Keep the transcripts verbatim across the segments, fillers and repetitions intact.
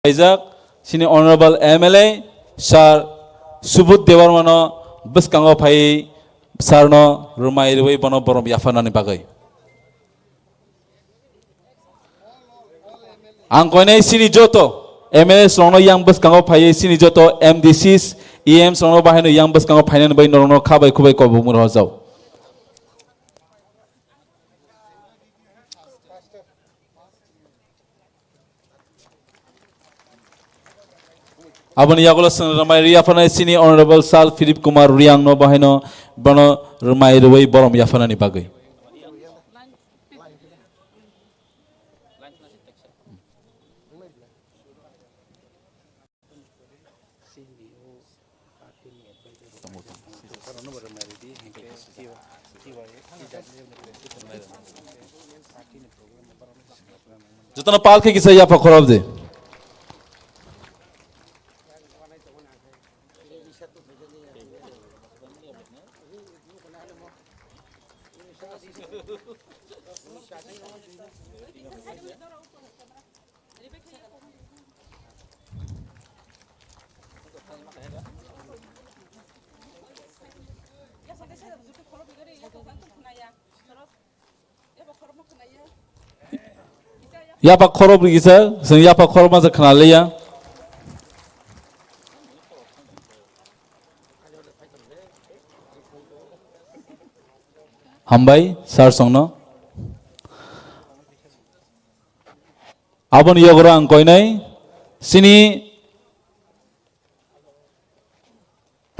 Kaijak sini Honorable M L A Sir Subodh Debbarmano bwskango phaiwi Sir no rwmai rwui bono borom yapharnani bagwi. Ang koinai sini joto M L A rokno yang bwskango phaiwi sini joto M D Cs, E Ms rokno bahaino yang bwskango phainani bagwi norokno kha bai khubai kobokmung rohorjao. Aboni yagulo chwng rwmai rwi yapharnai sini Honorable Sir Philip Kumar Reang no bahaino bono rwmai rwui borom yapharnani bagwi. Jotono pal khe kisa yapha khorop di. Yapa khorok rigi sa, seng yapa khorok ma sa khna liya. Hambai, sir songno. Aboni yogora ang koinai, sini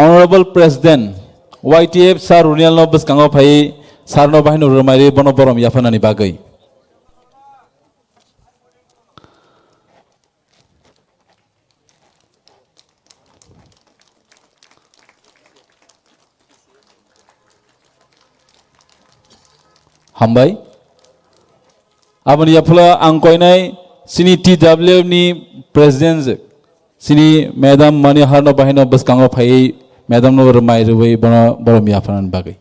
Honorable President Y T F Sir Runial no bwskango phai sir no bahino rwmai rwi bono borom yaphanani bagwi. Hambai. Aboni yaphulo ang koinai sini T W F ni President sini Madam Mani Harno bahino bwskango phaiwi Madam no rwmai rwui bono borom yaphanani bagwi.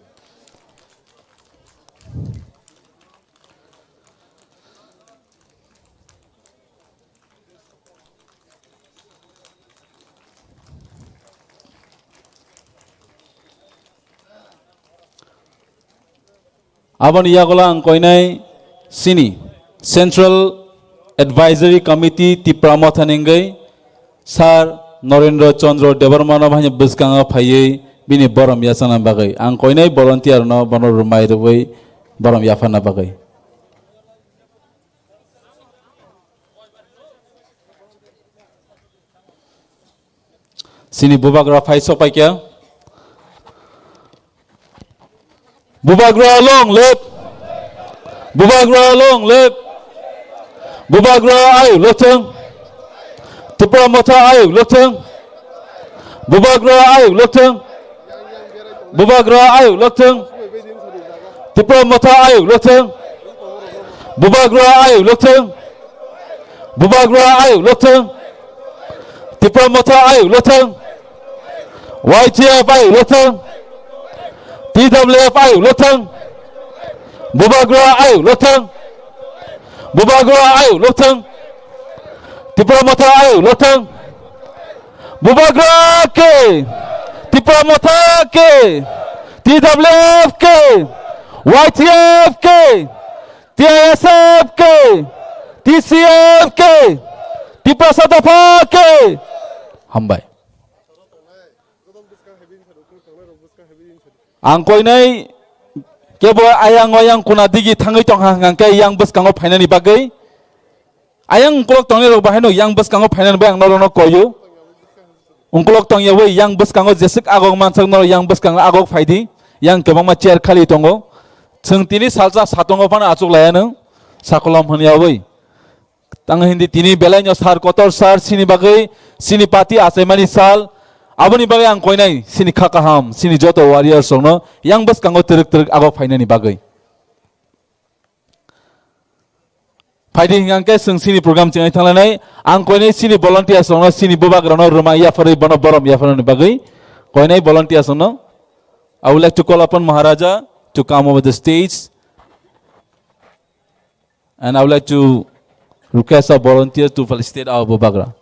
Aboni yagulo ang koinai sini Central Advisory Committee Tipra Motha ni wngwi Sir Narendra Chandra Debbarma no bahai bwskango phaiwi bini borom yachana bagwi ang koinai volunteer no bono rwmai rwui borom yapharna bagwi. Sini bubagra phai sopaikha. Bubagra long live. Bubagra long live. Bubagra ayuk lokthwng. Tipra Motha ayuk lokthwng. Bubagra ayuk lokthwng. Bubagra ayuk lokthwng. Tipra Motha ayuk lokthwng. Bubagra ayuk lokthwng. Bubagra ayuk lokthwng. Tipra Motha ayuk lokthwng. Y T F ayuk lokthwng. T W F ayuk lokthwng. Bubagra ayuk lokthwng. Bubagra ayuk lokthwng. Tipra Motha ayuk lokthwng. Bubagra ke. Tipra Motha ke. T W F ke. Y T F ke. T I S F ke. T C F ke. Tiprasa dopha ke. Hambai. Ang koinai kebo ayang ayang kuna digi thangwi tongha hwnkhe yang bwskango phainani bagwi. Ayang ukolok tongnai rok bahaino yang bwskango phainani bagwi ang norokno koio. Ukolok tongyawi yang bwskango jeswk agok mansak norok yang bwskango agok phaidi. Yang kwbangma chair khali tongo. Chwng tini salsa satongo phano achuk laiya nwng sakolom hwnyawi. Tang hindi tini belai no sir kotor sir sini bagwi sini party achaimani sal aboni bagwi ang koinai sini kha kaham sini joto warriors rokno yang bwskango twrwk twrwk agok phainani bagwi. Phaidi hingkha khe chwng sini program chengwi thanglainai ang koinai sini volunteers rokno sini bubagrano rwmai yapharwi bono borom yapharnani bagwi koinai volunteers rokno I would like to call upon Maharaja to come over the stage. And I would like to request our volunteers to felicitate our Bubagra.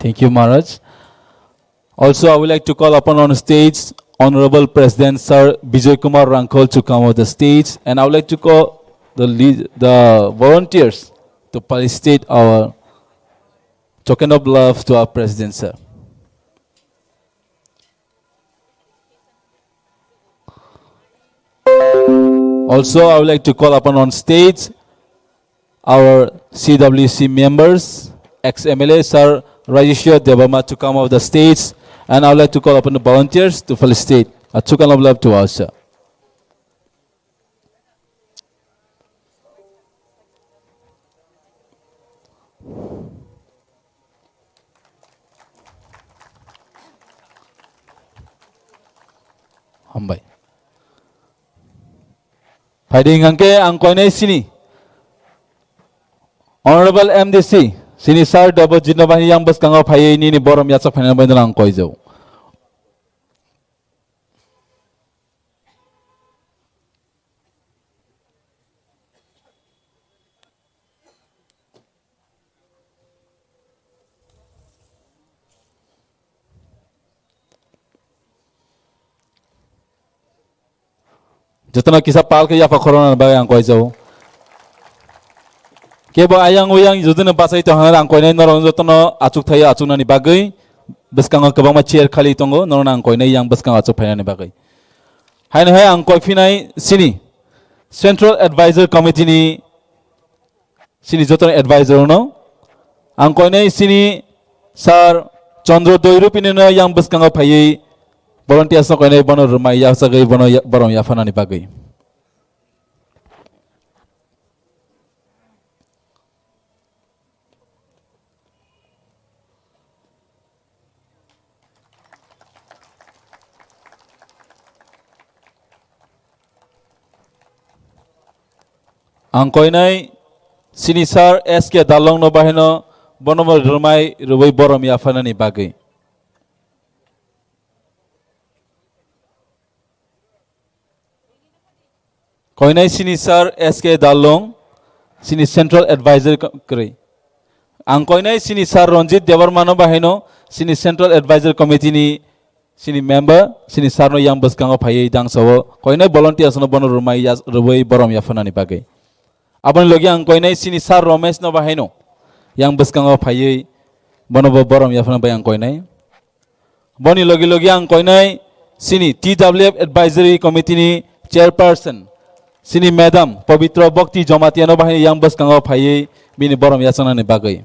Thank you, Maharaj. Also, I would like to call upon on stage Honorable President Sir Bijoy Kumar Rangkhol to come on the stage, and I would like to call the lead, the volunteers to felicitate our token of love to our President Sir. Also, I would like to call upon on stage our C W C members, ex-M L A Sir Rajeshwar Debbarma to come off the stage, and I would like to call upon the volunteers to felicitate a token of love to our sir. Hambai. Phaidi hingkhe ang koinai sini Honorable M D C, sini Sir Debojit no bahini yang bwskango phaiwi nini borom yachak phainani bagwi ang koijao. Jotono kisa pal khe yapha khoroknani bagwi ang koijao. Kebo ayang uyang judino bachai tongkha ang koinai norok jotono achuk thaio achuknani bagwi bwskango kwbangma chair khali tongo norokno ang koinai yang bwskango achuk phainani bagwi. Haino hai ang koi phinai sini Central Advisor Committee ni sini joto advisor no ang koinai sini Sir Chandra Doirupini no yang bwskango phaiwi volunteers no koinai bono rwmai yachagwi bono ya-, borom yaphanani bagwi. Ang koinai sini Sir S K Dalong no bahino bono bo rwmai rwui borom yaphanani bagwi. Koinai sini Sir S K Dalong, sini Central Advisor ko-, kwrwi. Ang koinai sini Sir Ranjit Debbarma no bahino, sini Central Advisor Committee ni sini member, sini Sir no yang bwskango phaiwi dangsao. Koinai volunteers no bono rwmai ya-, rwui borom yaphanani bagwi. Aboni logi ang koinai sini Sir Romesh no bahino, yang bwskango phaiwi bono bo borom yaphana bai ang koinai. Boni logi logi ang koinai sini T W F Advisory Committee ni chairperson sini Madam Pabitra Bhakti Jamatia no bahai yang bwskango phaiwi bini borom yachanani bagwi.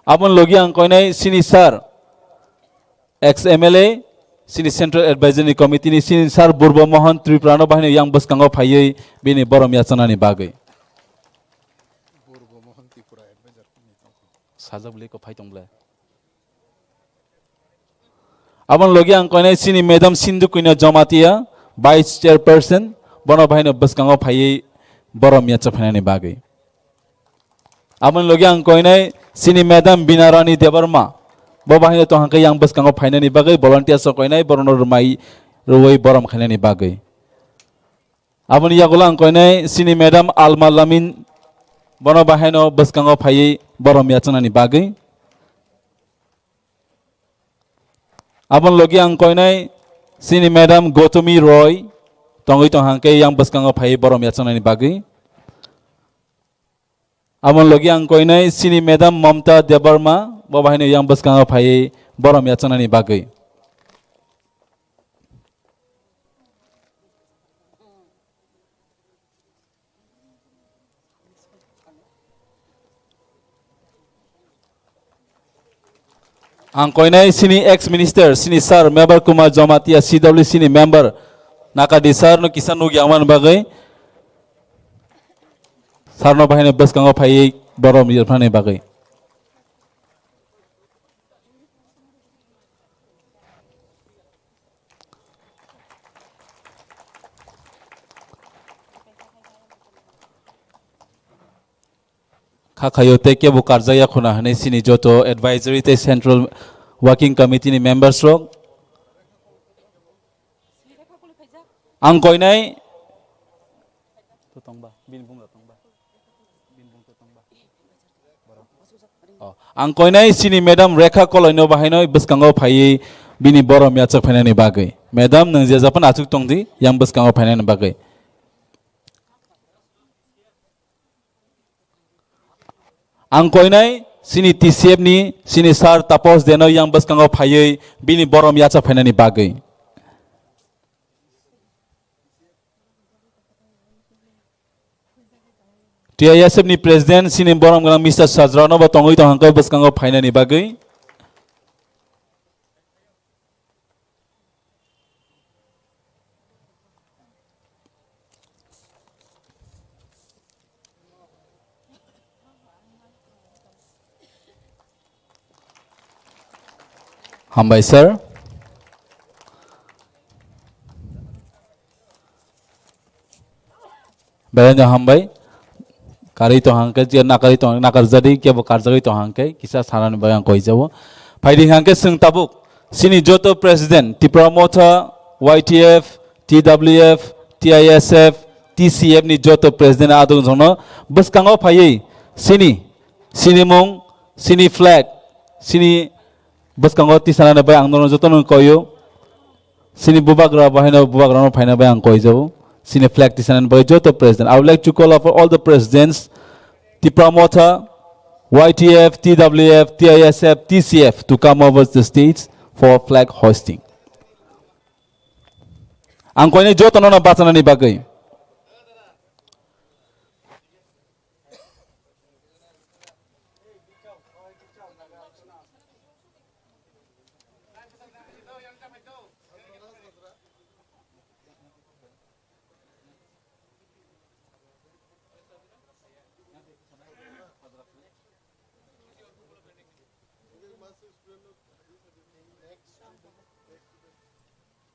Aboni logi ang koinai sini Sir ex M L A sini Central Advisory Committee ni sini Sir Burbo Mohan Tripura no bahai yang bwskango phaiwi bini borom yachanani bagwi. Sajak bwlwi kwphai tong bwle. Aboni logi ang koinai sini Madam Sindhu Kuino Jamatia, Vice Chairperson, bono bahaino bwskango phaiwi borom yacha phainani bagwi. Aboni logi ang koinai sini Madam Binarani Debbarma, bo bahaino tong hangkhe yang bwskango phainani bagwi volunteers rok koinai borokno rwmai rwui borom khainani bagwi. Aboni yagulo ang koinai sini Madam Alma Lamin, bono bahaino bwskango phaiwi borom yachanani bagwi. Aboni logi ang koinai sini Madam Gotami Roy, tongwi tong hangkhe yang bwskango phaiwi borom yachanani bagwi. Aboni logi ang koinai sini Madam Mamta Debbarma, bo bahaino yang bwskango phaiwi borom yachanani bagwi. Ang koinai sini ex minister, sini Sir Mebar Kumar Jamatia, C W C ni member, Nakadi Sir no kisa nukya man bagwi, Sir no bahaino bwskango phaiwi borom yachanani bagwi. Kha khayo tei kebo karjakya khuna hwnwi sini joto advisory tei central working committee ni members rok. Ang koinai. To tongba, bini bung rok tongba. Bini bung to tongba. Oh, Ang koinai chini madam Rekha Koloino bahaino bwskango phaiwi bini borom yachak phainani bagwi. Madam, nwng je japan achuk tongdi, yang bwskango phainani bagwi. Ang koinai chini T C F ni chini sir Tapos Deno yang bwskango phaiwi bini borom yachak phainani bagwi. T I S F ni president chini borom gwnang Mister Sajrano bo tongwi tong hangkhe bwskango phainani bagwi. Hambai sir. Belai no hambai. Karwi tong hangkhe je nakarwi tong, nakarjadi kebo karjagwi tong hangkhe kisa sanani bagwi ang koijabo. Phaidi hangkhe chwng tabuk chini joto president Tipra Motha, Y T F, T W F, T I S F, T C F ni joto president adong jongno bwskango phaiwi chini, chini mung, chini flag, chini bwskango tisanani bagwi ang nono jotono koio. Chini bubagra bahaino bubagrano phaina bai ang koijabo. Chini flag tisanani bagwi joto president. I would like to call upon all the presidents, Tipra Motha, Y T F, T W F, T I S F, T C F to come over the stage for flag hoisting. Ang koinai jotono no bachanani bagwi.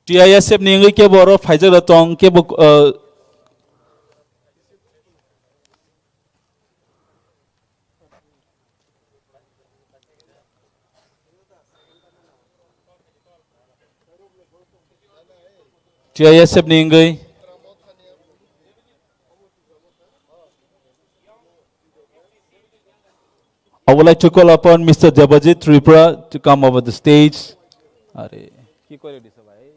T I S F ni wngwi kebo oro phaijak rok tong, kebo, uh, T I S F ni wngwi. I would like to call upon Mister Debajit Tripura to come over the stage. Are, ki kore disa bhai?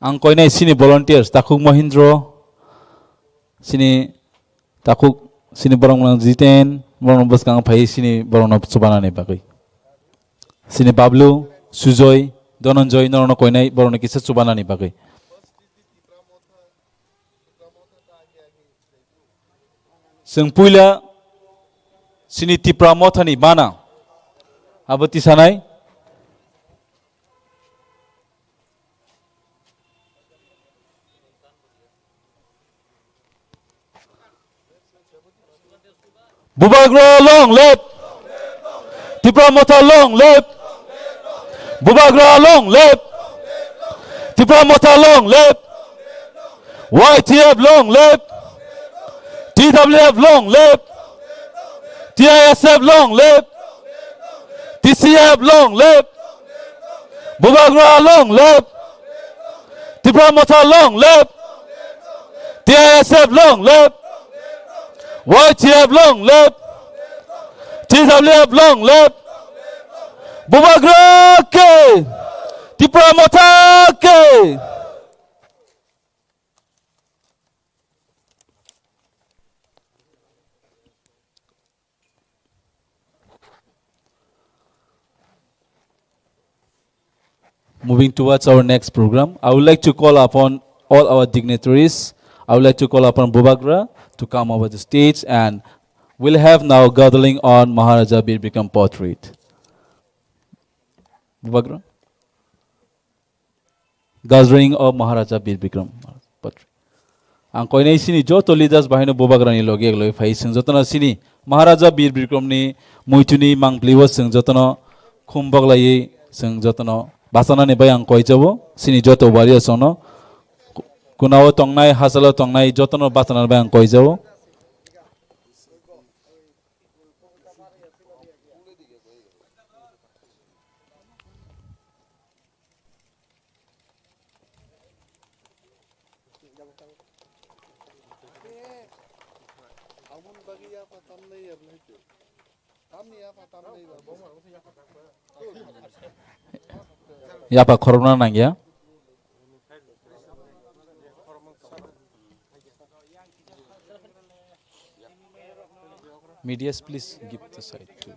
Ang koinai chini volunteers, Takhuk Mohindro, chini Takhuk, chini borok mwnang Jiten, borokno bwskango phaiwi chini borokno chubanani bagwi. Chini Bablu, Sujoy, Dhananjoy, norokno koinai borokno kisa chubanani bagwi. Chwng puila chini Tipra Mothani bana abo tisanai. Bubagra long live! Tipra Motha long live! Bubagra long live! Tipra Motha long live! Y T F long live! T W F long live! T I S F long live! T C F long live! Bubagra long live! Tipra Motha long live! T I S F long live! Y T F long live! T W F long live! Bubagra ke! Tipra Motha ke! Moving towards our next program, I would like to call upon all our dignitaries. I would like to call upon Bubagra to come over the stage, and we'll have now gathering on Maharaja Bir Bikram portrait. Bubagra. Gathering of Maharaja Bir Bikram. Ang koinai chini joto leaders bahaino Bubagrani logi ek logi phai, chwng jotono chini Maharaja Bir Bikramni muituni mangpli o chwng jotono khum boglaiwi chwng jotono bachanani bai ang koijabo, chini joto warriors rokno, kunao tongnai, hachalo tongnai jotono bachanani bai ang koijabo. Yapa khorokna nangya. Medias, please give the side to.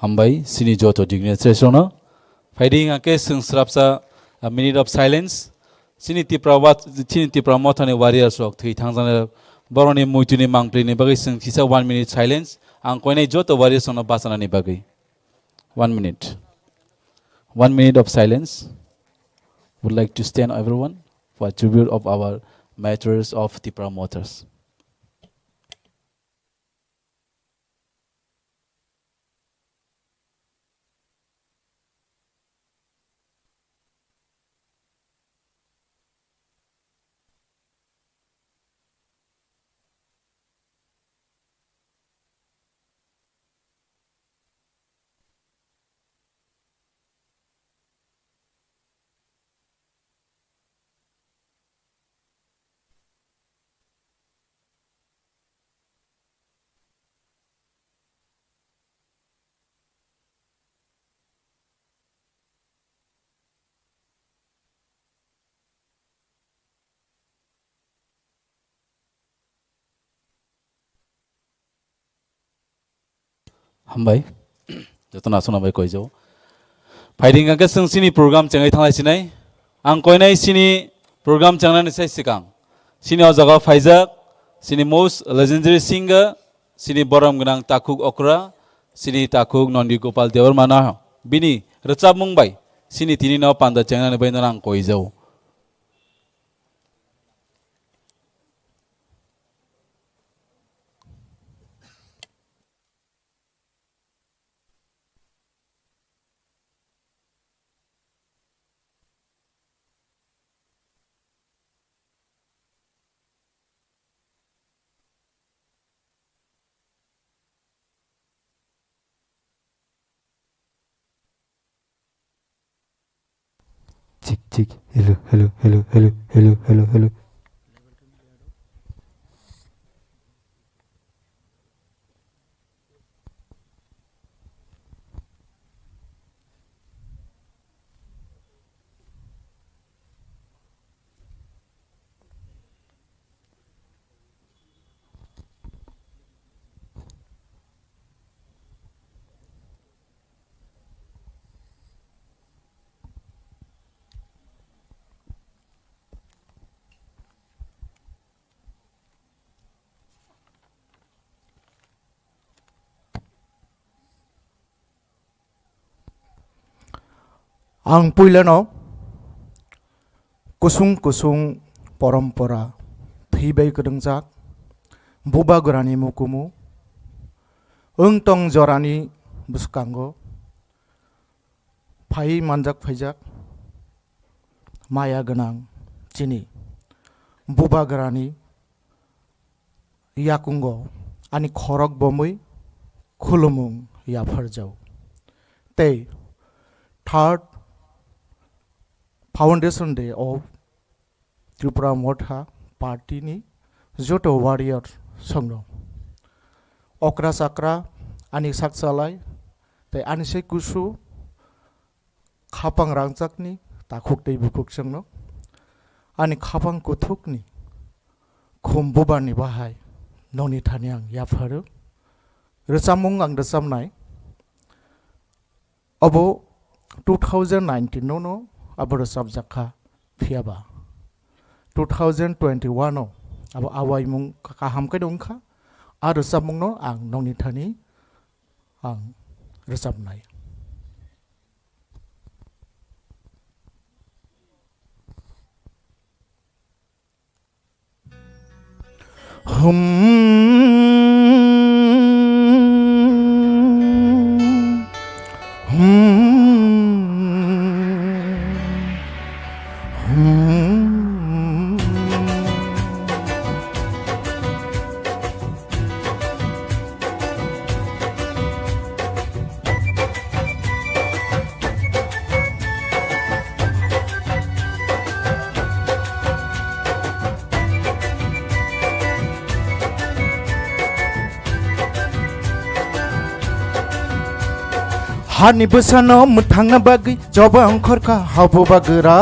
Hambai, chini joto dignitaries rokno. Phaidi hingkha khe chwng srapsa, a minute of silence. Chini Tipra wa-, chini Tipra Mothani warriors rok thwi thangjaknai borokni muituni mangpili ni bagwi chwng kisa one minute silence. Ang koinai joto warriors rokno bachanani bagwi. One minute. One minute of silence. Would like to stand everyone for tribute of our martyrs of Tipra Mothers. Hambai. Jotono aswkno bai koijao. Phaidi hwnkha khe chwng chini program chengwi thanglai sinai. Ang koinai chini program chengnani sai swkang. Chini o jaga phaijak, chini most legendary singer, chini borom gwnang Takhuk Okra, chini Takhuk Nondi Gopal Debbarma no bini rwchapmung bai chini tini no panda chengnani bai no ang koijao. Chik, chik. Hello, hello, hello, hello, hello, hello, hello. Ang puilano kusung kusung porompora thwi bai kwrwngjak bubagrani mukumu wng tong jorani bwskango phai manjak phaijak maya gwnang chini bubagrani yakungo ani khorok bomwi khulumung yapharjao. Tei third Foundation Day of Tripura Motha Party ni joto warrior songno okra chakra ani sakchalai tei ani se kusu khapang rangchakni takhuk tei bukhuk chwngno ani khapang kuthukni khum bubarni bahai nongni thani ang yapharo. Rwchapmung ang rwchapnai obo two thousand nineteen no no abo rwchapjak kha, phiyaba two thousand twenty-one o abo awaimung kaham khe wngkha. A rwchapmungno ang nongni thani ang rwchapnai. Hmm. Hmm. Hmm. Hani bwsano mwthangna bagwi choba ongkhorkha habo bagra.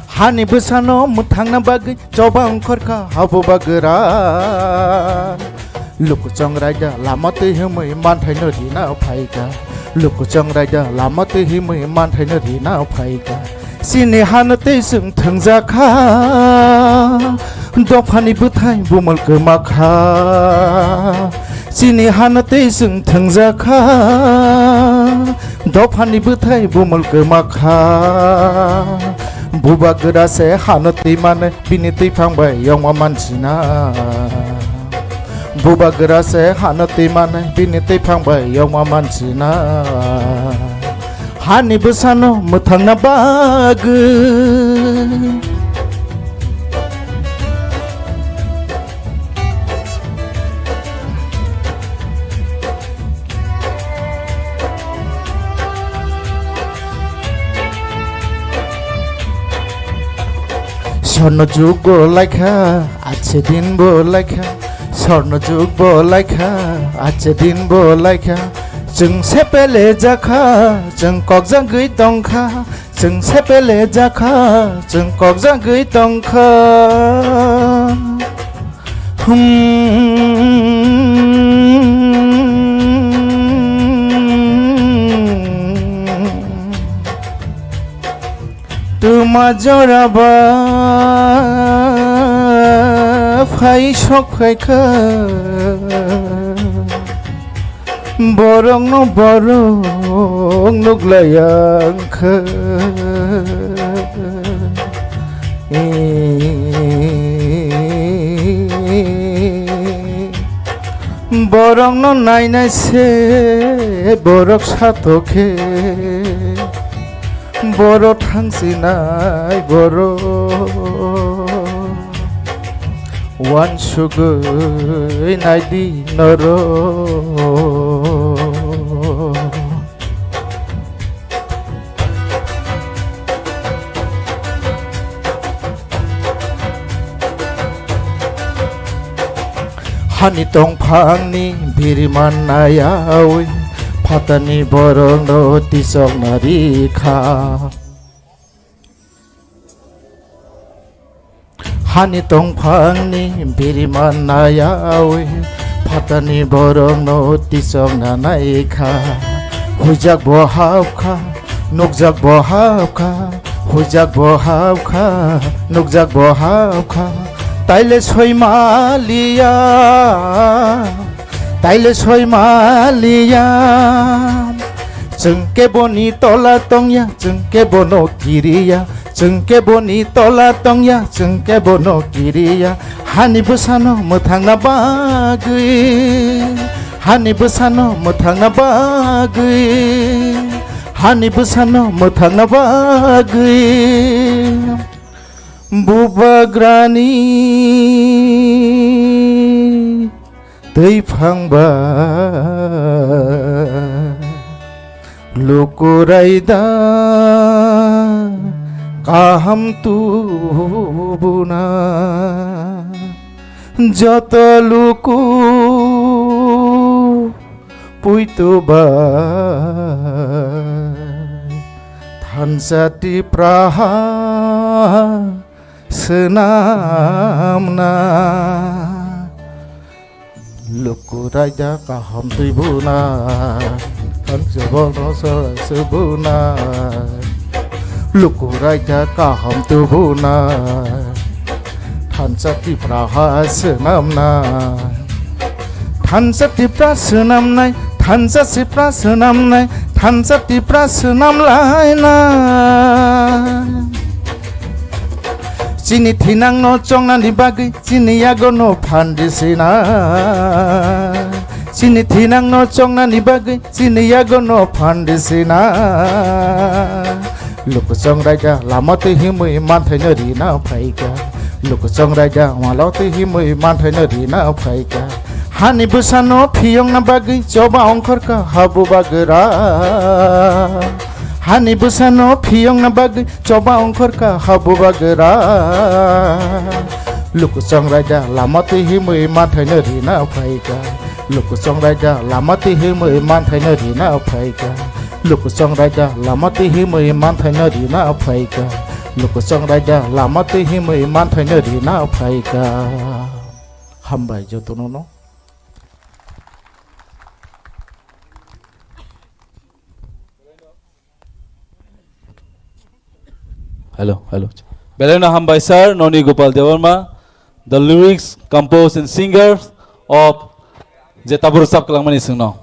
Hani bwsano mwthangna bagwi choba ongkhorkha habo bagra. Lukuchong raida lama twi himwi manthaino rina phaikha. Lukuchong raida lama twi himwi manthaino rina phaikha. Chini hano tei chwng thwngjakha. Dophani bwthai bumul kwmakha. Chini hano tei chwng thwngjakha. Dophani bwthai bumul kwmakha. Bubagra se hano twi mane bini twiphang bai yongma mansina. Bubagra se hano twi mane bini twiphang bai yongma mansina. Hani bwsano mwthangna bagwi. Sorno jug bo laikha, ache din bo laikha. Sorno jug bo laikha, ache din bo laikha. Chwng sepele jakha, chwng kokjagwi tongkha. Chwng sepele jakha, chwng kokjagwi tongkha. Hmm. Majora ba phai sok phai kha, borok no borok nuk lai ang kha. Borok no nainai se borok sato khe, borok thangsinai borok wansugwi naidi norok. Hani tongphangni biriman nayawi, phatani borokno tisokna rikha. Hani tongphangni biriman nayawi, phatani borokno tisokna naikha. Huijak bo hapkha, nukjak bo hapkha, huijak bo hapkha, nukjak bo hapkha. Taile soimaliya, taile soimaliya. Chwng keboni tola tongya, chwng kebono kiriya. Chwng keboni tola tongya, chwng kebono kiriya. Hani bwsano mwthangna bagwi, hani bwsano mwthangna bagwi, hani bwsano mwthangna bagwi. Bubagrani twi phangba luku raida kaham tubuna, joto luku puitu bai thansa Tipraha swnamna. Luku raida kaham twi buna, thansa bono sora se buna. Luku raida kaham twi buna, thansa Tipraha swnamna. Thansa Tipra swnamnai, thansa Tipra swnamnai, thansa Tipra swnamlainai. Chini thinangno chongnani bagwi chini yagono phan risina. Chini thinangno chongnani bagwi chini yagono phan risina. Luku chongraida lama twi himwi manthaino rina phaikha. Luku chongraida malo twi himwi manthaino rina phaikha. Hani bwsano phiyongna bagwi choba ongkhorkha habu bagra. Hani bwsano phiyongna bagwi choba ongkhorkha habu bagra. Luku chongraida lama twi himwi manthaino rina phaikha. Luku chongraida lama twi himwi manthaino rina phaikha. Luku chongraida lama twi himwi manthaino rina phaikha. Luku chongraida lama twi himwi manthaino rina phaikha. Hambai jotono no. Hello, hello. Belaino hambai sir, Noni Gopal Debbarma, the lyrics composed and singer of je tabuk rwchap kwlangmani chwngno.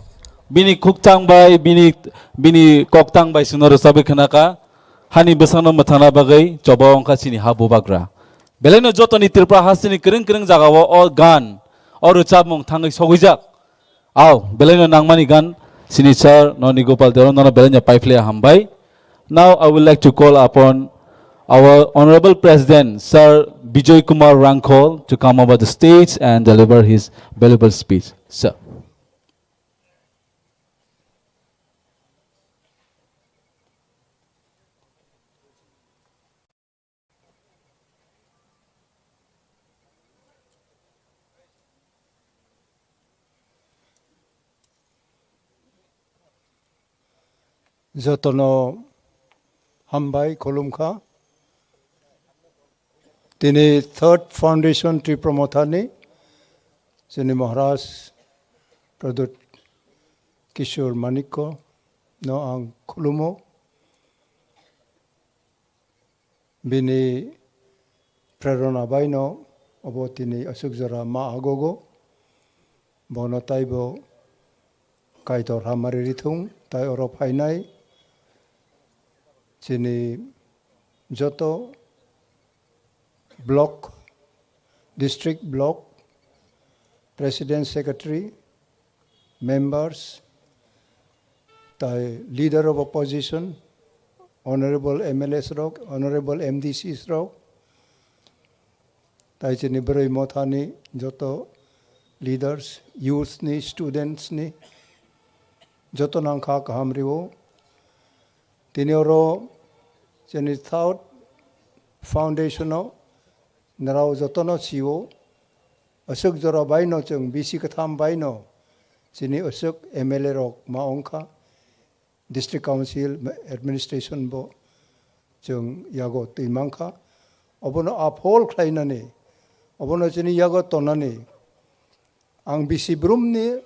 Bini khuktang bai, bini, bini koktang bai chwngno rwchabwi khwnakha, hani bwsakno mwthangna bagwi choba wngkha chini ha bubagra. Belaino jotoni Tripura hasteni kwrwng kwrwng jagao o gan, o rwchapmung thangwi sogwijak. Aw, belaino nangmani gan, sini sir, Noni Gopal Debbarma, nono belaino paiphlaiya hambai. Now I would like to call upon our Honorable President, Sir Bijoy Kumar Rangkhol, to come over the stage and deliver his valuable speech. Sir. Jotono hambai khulumkha. Tini Third Foundation Tripura Mothani chini Maharaj Pradyut Kishore Manikko no ang khulumo. Bini prerona baino obo tini aswk jora ma agogo. Bono taibo Kaitor hamari rithung, tai oro phainai chini joto block, district block, president, secretary, members, tai leader of opposition, honorable M L As rok, honorable M D Cs rok, tai chini bwrwi mothani joto leaders, youth ni, students ni, joto nangkha kaham rio. Tini oro chini South Foundation o nrao jotono sio, aswk jora baino chwng bisi kwtham baino chini aswk M L A rok ma ongkha, district council administration bo chwng yago twi mankha. Obono aphol khlainani, obono chini yago tonani ang bisi brumni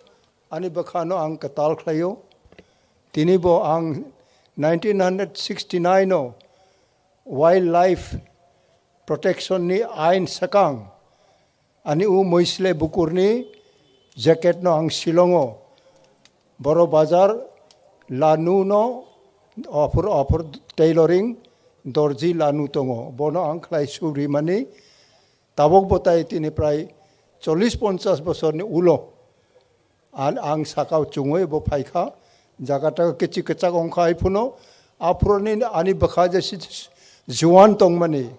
ani bwkhano ang kwtal khlaio. Tini bo ang nineteen hundred sixty-nine o wildlife protection ni ain sakang ani u Moisle Bukurni jacket no ang Shillong o Boro Bazar lanu no offer offer tailoring dorji lanu tongo, bono ang khlai suri mani. Tabok bo tai tini prai chollish ponchash bosorni ulo. An ang sakao chungwi bo phaikha. Jaga taga kichi kichak ongkha hai phuno. Aphuruni ani bwkha je si-, juan tongmani,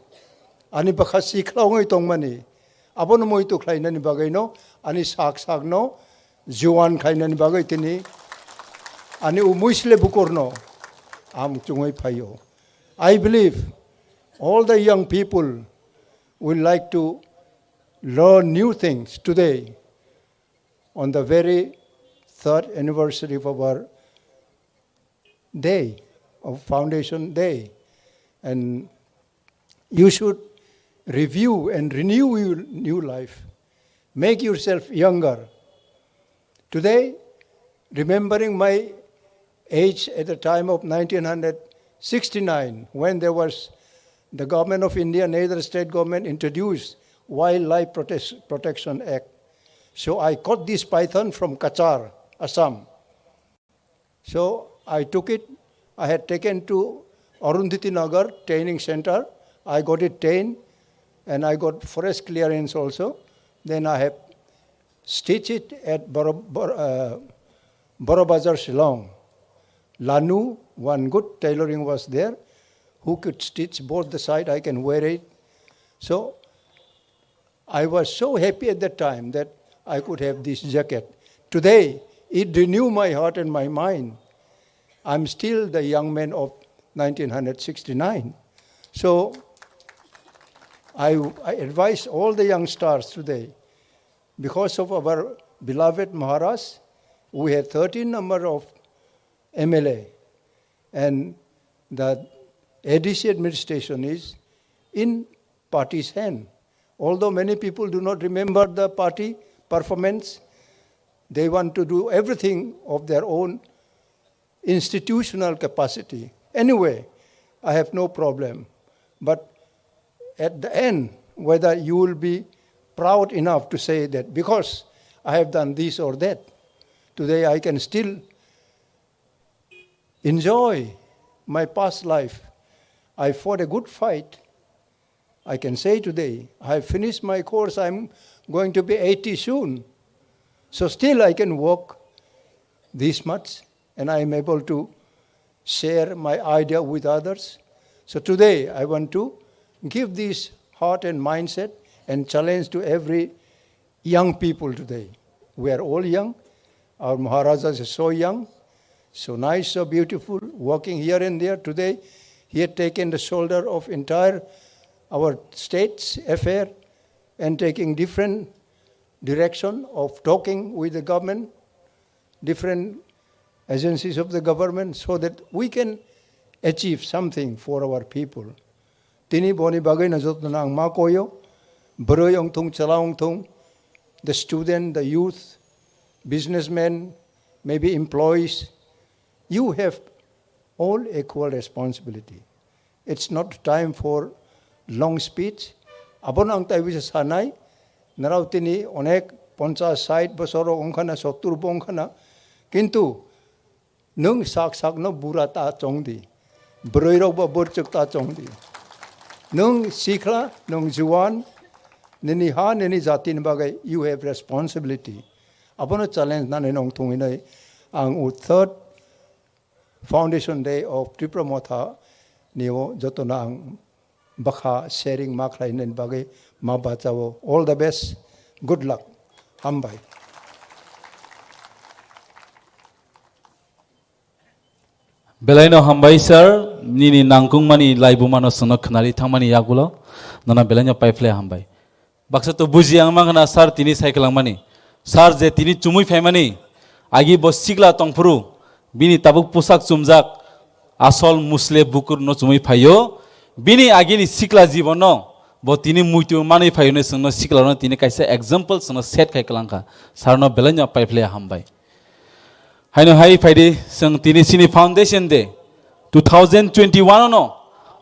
ani bwkha sikla ongwi tongmani, abono muitu khlainani bagwino, ani sak sakno juan khlainani bagwi tini ani u Moisle Bukurno ang chungwi phaio. I believe all the young people will like to learn new things today on the very third anniversary of our day, of Foundation Day. And you should review and renew your new life. Make yourself younger. Today, remembering my age at the time of nineteen hundred sixty-nine, when there was the Government of India, neither state government introduced Wildlife Protec-, Protection Act. So I caught this python from Cachar, Assam. So I took it. I had taken to Arundhati Nagar training center. I got it trained and I got forest clearance also. Then I have stitched it at Boro, Bor, uh, Boro Bazar, Shillong. Lanu, one good tailoring was there, who could stitch both the side. I can wear it. So I was so happy at that time that I could have this jacket. Today, it renew my heart and my mind. I'm still the young man of nineteen hundred sixty-nine. So I, I advise all the youngsters today, because of our beloved Maharaj, we had thirteen number of M L A, and the A D C administration is in party's hand. Although many people do not remember the party performance, they want to do everything of their own institutional capacity. Anyway, I have no problem. But at the end, whether you will be proud enough to say that because I have done this or that, today I can still enjoy my past life. I fought a good fight. I can say today, I have finished my course. I'm going to be eighty soon. So still I can walk this much and I am able to share my idea with others. So today I want to give this heart and mindset and challenge to every young people today. We are all young. Our Maharaja is so young, so nice, so beautiful, walking here and there. Today, he had taken the shoulder of entire our state's affair and taking different direction of talking with the government, different agencies of the government, so that we can achieve something for our people. Tini boni bagwi no joto no ang ma koyo, bwrwi ongthung, chwla ongthung, the student, the youth, businessmen, maybe employees, you have all equal responsibility. It's not time for long speech. Abono ang tai bisa sanai, narao tini onek ponchas, sait bosor rok wngkhana, sottur bo wngkhana, kintu nwng sak sakno bura ta chongdi, bwrwi rok bo bwrchuk ta chongdi. Nwng sikla, nwng juan, nini ha, nini jatini bagwi you have responsibility. Abono challenge nani nong thungwi nai ang o third Foundation Day of Tipra Motha nio jotono ang bwkha sharing ma khlainani bagwi ma bachao. All the best, good luck, hambai. Belaino hambai sir, nini nangkukmani laibumano chwngno khwnari thangmani yagulo nono belaino paiphlai hambai. Baksa to buji ang mankha na sir tini saikwlangmani. Sir je tini chumui phaimani, agi bo sikla tongphuru, bini tabuk pusak chumjak, asol musle bukur no chumui phaio, bini agini sikla jibon no bo tini muitu manwi phaio ne chwngno sikla no tini kaisa example chwngno set khai kwlangkha. Sir no belaino paiphlai hambai. Haino hai phaidi chwng tini chini foundation day two thousand twenty-one ono,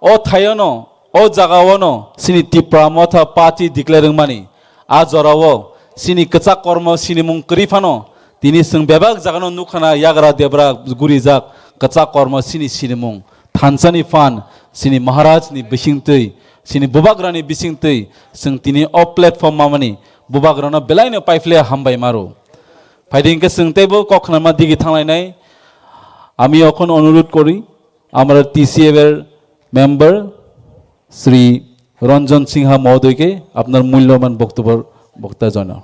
o thaiono, o jagaono chini Tipra Motha party declare wngmani. A jorao chini kwchak kormo sinimung kwrwi phano tini chwng bebak jagano nukhana yagra debra gurijak kwchak kormo chini sinimung. Thansani phan chini Maharaj ni bisingtwi, chini bubagrani bisingtwi chwng tini o platform mamani bubagrano belaino paiphlai hambai maro. Phaidi hwnkhe chwng teibo kok khwnama digi thanglainai. আমি এখন অনুরোধ করি আমার টিসিএফ এর মেম্বার শ্রী রঞ্জন সিংহ মহোদয়কে আপনার মূল্যবান বক্তব্য বক্তা জানান।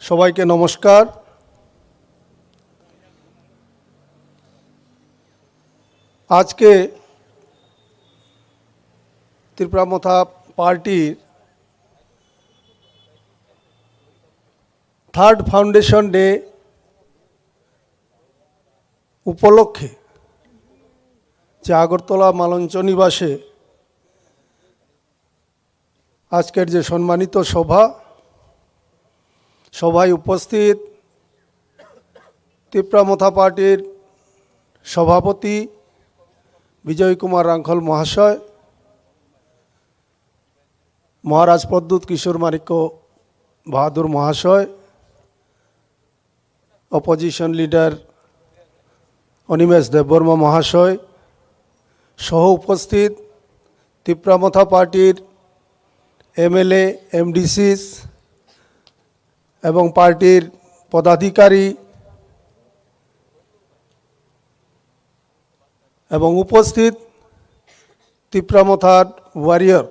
সবাইকে নমস্কার। আজকে ত্রিপুরা মথা পার্টির থার্ড ফাউন্ডেশন ডে উপলক্ষে যে আগরতলা মালঞ্চ নিবাসে আজকের যে সম্মানিত সভা, সভায় উপস্থিত তিপ্রা মথা পার্টির সভাপতি বিজয় কুমার রাংখল মহাশয়, মহারাজ প্রদ্যুৎ কিশোর মাণিক্য বাহাদুর মহাশয়, অপোজিশন লিডার অনিমেষ দেববর্মা মহাশয় সহ উপস্থিত তিপ্রা মথা পার্টির এমএলএ, এমডিসিস এবং পার্টির পদাধিকারী এবং উপস্থিত তিপ্রা মথার ওয়ারিয়র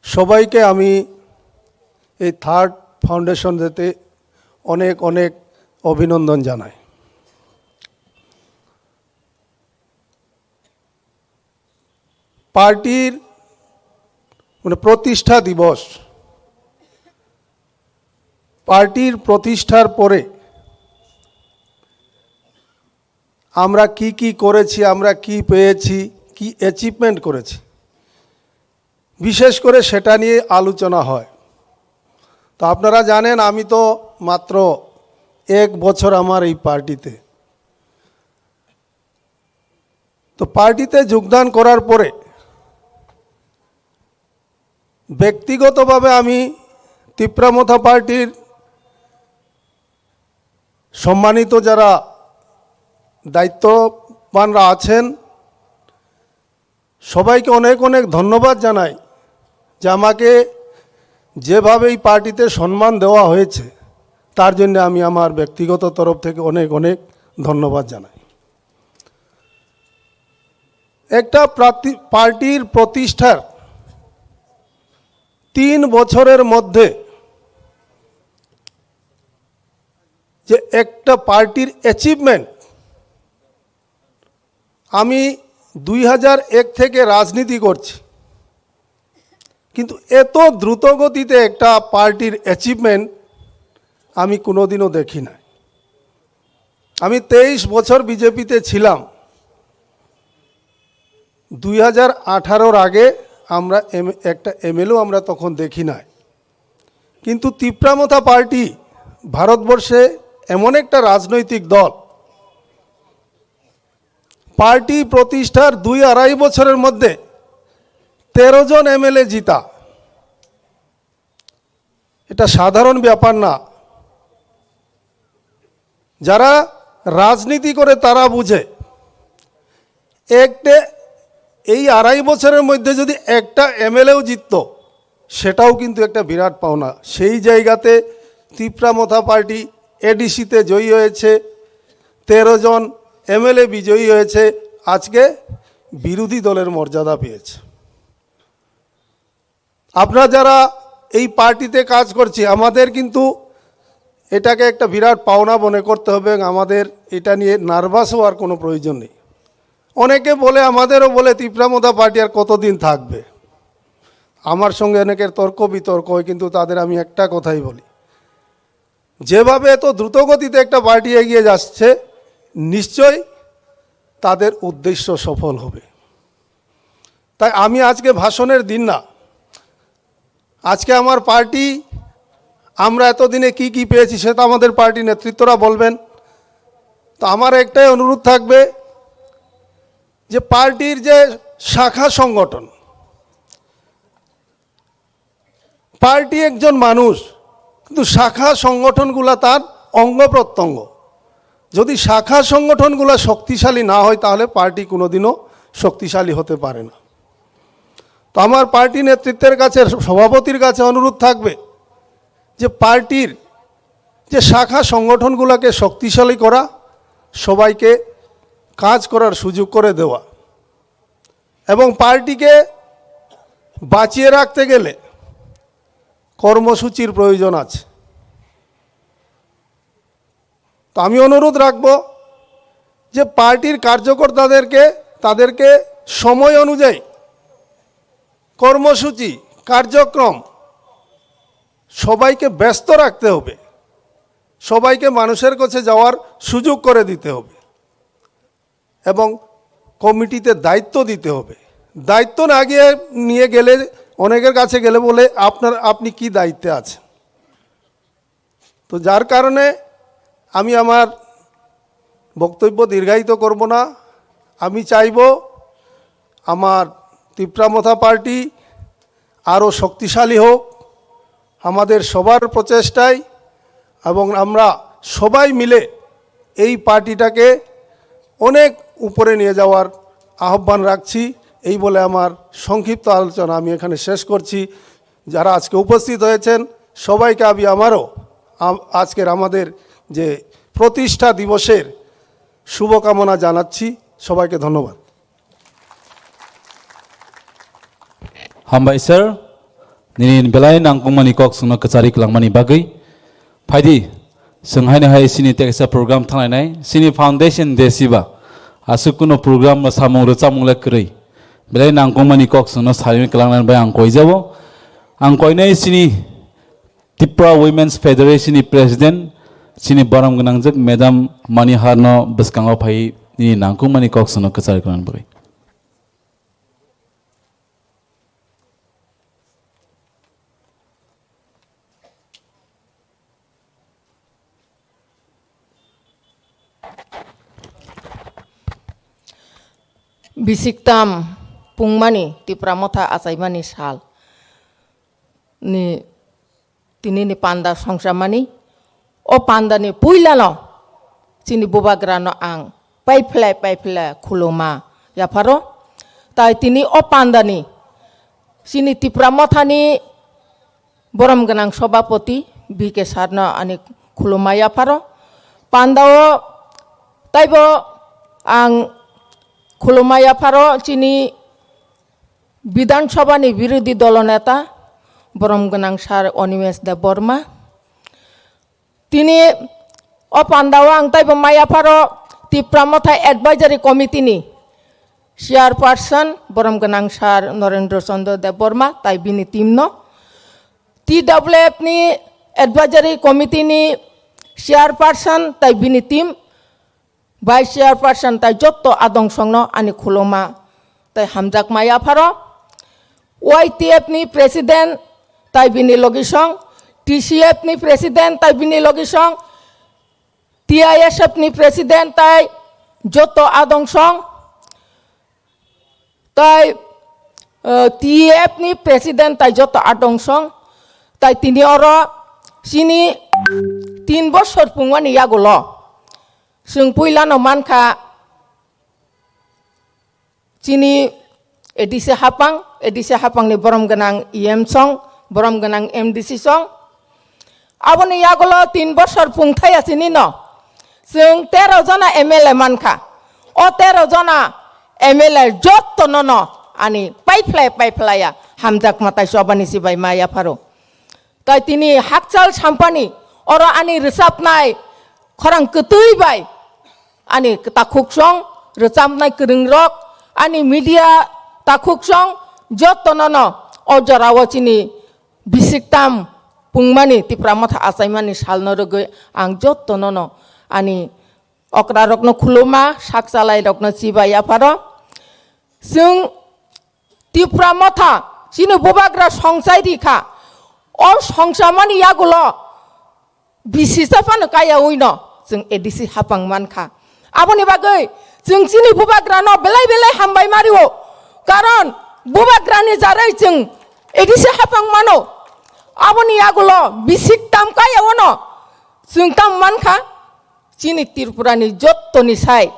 সবাইকে আমি এই থার্ড ফাউন্ডেশন ডেতে অনেক অনেক অভিনন্দন জানাই। পার্টির মানে প্রতিষ্ঠা দিবস, পার্টির প্রতিষ্ঠার পরে আমরা কি কি করেছি, আমরা কি পেয়েছি, কি অ্যাচিভমেন্ট করেছি, বিশেষ করে সেটা নিয়ে আলোচনা হয়। তো আপনারা জানেন, আমি তো মাত্র এক বছর আমার এই পার্টিতে। তো পার্টিতে যোগদান করার পরে ব্যক্তিগতভাবে আমি তিপ্রা মথা পার্টির সম্মানিত যারা দায়িত্ববানরা আছেন, সবাইকে অনেক অনেক ধন্যবাদ জানাই যে আমাকে যেভাবে এই পার্টিতে সম্মান দেওয়া হয়েছে, তার জন্য আমি আমার ব্যক্তিগত তরফ থেকে অনেক অনেক ধন্যবাদ জানাই। একটা প্রাতি-, পার্টির প্রতিষ্ঠার তিন বছরের মধ্যে যে একটা পার্টির অ্যাচিভমেন্ট, আমি দুই হাজার এক থেকে রাজনীতি করছি, কিন্তু এত দ্রুত গতিতে একটা পার্টির অ্যাচিভমেন্ট আমি কোনোদিনও দেখি নাই। আমি তেইশ বছর বিজেপিতে ছিলাম। দুই হাজার আঠারোর আগে আমরা এম- একটা এমএলএও আমরা তখন দেখি নাই। কিন্তু তিপ্রামথা পার্টি ভারতবর্ষে এমন একটা রাজনৈতিক দল, পার্টি প্রতিষ্ঠার দুই আড়াই বছরের মধ্যে তেরো জন এমএলএ জিতা, এটা সাধারণ ব্যাপার না। যারা রাজনীতি করে তারা বুঝে। একটা, এই আড়াই বছরের মধ্যে যদি একটা এমএলএও জিততো, সেটাও কিন্তু একটা বিরাট পাওনা। সেই জায়গাতে তিপ্রামথা পার্টি এডিসিতে জয়ী হয়েছে, তেরো জন এমএলএ বিজয়ী হয়েছে, আজকে বিরোধী দলের মর্যাদা পেয়েছে। আপনারা যারা এই পার্টিতে কাজ করছি, আমাদের কিন্তু এটাকে একটা বিরাট পাওনা মনে করতে হবে এবং আমাদের এটা নিয়ে নার্ভাস হওয়ার কোনো প্রয়োজন নেই। অনেকে বলে, আমাদেরও বলে, তিপ্রামথা পার্টি আর কতদিন থাকবে? আমার সঙ্গে অনেকের তর্ক বিতর্ক হয়, কিন্তু তাদের আমি একটা কথাই বলি, যেভাবে এত দ্রুতগতিতে একটা পার্টি এগিয়ে যাচ্ছে, নিশ্চয়ই তাদের উদ্দেশ্য সফল হবে। তাই আমি আজকে ভাষণের দিন না, আজকে আমার পার্টি, আমরা এতদিনে কি কি পেয়েছি সেটা আমাদের পার্টি নেতৃত্বরা বলবেন। তো আমার একটাই অনুরোধ থাকবে যে পার্টির যে শাখা সংগঠন, পার্টি একজন মানুষ, কিন্তু শাখা সংগঠনগুলা তার অঙ্গ প্রত্যঙ্গ। যদি শাখা সংগঠনগুলা শক্তিশালী না হয়, তাহলে পার্টি কোনোদিনও শক্তিশালী হতে পারে না। তো আমার পার্টি নেতৃত্বের কাছে, সভাপতির কাছে অনুরোধ থাকবে যে পার্টির যে শাখা সংগঠনগুলোকে শক্তিশালী করা, সবাইকে কাজ করার সুযোগ করে দেওয়া এবং পার্টিকে বাঁচিয়ে রাখতে গেলে কর্মসূচির প্রয়োজন আছে। তো আমি অনুরোধ রাখব যে পার্টির কার্যকর্তাদেরকে, তাদেরকে সময় অনুযায়ী কর্মসূচি, কার্যক্রম সবাইকে ব্যস্ত রাখতে হবে, সবাইকে মানুষের কাছে যাওয়ার সুযোগ করে দিতে হবে এবং কমিটিতে দায়িত্ব দিতে হবে। দায়িত্ব না গিয়ে নিয়ে গেলে, অনেকের কাছে গেলে বলে, "আপনার, আপনি কি দায়িত্বে আছেন?" তো যার কারণে আমি আমার বক্তব্য দীর্ঘায়িত করব না। আমি চাইব আমার তিপ্রামথা পার্টি আরও শক্তিশালী হোক, আমাদের সবার প্রচেষ্টায়, এবং আমরা সবাই মিলে এই পার্টিটাকে অনেক উপরে নিয়ে যাওয়ার আহ্বান রাখছি। এই বলে আমার সংক্ষিপ্ত আলোচনা আমি এখানে শেষ করছি। যারা আজকে উপস্থিত হয়েছেন, সবাইকে আমি আমারও আম-, আজকের আমাদের যে প্রতিষ্ঠা দিবসের শুভকামনা জানাচ্ছি। সবাইকে ধন্যবাদ। Hambai sir, nini belai nangkukmani kok chwngno kwchari kwlangmani bagwi. Phaidi, chwng haino hai chini teksa program thanglainai, chini foundation day siba. Aswk kuno program ba samung rwchapmung le kwrwi. Belai nangkukmani kok chwngno sarimani kwlangnani bai ang koijabo. Ang koinai chini Tipra Women's Federation ni President, chini borom gwnangjak Madam Maniharno bwskango phai nini nangkukmani kok chwngno kwchari kwlangni bagwi. Bisiktam pungmani Tipra Motha achaimani sal ni tinini panda songchamani. O pandani puilano chini bubagrano ang paiphlai paiphlai khuluma yapharo. Tai tini o pandani chini Tipra Mothani borom gwnang sobapoti B K sarno ani khuluma yapharo. Pandao taibo ang khuluma yapharo chini Bidhan Sabha ni birodhi dolo neta borom gwnang sir Animesh Debbarma. Tini o pandao ang taibo ma yapharo Tipra Motha Advisory Committee ni chairperson borom gwnang sir Norendra Chandra Debbarma tai bini team no, T W F ni advisory committee ni chairperson tai bini team, vice chairperson tai jotto adong songno ani khuluma tai hamjakma yapharo, Y T F ni president tai bini logisong, T C F ni president tai bini logisong, T I S F ni president tai jotto adong song, tai, eh, T F ni president tai jotto adong song, tai tini oro chini tin bosor pungmani yagulo chwng puilano mankha chini A D C hapang, A D C hapangni borom gwnang E M song, borom gwnang M D C song. Aboni yagulo tin bosor pungthai achini no. Chwng tero jona M L A mankha. O tero jona M L A jotto no no ani paiphlai paiphlaiya hamjak matai sobani sibai maya pharo. Tai tini hakchal sampani oro ani rwchapnai khorang kwtwi bai ani takhuk song rwchapnai kwrwng rok ani media takhuk song jotto no no o jora o chini bisik tam pungmani Tipra Motha achaimani salno rwgwi ang jotto no no ani okra rokno khuluma, sak chalai rokno chibai yapharo. Chwng Tipra Motha chini bubagra songchai rikha. O songchamani yagulo bisi sa phano kaya ui no chwng A D C hapang mankha. Aboni bagwi chwng chini bubagrano belai belai hambai mario. Karon bubagrani jarai chwng A D C hapang mano. Aboni yagulo bisik tam kaya ono chwng tam mankha. Chini Tripurani jottoni sai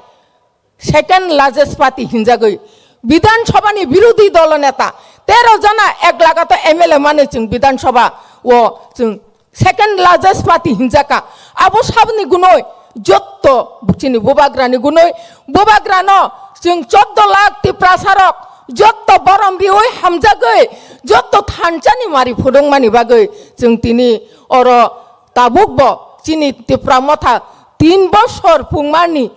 second largest party hinjagwi Bidhan Sabhani birodhi dolo neta tero jona ek lagato M L A mani chwng Bidhan Sabha o chwng second largest party hinjaka. Abo saboni gunoi jotto chini bubagrani gunoi bubagrano chwng choddo lakh Tiprasarok jotto borom riwi hamjagwi jotto thanchani mari phudungmani bagwi chwng tini oro tabukbo chini Tipra Motha tin bosor phungmani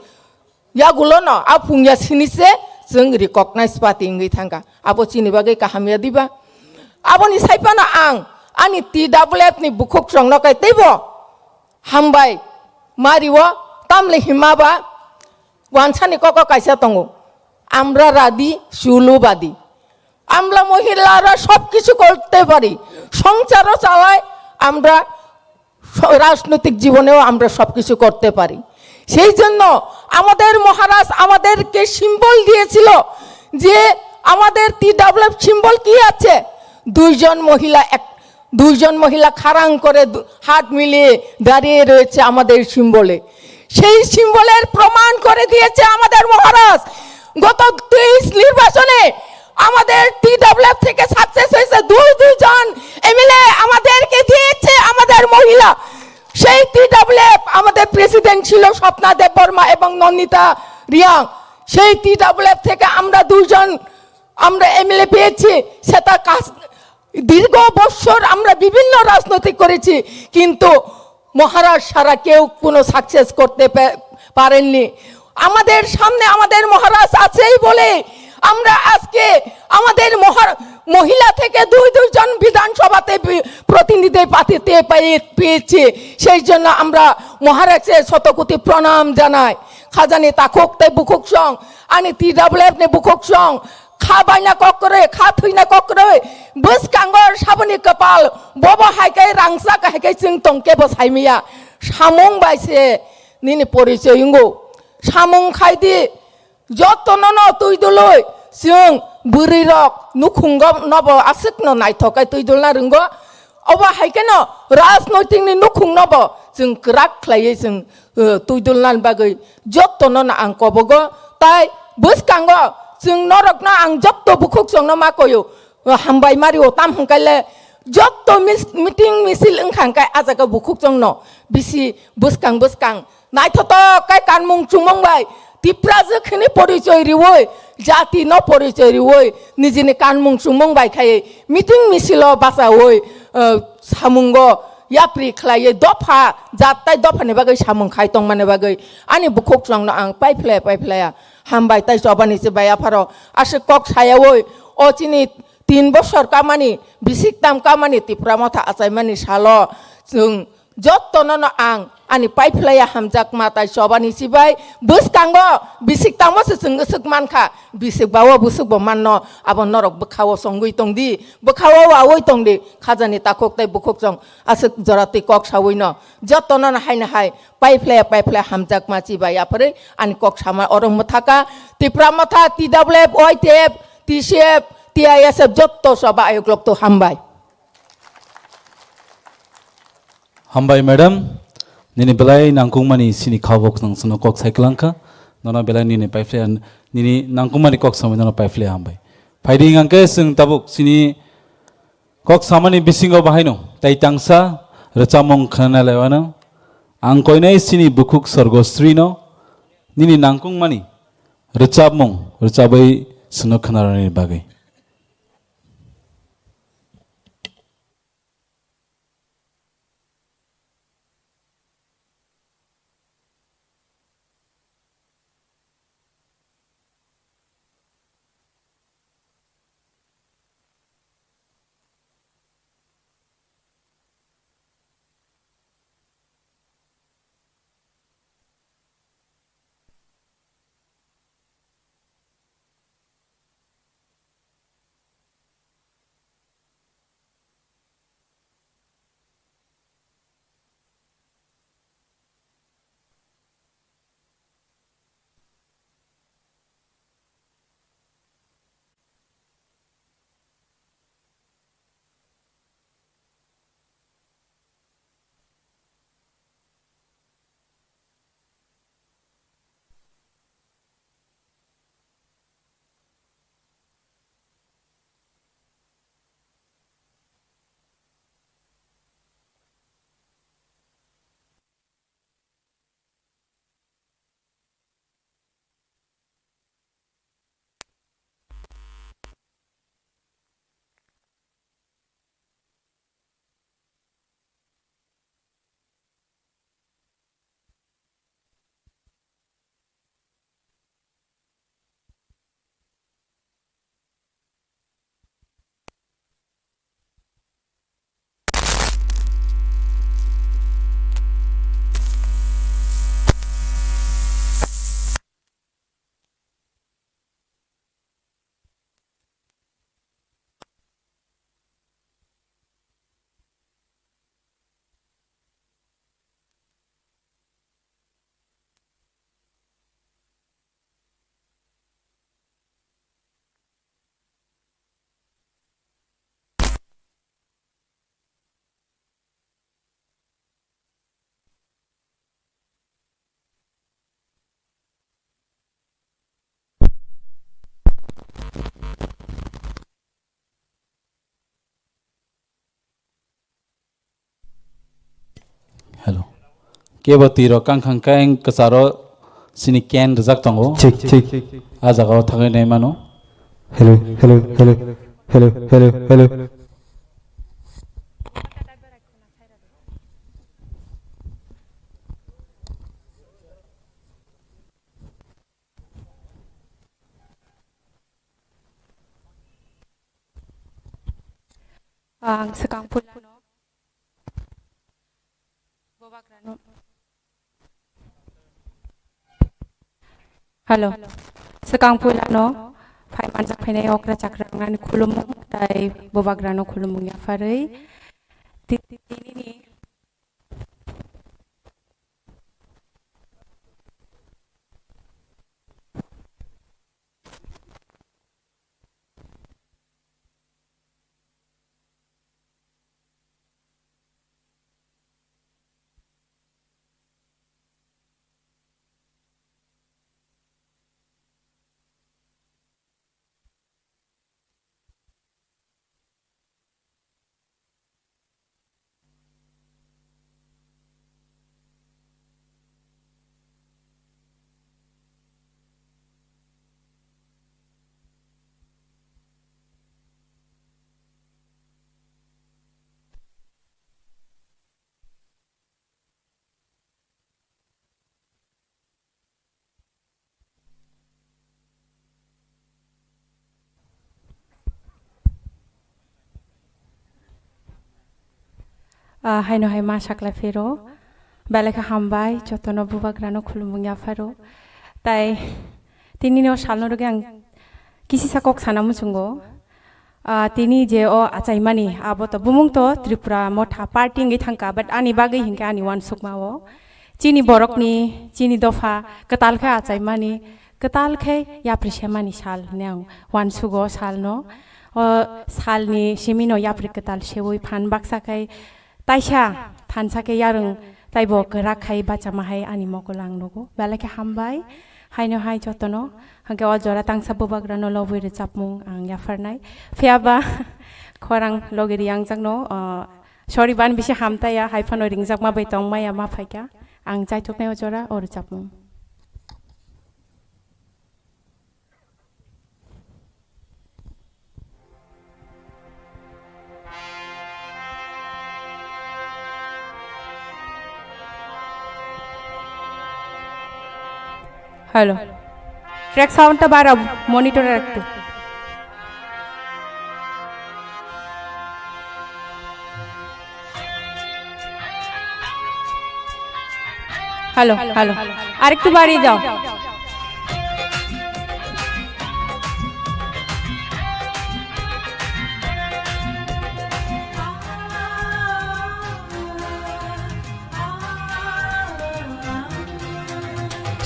yagulono a phungya sini se chwng recognize party wngwi thangkha. Abo chini bagwi kaham ya diba? Aboni sai phano ang ani T W F ni bukhuk chwngno kai teibo hambai mario, tamle hima ba wansani koko kaisa tongo, "আমরা রাধি চুলু বাঁধি, আমরা মহিলারা সব কিছু করতে পারি, সংসারও চালাই, আমরা স-, রাজনৈতিক জীবনেও আমরা সব কিছু করতে পারি।" সেই জন্য আমাদের মহারাজ আমাদেরকে সিম্বল দিয়েছিল যে আমাদের টি ডাব্লিউ এফ সিম্বল কি আছে? দুইজন মহিলা এক, দুইজন মহিলা খাড়াং করে দু-, হাত মিলিয়ে দাঁড়িয়ে রয়েছে আমাদের সিম্বলে। সেই সিম্বলের প্রমাণ করে দিয়েছে আমাদের মহারাজ। গত তেইশ নির্বাচনে আমাদের টি ডাব্লিউ এফ থেকে সাকসেস হয়েছে দুই দুইজন এমএলএ আমাদেরকে দিয়েছে আমাদের মহিলা। সেই টি ডাব্লিউ এফ আমাদের প্রেসিডেন্ট ছিল স্বপ্না দেববর্মা এবং নন্দিতা রিয়াং। সেই টি ডাব্লিউ এফ থেকে আমরা দুইজন আমরা এমএলএ পেয়েছি, সেটা কাজ, দীর্ঘ বৎসর আমরা বিভিন্ন রাজনৈতিক করেছি, কিন্তু মহারাজ ছাড়া কেউ কোনো সাকসেস করতে পে-, পারেননি। আমাদের সামনে আমাদের মহারাজ আছেই বলে আমরা আজকে আমাদের মহার-, মহিলা থেকে দুই দুইজন বিধানসভাতে বি-, প্রতিনিধি পাঠিয়ে পেয়ে-, পেয়েছি। সেই জন্য আমরা মহারাজকে শতকোটি প্রণাম জানাই। Khajani takhuk tei bukhuk song, ani T W F ni bukhuk song, kha baina kokroi, kha thwina kokroi, bwskango saboni kwpal, bobo hai khe rangchak hai khe chwng tong khe bo saimaya. Samung bai se nini porichoi wngo. Samung khai di, joto no no twi dului, chwng bwrwi rok nukhungo nobo aswk no naithok khe twi dulna rwngo. Obo hai kheno rajnoitik ni nukhung no bo chwng kwrak khlaiwi chwng, eh, twi dulna bagwi joto no no ang kobogo. Tai bwskango chwng norok no ang joto bukhuk chwng no ma koyo, eh, hambai mario tam hwnkhe le joto mis-, meeting misil wngkha hwnkhe ah jaga bukhuk chwng no bisi bwskang bwskang Naithotok khe kanmung chumung bai Tiprajwk hwnwi porichoi riwi, jati no porichoi riwi, nijini kanmung chumung bai khai meeting misil o bachawi, eh, samungo yapri khlaiwi dopha jat tai dophani bagwi samung khai tongmani bagwi ani bukhuk chwngno ang paiphlaya paiphlaya hambai tai chobani se bai apharo aswk kok sayawi o chini tin bosor kamani bisik tam kamani Tipra Motha achaimani salo chwng jottono no ang ani paiphlaya hamjakma tai chobani sibai bwskango bisik tangbo se chwng swk mankha bisik bawo bwswk bo manno abo norok bwkhao chongwi tongdi bwkhao wawi tongdi khajani takhuk tai bukhuk chwng aswk jora twi kok sawi no jottono no haino hai paiphlaya paiphlaya hamjakma chibai aphari ani kok sama oro mwthaka Tipra Motha T W F Y T F T C F T I S F jotto soba ayok lok to hambai. Hambai madam, nini belai nangkukmani sini khabok nang sano kok sai klangkha, nono belai nini paiphlaya nini nangkukmani kok samai nono paiphlaya hambai. Phaidi hingkhe chwng tabuk sini kok samani bisingo bahaino tai tangsa rwchapmung khwnana laiwano ang koinai sini bukhuk Sorgosrino nini nangkukmani rwchapmung rwchapwi chwngno khwnarwni bagwi. Hello. Kebo twi rok kang khang kang kwcharo sini ken rijak tongo. Check, check. A jaga o thangwi nai mano. Hello, hello, hello. Hello, hello, hello. Ang swkang pulano bobagrano. Hello. Swkang pulano phai manjak phainai okra chakra wngnani khulumung tai bobagrano khulumung yapharwi. Ti-, tinini Ah, haino hai ma sakla phero. Belai khe hambai, jotono bubagrano khulumung yapharo. Tai tini no salno rwgwi ang kisisa kok sana muchungo. Ah, tini je o achaimani, abo to bumung to Tripura Motha Party wngwi thangkha, but ani bagwi hinkhe ani uansukma o. Chini borokni, chini dopha kwtal khe achaimani, kwtal khe yapri semani sal hinwi ang uansugo salno. O salni simino yapri kwtal seui phan baksa khai taisa thansa khe yarwng taibo kwrak khai bachama hai ani mokol ang nugo. Belai khe hambai, haino hai jotono. Hwnkhe o jora tangsa bubagrano lobwi rwchapmung ang yapharnai. Phiyaba khorang logi riyangjakno, o, sorry, ban bisi hamtaya, hai phano ringjakma bai tongmaya ma phaikha. Ang chaithoknai o jora o rwchapmung. Hello. Track sound ta bara monitor rakto. Hello, hello. Arektu bari jao.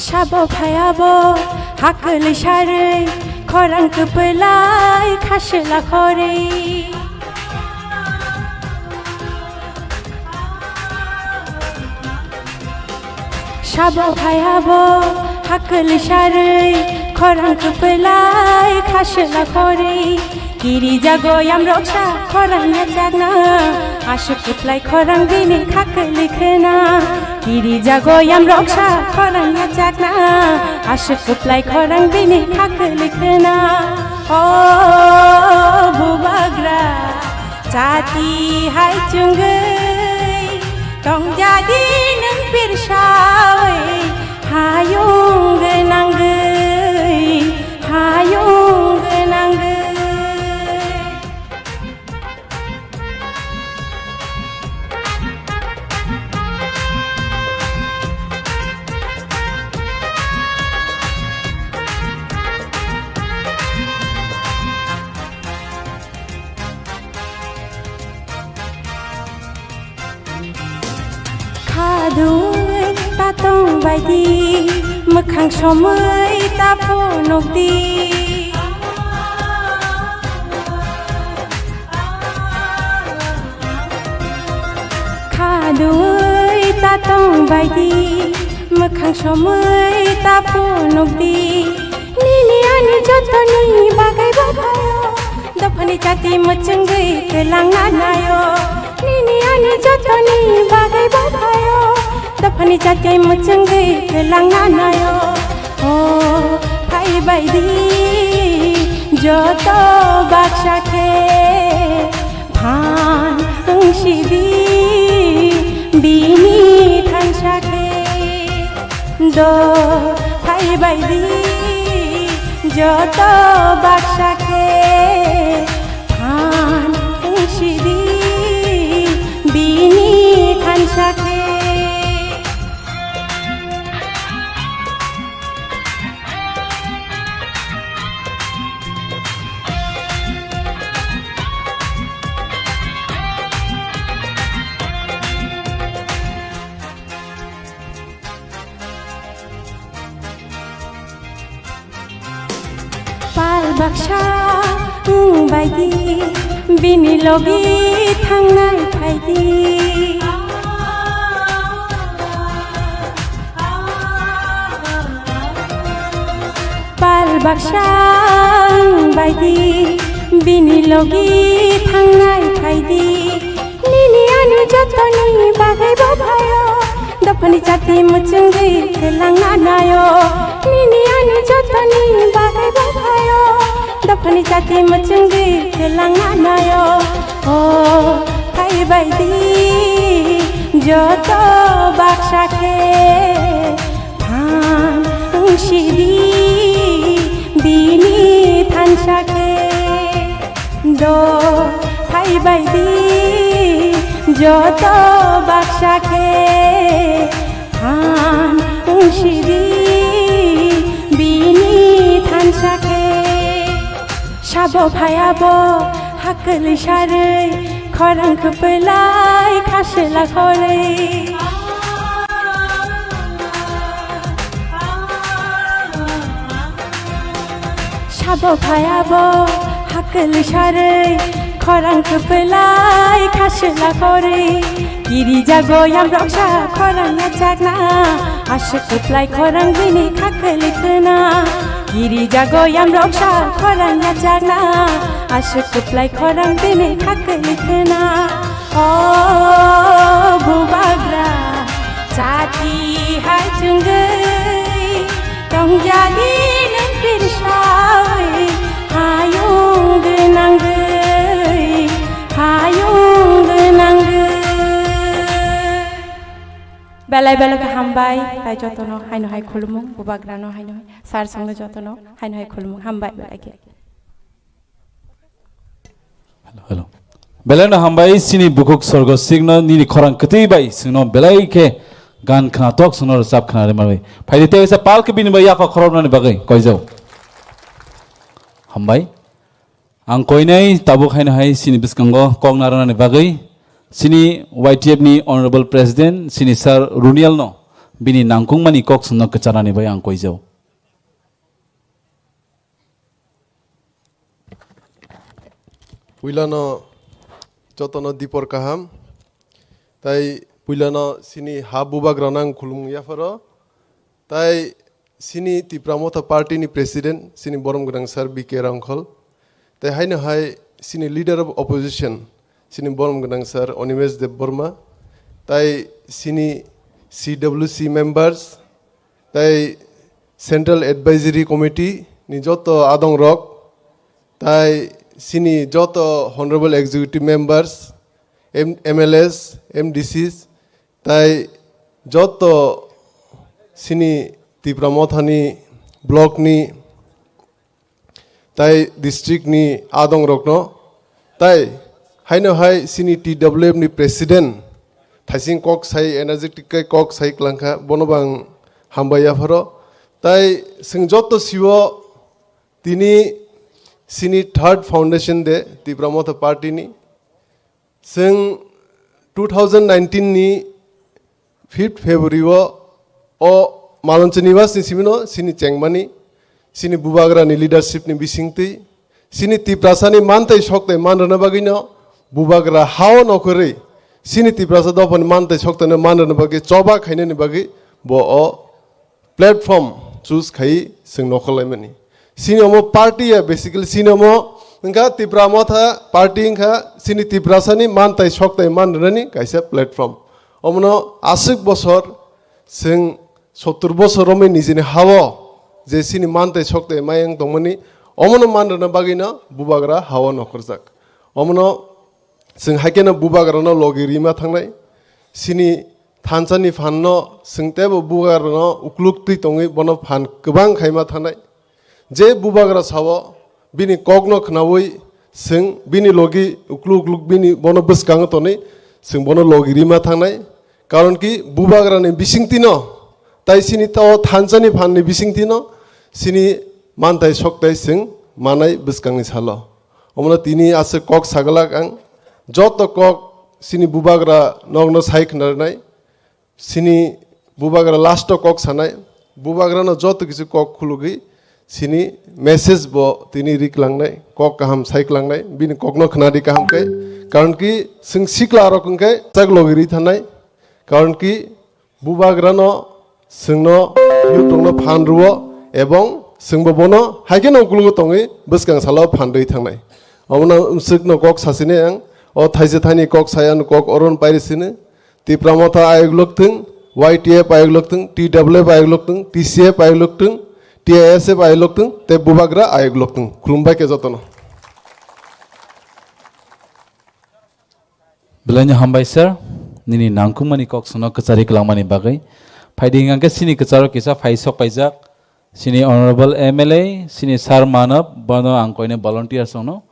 Sabo phayabo hakli sarwi khorang kwpwlai khaswla khorwi. Sabo phayabo hakli sarwi khorang kwpwlai khaswla khorwi. Kiri jago yamroksa khorang yachakna, aswk kwplai khorang bini khakli khwna. Kiri jago yamroksa khorang yachakna, aswk kwplai khorang bini khakli khwna. O bubagra, chati hai chwngwi tongjadi nwng pirsawi, hayung gwnangwi, hayung gwnangwi. Khadui tatong baidi, mwkhang somwi ta phunukdi. Khadui tatong baidi, mwkhang somwi ta phunukdi. Nini ani jotoni bagwi bo phaio, dophani chati mwchwngwi kwlangna naio. Nini ani jotoni bagwi bo phaio, dophani chati mwchwngwi kwlangna naio. O phai baidi joto baksa khe phan wngsidi bini thansa khe. Do phai baidi joto baksa khe phan wngsidi bini thansa khe. Pal baksa wng baidi, bini logi thangnai phaidi. Pal baksa wng baidi, bini logi thangnai phaidi. Nini ani jotoni bagwi bo phaio, dophani chati mwchwngwi kwlangna naio. Nini ani jotoni bagwi bo phaio, dophani chati mwchwngwi kwlangna naio. O phai baidi joto baksa khe phan wngsidi bini thansa khe. Do phai baidi Joto baksa khe phan wngsidi bini thansa khe. Sabo phayabo hakli sarwi khorang kwpwlai khaswla khorwi. Sabo phayabo hakli sarwi khorang kwpwlai khaswla khorwi. Kirijago yamroksa khorang yachakna, aswk kwplai khorang bini khakli khwna. Kirijago yamroksa khorang yachakna, aswk kwplai khorang bini khakli khwna. O bubagra, chati hai chwngwi tongjani nwng pirsawi, hayung gwnangwi, hayung gwnangwi. Belai belai khe hambai, tai jotono haino hai khulumung, bubagrano haino hai, sir songno jotono haino hai khulumung, hambai belai khe. Hello, hello. Belai no hambai sini bukhuk sorgo sikno nini khorang kwtwi bai singno belai khe gan khnatok singno rwchap khna rwmani. Phaidi tei sa pal khe bini bai yapha khoroknani bagwi koijao. Hambai. Ang koinai tabuk haino hai sini bwskango kok narwknani bagwi sini Y T F ni Honorable President sini Sir Runial no bini nangkukmani kok singno kwcharnani bai ang koijao. Puilano jotono dipor kaham. Tai puilano sini ha bubagrano ang khulumung yapharo. Tai sini Tipra Motha Party ni President, sini borom gwnang Sir B K Rangkhol. Tai haino hai sini Leader of Opposition, sini borom gwnang Sir Animesh Debbarma. Tai sini C W C members, tai Central Advisory Committee ni joto adong rok, tai sini joto Honorable Executive Members, M-, M L As, M D Cs, tai joto sini Tipra Mothani block ni tai district ni adong rokno, tai haino hai sini T W F ni president thaising kok sai energetic kai kok sai klangkha, bono bang hambai yapharo. Tai sing joto siwo tini sini third foundation day Tipra Motha party ni. Chwng two thousand nineteen ni fifth February o, o Maloncha Nibas ni simi no sini chengmani, sini bubagra ni leadership ni bisingtwi, sini Tiprasa ni mantai soktai man rwna bagwi no bubagra hao nokhorwi, sini Tiprasa dopha ni mantai soktai no man rwna bagwi choba khainani bagwi bo o platform choose khai chwng nokhorlaimani. Sini omo party ya, basically sini omo wngkha Tipra Motha party wngkha sini Tiprasani mantai soktai man rwnani kaisa platform. Omono aswk bosor chwng sottur bosor romwi nijini hao je sini mantai soktai mayang tongmani omono man rwna bagwino bubagra hao nokhorjak. Omono chwng haikhe no bubagrano logi rima thangnai. Sini thansa ni phan no chwng teibo bubagrano ukluk twi tongwi bono phan kwbang khaima thangnai. Je bubagra sao bini kok no khnaui chwng bini logi ukluk ukluk bini bono bwskango tonwi chwng bono logi rima thangnai. Karon ki bubagra ni bisingtwi no tai sini tao thansa ni phan ni bisingtwi no sini mantai soktai chwng manai bwskang ni salo. Omono tini aswk kok saglak ang, joto kok sini bubagra nokno sai khna rwnai, sini bubagra last o kok sanai, bubagrano joto kisu kok khulugwi sini message bo tini rik langnai, kok kaham sai klangnai, bini kokno khna di kaham khe, karon ki chwng sikla rok hwnkhe chak logi ri thanai, karon ki bubagrano chwngno youth rokno phan rwo ebong chwngbo bono haikhe no ukulugo tongwi bwskang salo phan rwi thangnai. Omono umswkno kok sasini ang o thaisa thani kok sayano kok oron pairi sini Tipra Motha ayok lokthwng, Y T F ayok lokthwng, T W F ayok lokthwng, T C F ayok lokthwng, T I S F ayok lokthwng, tei bubagra ayok lokthwng. Khulumbai khe jotono. Belai no hambai sir, nini nangkukmani kok sono kwchari kwlangmani bagwi. Phaidi hwnkhe sini kwcharo kisa phai sok paijak, sini honorable M L A, sini sir Manav, bono ang koine volunteer songno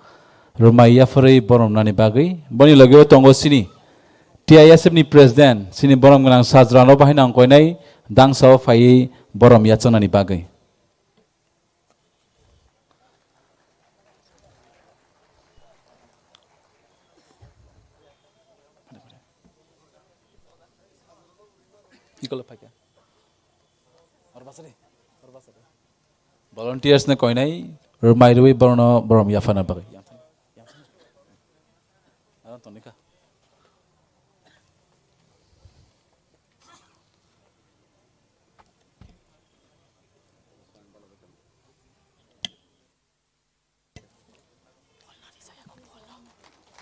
rwmai yapharwi boromnani bagwi. Boni logeo tongo sini T I S F ni President, chini borom gwnang sajra no bahai nang koinai dangsa o phaiwi borom yachanani bagwi. Volunteers no koinai rwmai rwi borokno borom yaphana bagwi.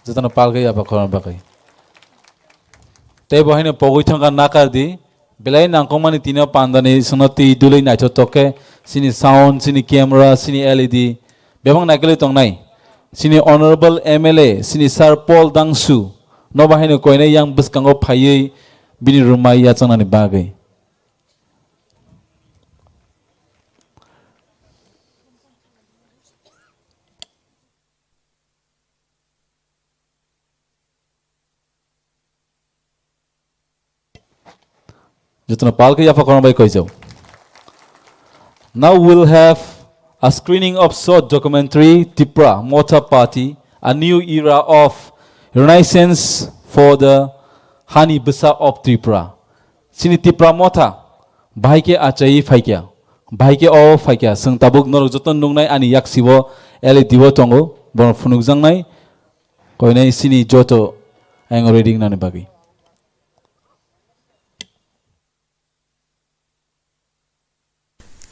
Jotono palgwi abo khorang bagwi. Tei bo haino pogwi thangkha nakar di, belai nangkukmani tino pandani songno twi dulwi naithotok khe chini sound, chini camera, chini L E D bebak naikolwi tongnai. Chini Honorable M L A, chini Sir Paul Dangsu, nobo haino koinai yang bwskango phaiwi bini rwmai yachanani bagwi. Jotono palkhe yapha khorang bai koijak. Now we'll have a screening of short documentary Tipra Motha Party, a new era of renaissance for the Hani Bwsa of Tripura. Chini Tipra Motha bahai khe achaiwi phaikya, bahai khe o phaikya, chwng tabuk norok joto nuknai ani yaksio L E D o tongo, bono phunukjaknai koinai chini joto ayang reading nani bagwi.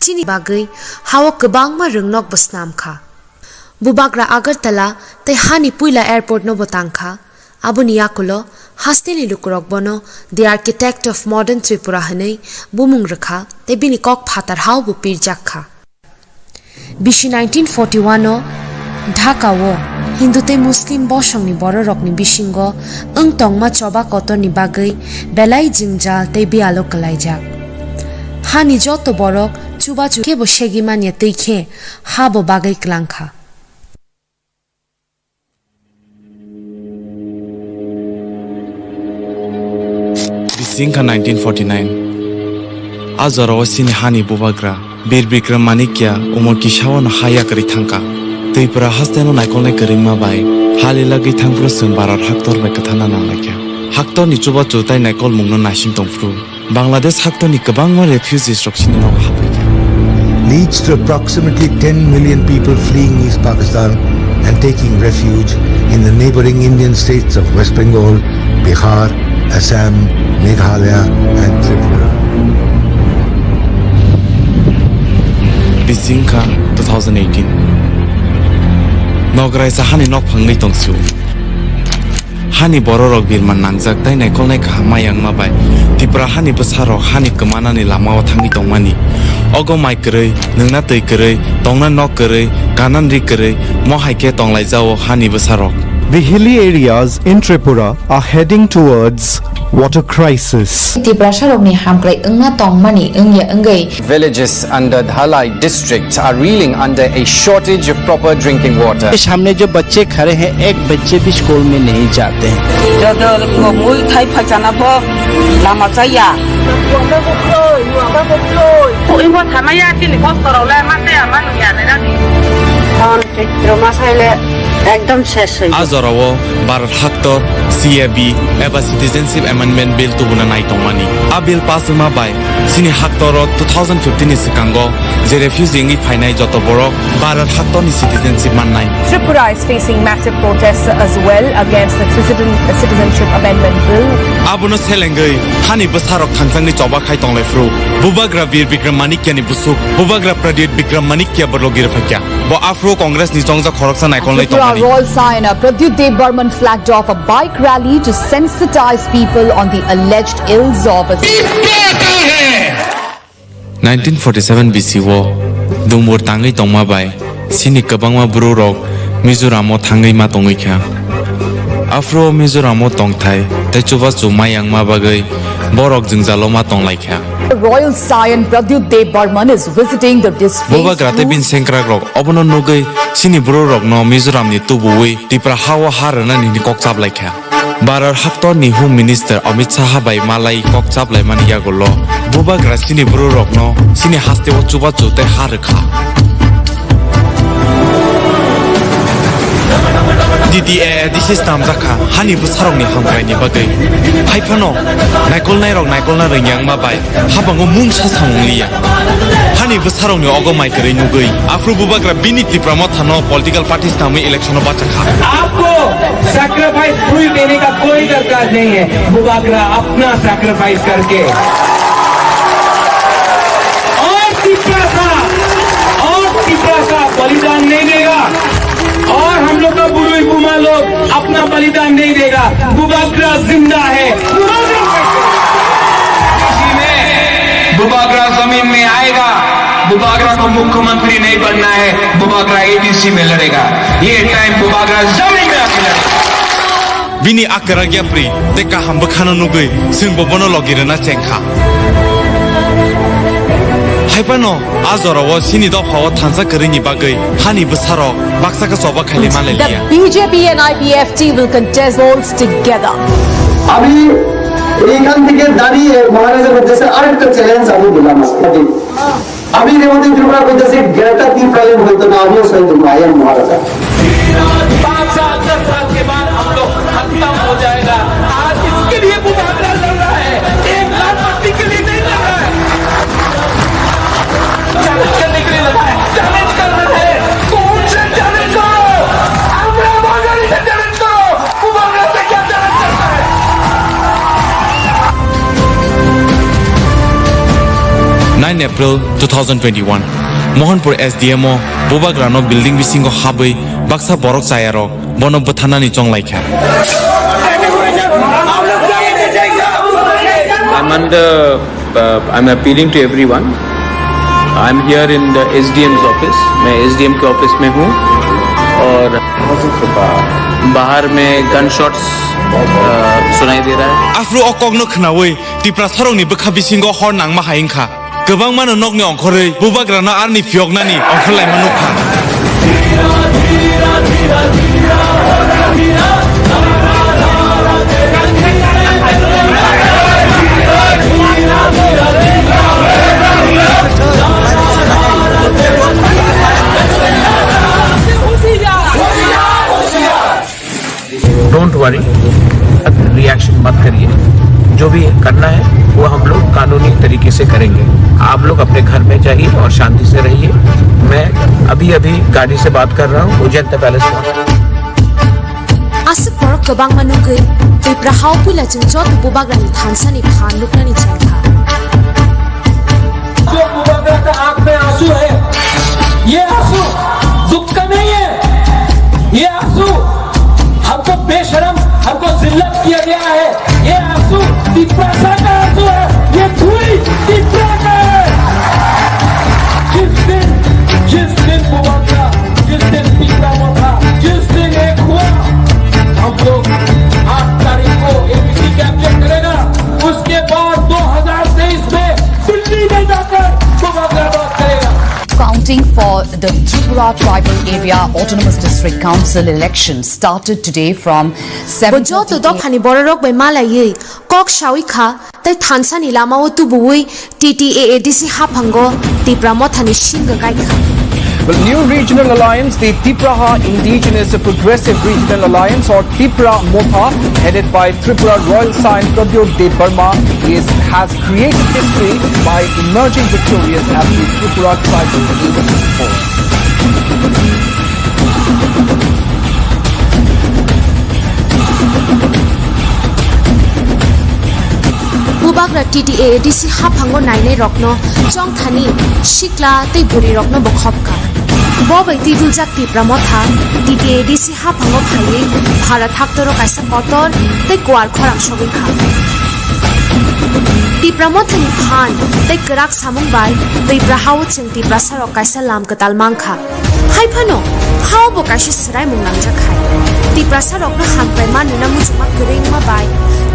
Chini bagwi hao kwbangma rwngnokbo snam kha. Bubagra Agartala tei hani puila airport no bo tang kha. Aboni yakulo hasteni lukurok bono The Architect of Modern Tripura hwnwi bumung rwkha tei bini kok phatar hao bo pirjak kha. Bisi nineteen forty-one o Dhaka o Hindu tei Muslim bosongni bororokni bisingo wng tongma choba kotorni bagwi belai jwngjal tei biyalo kwlaijak. Hani joto borok chubachu khe bo segwi manya twi khe ha bo bagwi kwlang kha. Bisi wngkha nineteen forty-nine. A jorao chini hani bubagra Bir Bikram Manikya umor kisao no ha yakarwi thangkha. Twipra hasteno naikolnai kwrwngma bai halilagwi thangphuru chwng Bharat haktor bai kwtharna nanglaikha. Haktorni chubachu tai naikolmungno naising tongphuru Bangladesh haktorni kwbangma refugees rok chini nogo haplaikha. Leads to approximately ten million people fleeing East Pakistan and taking refuge in the neighboring Indian states of West Bengal, Bihar, Assam, Meghalaya, and Tripura. Bisi wngkha two thousand eighteen. Nograisa hani nokphangwi tongsio. Hani bororok birman nangjak tei naikolnai kaham mayangma bai Tipra hani bwsarok hani kwmanani lamao thangwi tongmani. Ogo mai kwrwi, nwngna twi kwrwi, tongna nok kwrwi, kanan ri kwrwi, mo hai khe tonglaijao hani bwsarok. The hilly areas in Tripura are heading towards water crisis. Tiprasarokni hamkrai wngna tongmani wngya wngwi. Villages under Dhalai district are reeling under a shortage of proper drinking water. सामने जो बच्चे खड़े हैं, एक बच्चे भी स्कूल में नहीं जाते हैं। Dodol komui thai phaijana bo lama chaya. Ui bo thamaya chini kosto rok le ma chaya ma nungya nai rani. Chitro ma saile ekdom ses oi. A jorao Bharat Haktor, C A B eba Citizenship Amendment Bill tubuna nai tongmani. A bill pass wngma bai chini haktoro two thousand fifteen ni swkango je refugee wngwi phainai joto borok Bharat Haktorni citizenship mannai. Tripura is facing massive protests as well against the Citizen-, Citizenship Amendment Bill. Abono selengwi hani bwsarok thangjakni choba khai tonglaifru. Bubagra Bir Bikram Manikyani busuk, Bubagra Pradyut Bikram Manikya bo logi rwphaikya. Bo aphuru Congress ni chongjak khoroksa naikolnai Tripura tongmani. Royal Saion Pradyut Debbarman flagged off a bike rally to sensitize people on the alleged ills of a Nineteen forty-seven B C o dumbur tangwi tongma bai chini kwbangma bwrwrok Mizoramo thangwi ma tongwi kha. Aphuru o Mizoramo tongthai tei chubachu mayangma bagwi borok jwngjalo ma tonglaikha. Royal Saion Pradyut Debbarman is visiting the displaced Bubagra tei bini sengkrakrok obono nugwi chini bwrwrokno Mizoramni tubuwi Tipra ha-o ha rwnani hwnwi kok chaplaikha. Bharat haktorni Home Minister Amit Shah bai malai kok chaplaimani yagulo bubagra chini bwrwirokno chini hasteo chubachu tei ha rwkha. D T A A D C snamjakha hani bwsarokni hamkraini bagwi. Haiphano naikolnairok naikolna rwngya wngma bai habango mungsa samung liya. Hani bwsarokni ogo mai kwrwi nugwi aphuru bubagra bini Tipra Mothano political party snamwi election-o bachakha. आपको sacrifice full देने का कोई दरकार नहीं है। बुबागरा अपना सैक्रिफाइस करके और तिप्रासा, और तिप्रासा बलिदान नहीं देगा। और हम लोग का बुरुई बुमा लोग अपना बलिदान नहीं देगा। बुबागरा जिंदा है। बुबागरा जमीन में आएगा। बुबागरा को मुख्यमंत्री नहीं बनना है, बुबागरा एडीसी में लड़ेगा। ये टाइम बुबागरा जमीन में आके लड़ेगा। Bini akwrak yapri tei kaham bwkhano nugwi chwngbo bono logi rwna chengkha. Haiphano a jorao chini dophao thansa kwrwini bagwi hani bwsarok baksa khe choba khaili manlai liya. The B J P and I P F T will contest polls together. আমি এইখান থেকে দাঁড়িয়ে মহারাজার উদ্দেশ্যে আরেকটা চ্যালেঞ্জ আমি দিলাম আজকে। আমি রেবতী ত্রিপুরা কইতাছি, গ্রেটার ত্রিপুরাল্যান্ড হইতো না, আমিও শহীদ হইব, I am মহারাজা। पाँच साल, दस साल के बाद हम लोग खत्म हो जाएगा। आज इसके लिए बुबागरा लड़ रहा है, एक लाल पत्ती के लिए नहीं लड़ रहा है। चैलेंज करने के लिए लगा है, चैलेंज कर रहा है। कौन से चैलेंज करो? আমরা বাঙালি से चैलेंज करो। बुबागरा से क्या चैलेंज करता है? Nine April two thousand twenty-one, Mohanpur S D M o bubagrano building bisingo habwi baksa borok chayarok bono bwtharnani chonglaikha. I'm under, uh, I'm appealing to everyone. I'm here in the S D M's office. मैं S D M के ऑफिस में हूँ और बाहर में गनशॉट्स, अ, सुनाई दे रहा है। Aphuru o kokno khnaui Tiprasarokni bwkha bisingo hor nangma hai wngkha. Kwbangmano nokni ongkhorwi bubagrano arni phiyoknani ongkhorlaima nukha. Don't worry, reaction मत करिए। जो भी करना है वो हम लोग कानूनी तरीके से करेंगे। आप लोग अपने घर में जाइए और शांति से रहिए। मैं अभी अभी गाड़ी से बात कर रहा हूँ, वो जनता पैलेस पहुंच। Aswk borok kwbangma nugwi Tipra hao puila chwng joto bubagrani thansani phan nuknani chengkha. जो बुबागरा का आंख में आंसू है, ये आंसू दुख का नहीं है, ये आंसू हमको बेशरम, हमको जिल्लत किया गया है। ये आंसू तिप्रासा का आंसू है, ये धूल तिप्रा का है। जिस दिन, जिस दिन बुबागरा, जिस दिन तिप्रा मोथा, जिस दिन एक हुआ, हम लोग आठ तारीख को एबीसी कैप्चर करेगा, उसके बाद दो हज़ार तेईस में दिल्ली में जाकर बुबागरा बात करेगा। Counting for the Tripura Tribal Area Autonomous District Council election started today from seven thirty a m. Bo joto dophani bororok bai malaiwi kok sawi kha tei thansani lamao tubuwi T T A A D C haphango Tipra Mothani singw kaikha. Well, new regional alliance, the Tipraha Indigenous Progressive Regional Alliance or Tipra Motha, headed by Tripura Royal Scion Pradyot Debbarma, is, has created history by emerging victorious at the Tripura Tribal Agency Forum. Bubagra T T A A D C haphango nainai rokno chongthani sikla tei bwrwi rokno bo khopkha. Bo bai twiduljak Tipra Motha T T A A D C haphango phaiwi Bharat haktoro kaisa kotor tei kuar khorang sogwi kha. Tipra Mothani phan tei kwrak samung bai Tipra hao chwng Tiprasarok kaisa lam kwtal mankha. Haiphano, hao bo kaisa swraimung nangjak hai. Tiprasarokno hamkrai manwina muchungma kwrwi wngma bai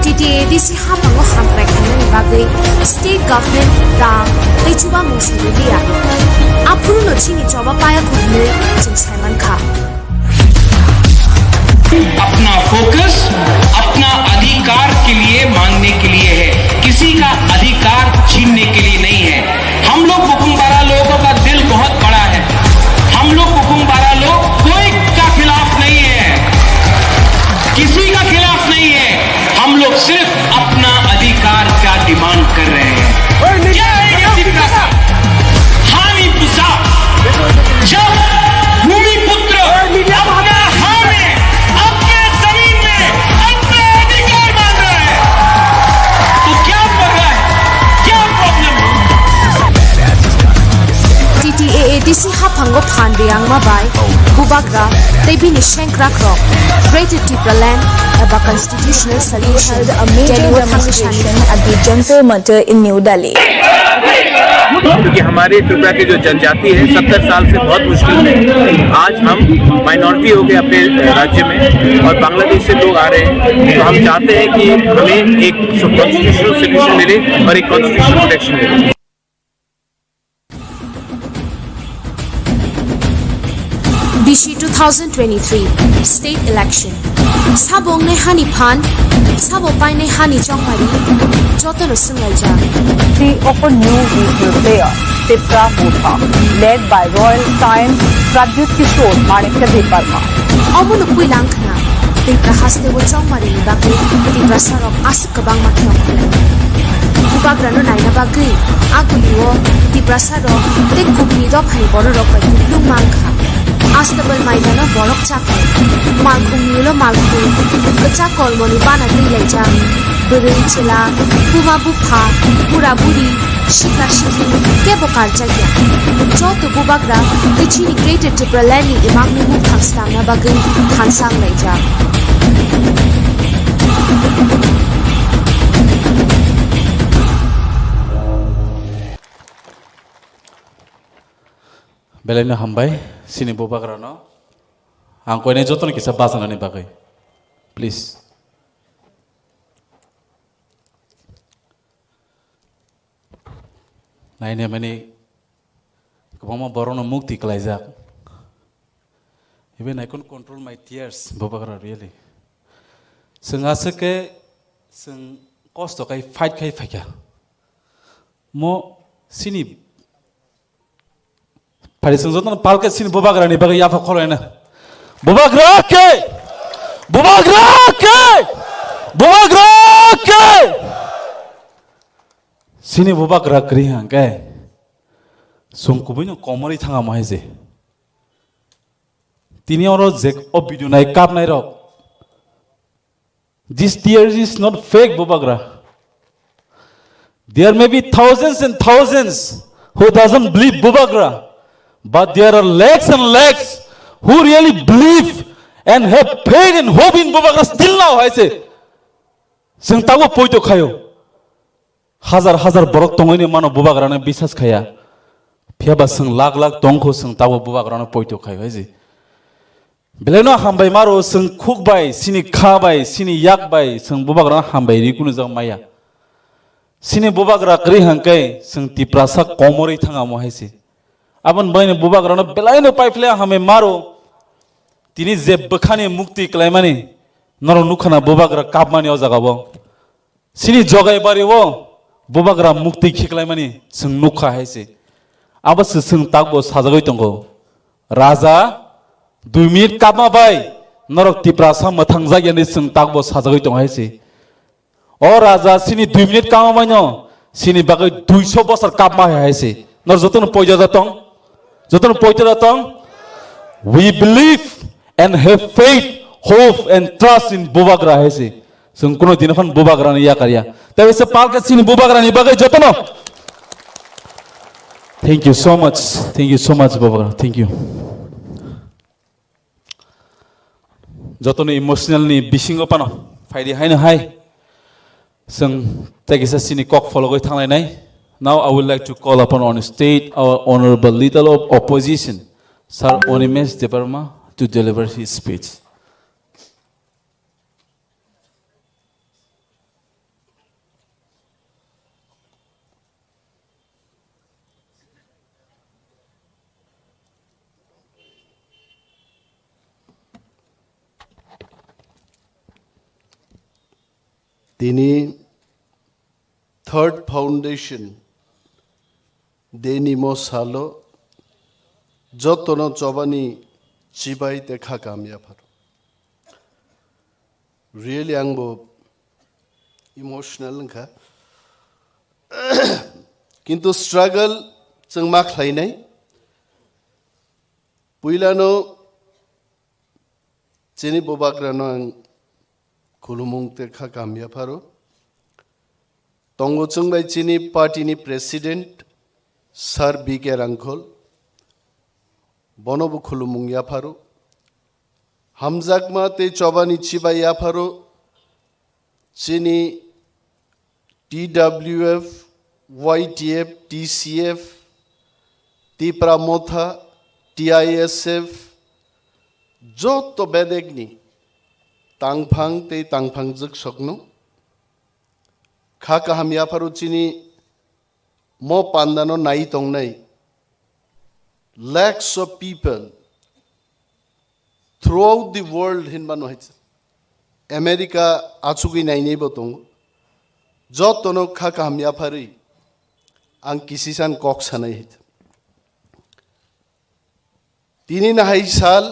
T T A A D C haphango hamkrai khainani bagwi state government rang tei chubamung se rwliya. Aphuruno chini choba paya kho hwnwi chwng saimankha. अपना फोकस, अपना अपना अधिकार के लिए मांगने के लिए है, किसी का अधिकार छीनने के लिए नहीं है। हम लोग बुकुंबारा लोगों का दिल बहुत बड़ा है। हम लोग बुकुंबारा लोग कोई का खिलाफ नहीं है, किसी का खिलाफ नहीं है। हम लोग सिर्फ अपना अधिकार का डिमांड कर रहे हैं। क्या है ये तिपरासा? हामी पुसा, जब भूमिपुत्र अपना हाँ में, अपने जमीन में, अपने अधिकार मांग रहा है, तो क्या कर रहा है? क्या प्रॉब्लम है? T T A A D C haphango phan riyangma bai Bubagra tei bini sengkrakrok Greater Tipraland eba Constitutional Solution held a major demonstration at the Jantar Mantar in New Delhi. क्योंकि हमारे त्रिपुरा की जो जनजाति है, सत्तर साल से बहुत मुश्किल में, आज हम माइनॉरिटी हो गए अपने राज्य में और बांग्लादेश से लोग आ रहे हैं। तो हम चाहते हैं कि हमें एक कॉन्स्टिट्यूशनल सोल्यूशन मिले और एक कॉन्स्टिट्यूशनल प्रोटेक्शन मिले। Bisi two thousand twenty-three state election. Sabo wngnai hani phan, sabo painai hani chongmari, jotono swnglaijak. Three of a new regional player, Tipra Motha, led by Royal Scion Pradyut Kishore Manikya Debbarma. Omono puila wngkha na, Tipra hasteo chongmari ni bagwi Tiprasarok aswk kwbangma khe ongkha. Bubagrano naina bagwi agulio Tiprasarok tei kubuni dophani bororok bai kuplung mankha. Astabal maidano borok chakhai. Malkhungni ulo malkhung, kwchak kolmoni bana twilaijak. Bwrwi, chwla, buma bupha, bura buri, sikla sikli kebo karjakya. Joto bubagra tei chini Greater Tipraland ni imangni mukthang swnamna bagwi thansa wnglaijak. Belaino hambai, chini bubagrano. Ang koinai jotono kisa bachanani bagwi. Please. Naina mani kwbangma borokno mukti kwlaijak. Even I couldn't control my tears, bubagra, really. Chwng aswk khe, chwng kosto khai fight khai phaikha. Mo chini Phari chwng jotono palke chini bubagrani bagwi yapha khorlaina. Bubagra khe! Bubagra khe! Bubagra khe! Chini bubagra kwrwi hwnkhe chwng kubuino komorwi thanga mo hai se. Tini oro je o video nai kapnai rok. This tear is not fake, Bubagra. There may be thousands and thousands who doesn't believe Bubagra, but there are lakhs and lakhs who really believe and have faith and hope in Bubagra still now, I say. Chwng tabuk poito khaio. Hazar hazar borok tongwi ni mano bubagrano bisas khaya. Phiya ba chwng lakh lakh tong kho, chwng tabuk bubagrano poito khai bai se. Belai no hambai maro, chwng khuk bai, chini kha bai, chini yak bai, chwng bubagrano hambai ri kunu jak maya. Chini bubagra kwrwi hwnkhe chwng Tiprasa komorwi thanga mo hai se. Aboni bagwi ni bubagrano belai no paiphle hambai maro. Tini je bwkhani mukti klaimani norok nukha na bubagra kapmani o jaga o. Chini Jogai bari o bubagra mukti khiklaimani chwng nukha hai se. Abo se chwng takbo sajagwi tongo. Raja, dui minute kapma bai norok Tiprasa mwthang jak yani chwng takbo sajagwi tongo hai se. O raja, chini dui minute kapma bai no chini bagwi duiso bosor kapma hai hai se. Nor jotono poito da tong? Jotono poito da tong? We believe and have faith, hope and trust in Bubagra hai se. Chwng kuno dino phan Bubagrani yakar ya. Tei se palka chini Bubagrani bagwi jotono. Thank you so much. Thank you so much, Bubagra. Thank you. Jotono emotional ni bisingo pano phaidi haino hai. Chwng tei kisa chini kok phologwi thanglainai. Now I would like to call upon on stage our honorable leader of opposition, Sir Animesh Debbarma, to deliver his speech. Tini Third Foundation Day ni mo salo jotono chobani chibai te kha kaham yapharo. Really ang bo emotional wngkha. Kintu struggle chwng ma khlainai. Puilano chini bubagrano ang khulumung te kha kaham yapharo. Tongo chwng bai chini party ni president Sir B K Rangkhol, bono bo khulumung yapharo. Hamjakma tei chobani chibai yapharo chini T W F, Y T F, T C F, Tipra Motha, T I S F, joto bedekni tangphang tei tangphang jwksokno kha kaham yapharo chini mo pandano nai tongnai lakhs of people throughout the world hinmano hai. America achugwi nainaibo tongo. Jotono kha kaham yapharwi ang kisisan kok sanai hai. Tini nahai sal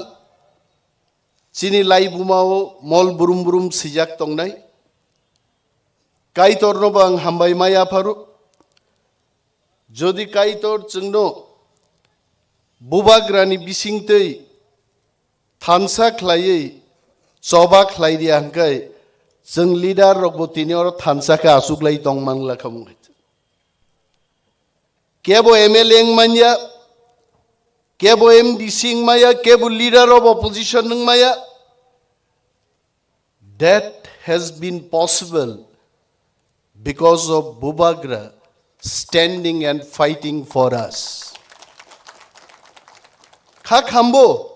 chini laibumao mol brum brum sijak tongnai. Kaitorno bo ang hambai ma yapharo. Jodi Kaitor chwngno bubagrani bisingtwi thansa khlaiwi choba khlai di hwnkhe, chwng leader rokbo tini oro thansa khe achuklai tong man la kha mung hai. Kebo M L A wng manya, kebo M D C wng maya, kebo leader of opposition wng maya. That has been possible because of Bubagra standing and fighting for us. Kha khambo,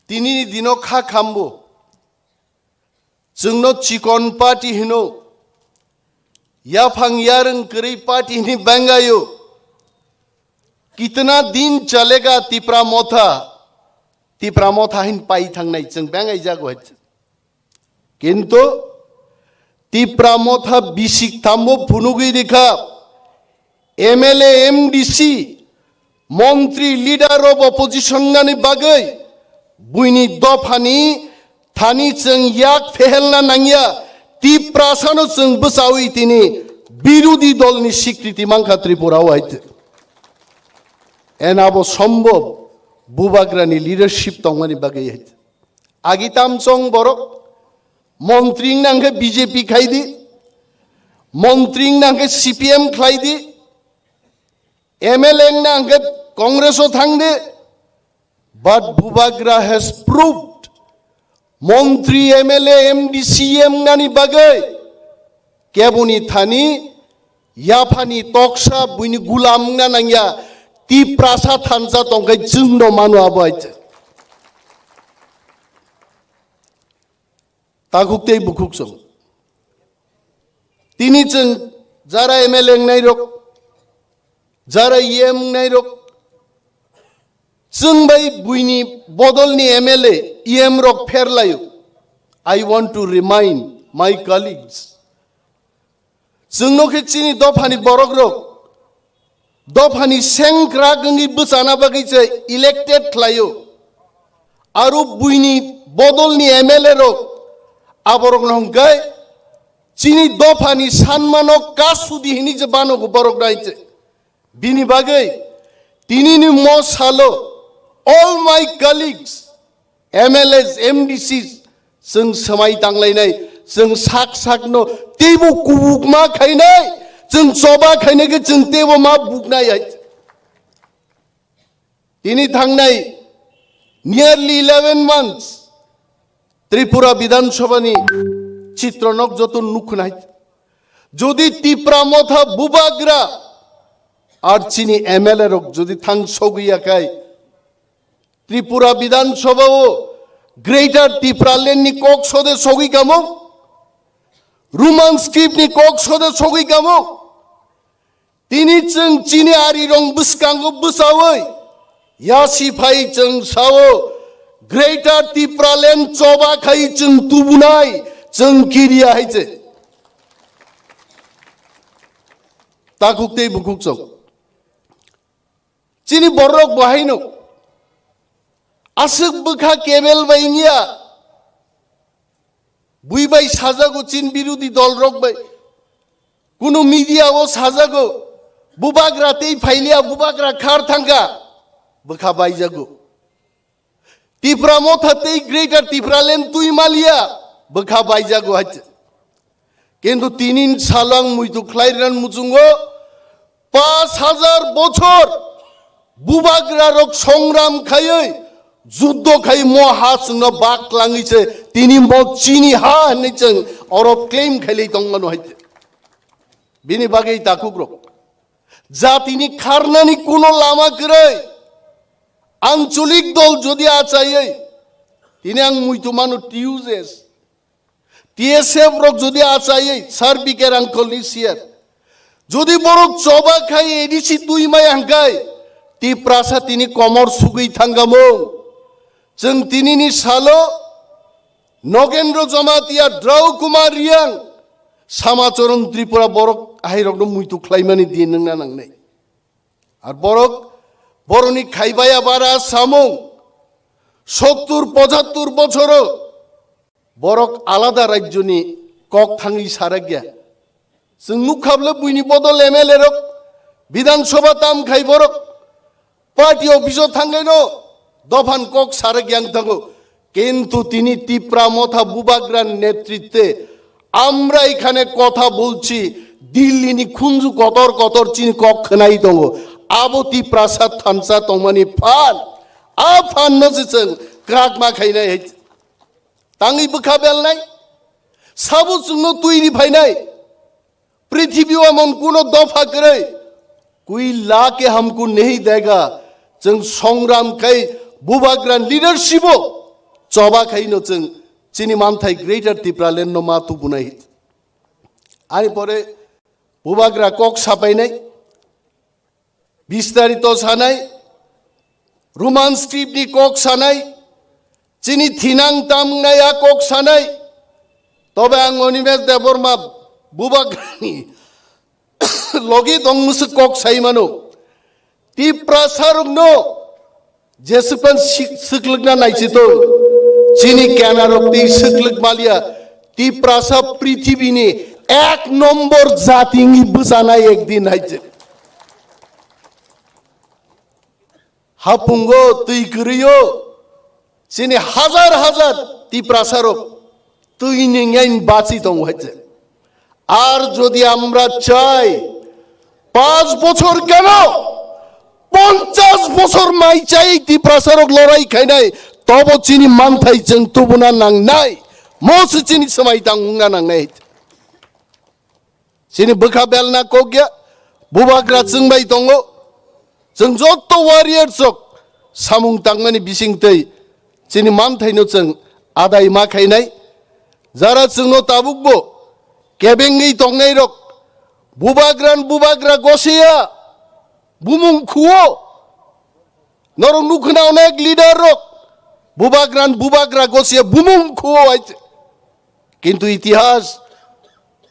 tini ni dino kha khambo. Chwngno chikon party hino, yaphang yarwng kwrwi party hini bengayo. Kitna din chalega Tipra Motha, Tipra Motha hin pai thangnai chwng bengai jago hai. Kintu Tipra Motha bisik thambo phunugwi rikha, M L A, M D C, montri, leader of opposition nani bagwi buini dophani thani chwng yak phehelna nangya, Tiprasano chwng bwchawi tini birodi dolni sikriti mankha Tripura o hai. Ena bo sombhob Bubagrani leadership tongmani bagwi hai. Agi tamchong borok montri wngna hwnkhe B J P khai di, montri wngna hwnkhe C P M khlai di, M L A wngna hwnkhe Congress o thang di. But Bubagra has proved montri, M L A, M D C wng nani bagwi keboni thani yaphani toksa buini gulam wngna nangya, Tiprasa thansa tongkhai chwngno mano abo hai. Takhuk tei bukhuk chwng. Tini chwng jara M L A wngnai rok, jara E M wngnai rok, chwng bai buini bodolni M L A, E M rok pher laio. I want to remind my colleagues, chwngno khe chini dophani borok rok, dophani sengkrak wngwi bwchana bagwi se elected khlaio. Aro buini bodolni M L A rok, aborokno hwnkhe chini dophani sanmano kasudi hinwi je banogo borok nai se. Bini bagwi tinini mo salo all my colleagues, M L As, M D Cs, chwng swmai tanglainai, chwng sak sakno teibo kubukma khainai, chwng choba khainai khe chwng teibo ma buknai hai. Tini thangnai nearly eleven months Tripura Bidhan Sabha ni chitro nok joto nukhnai. Jodi Tipra Motha Bubagra ar chini M L A rok jodi thang sogwi ya khai, Tripura Bidhan Sabha o Greater Tipraland ni kok sode sogwi kamo, Roman script ni kok sode sogwi kamo. Tini chwng chini ari rong bwskango bwchawi yasi phai chwng sao, Greater Tipraland choba khai chwng tubunai, chwng kiriya hai se. Takhuk tei bukhuk chwng. Chini borok bo haino. Aswk bwkha kebel bai wngya. Bui bai sajago chin birodi dol rok bai. Kunu media o sajago. Bubagra tei phailiya bubagra khar thangkha. Bwkha baijago. Tipra Motha tei Greater Tipraland twi maliya bwkha baijago hai. Kintu tini salo ang muitu khlai rwna muchungo, paanch hajar bochor bubagra rok songram khaiwi, juddo khai mo ha chwngno bak langwi se tini mo chini ha hinwi chwng oro claim khailai tongmano hai. Bini bagwi takhuk rok jatini kharnani kuno lama kwrwi, ancholik dol jodi achaiwi, tini ang muitu mano T U J S, T S F rok jodi achaiwi, Sir B K Rangkhol ni C R, jodi borok choba khai A D C twi maya hwnkhe, Tiprasa tini komor sugwi thangkha mung. Chwng tinini salo Nogendro Jamatia, Drau Kumar Riang, Samacharan Tripura borok ahairokno muitu khlaimani din wngna nangnai. Ar borok, borokni khaibaya bara samung, sottur pochattur bochoro borok alada rajyoni kok thangwi sarakya. Chwng nukha bwle buini bodol M L A rok, Bidhan Sabha tam khai borok, party office o thanglaino dophan kok sarakya wng thango. Kintu tini Tipra Motha bubagra netritwe আমরা এখানে কথা বলছি, দিল্লিনি khunju kotor kotor chini kok khwnai tongo. Abo Tiprasa thansa tongmani phan, a phanno se chwng kwrak ma khainai hai. Tangwi bwkha belnai, sabo chwngno twi ri phainai. Prithibi o emon kuno dopha kwrwi, koi la ke humko nahi dega. Chwng songram khai bubagra leadership o choba khaino chwng chini manthai Greater Tipraland no ma tubunai. Ani pore bubagra kok sapainai, bistarito sanai, Roman script ni kok sanai, chini thinang tamnai a kok sanai. Tobe ang Animesh Debbarma bubagrani logi tong mwswk kok sai mano. Tiprasa rokno jeswkpan sik-, swklwkna naisitong. Chini kenarok tei swklwk maliya. Tiprasa prithibini ek nombor jati wngwi bwchanai ekdin hai se. Hapungo twi kwrwi o chini hajar hajar Tiprasa rok twi ni ngai bachi tongo hai se. Ar jodi amra chai panch bochor keno, ponchas bochor mai chai Tiprasa rok lorai khainai, tobo chini manthai chwng tubuna nangnai, mo se chini swmai tang wngna nangnai. Chini bwkha belna kok ya, bubagra chwng bai tongo. Chwng jotto warrior chok samung tangmani bising tei chini manthaino chwng adai ma khainai. Jara chwngno tabukbo kebengwi tongnai rok, bubagran bubagra gosiya bumung khuo. Norok nukhna onek leader rok, bubagran bubagra gosiya bumung khuo hai. Kintu itihas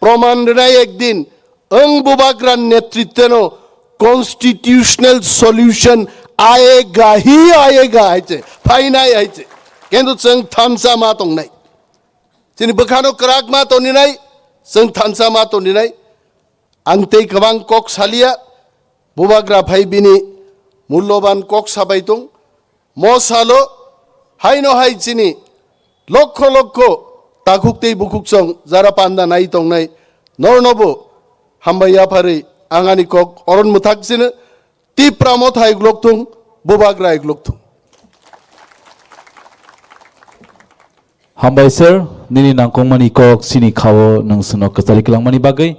proman rwnai ekdin, ang bubagra netritwno constitutional solution ayega hi ayega hai se, phainai hai se. Kintu chwng thansa ma tongnai. Chini bwkhano kwrak ma toninai, chwng thansa ma toninai. Ang tei kwbang kok salia, bubagra phai bini mulloban kok sabai tong. Mo salo haino hai chini lokho lokho takhuk tei bukhuk chwng jara panda nai tongnai nornobo hambai yapharwi ang ani kok oron mwthak sino. Tipra Motha iglok thung, bubagra iglok thung. Hambai sir, nini nangkukmani kok chini khao nwng chwngno kwchari kwlangmani bagwi.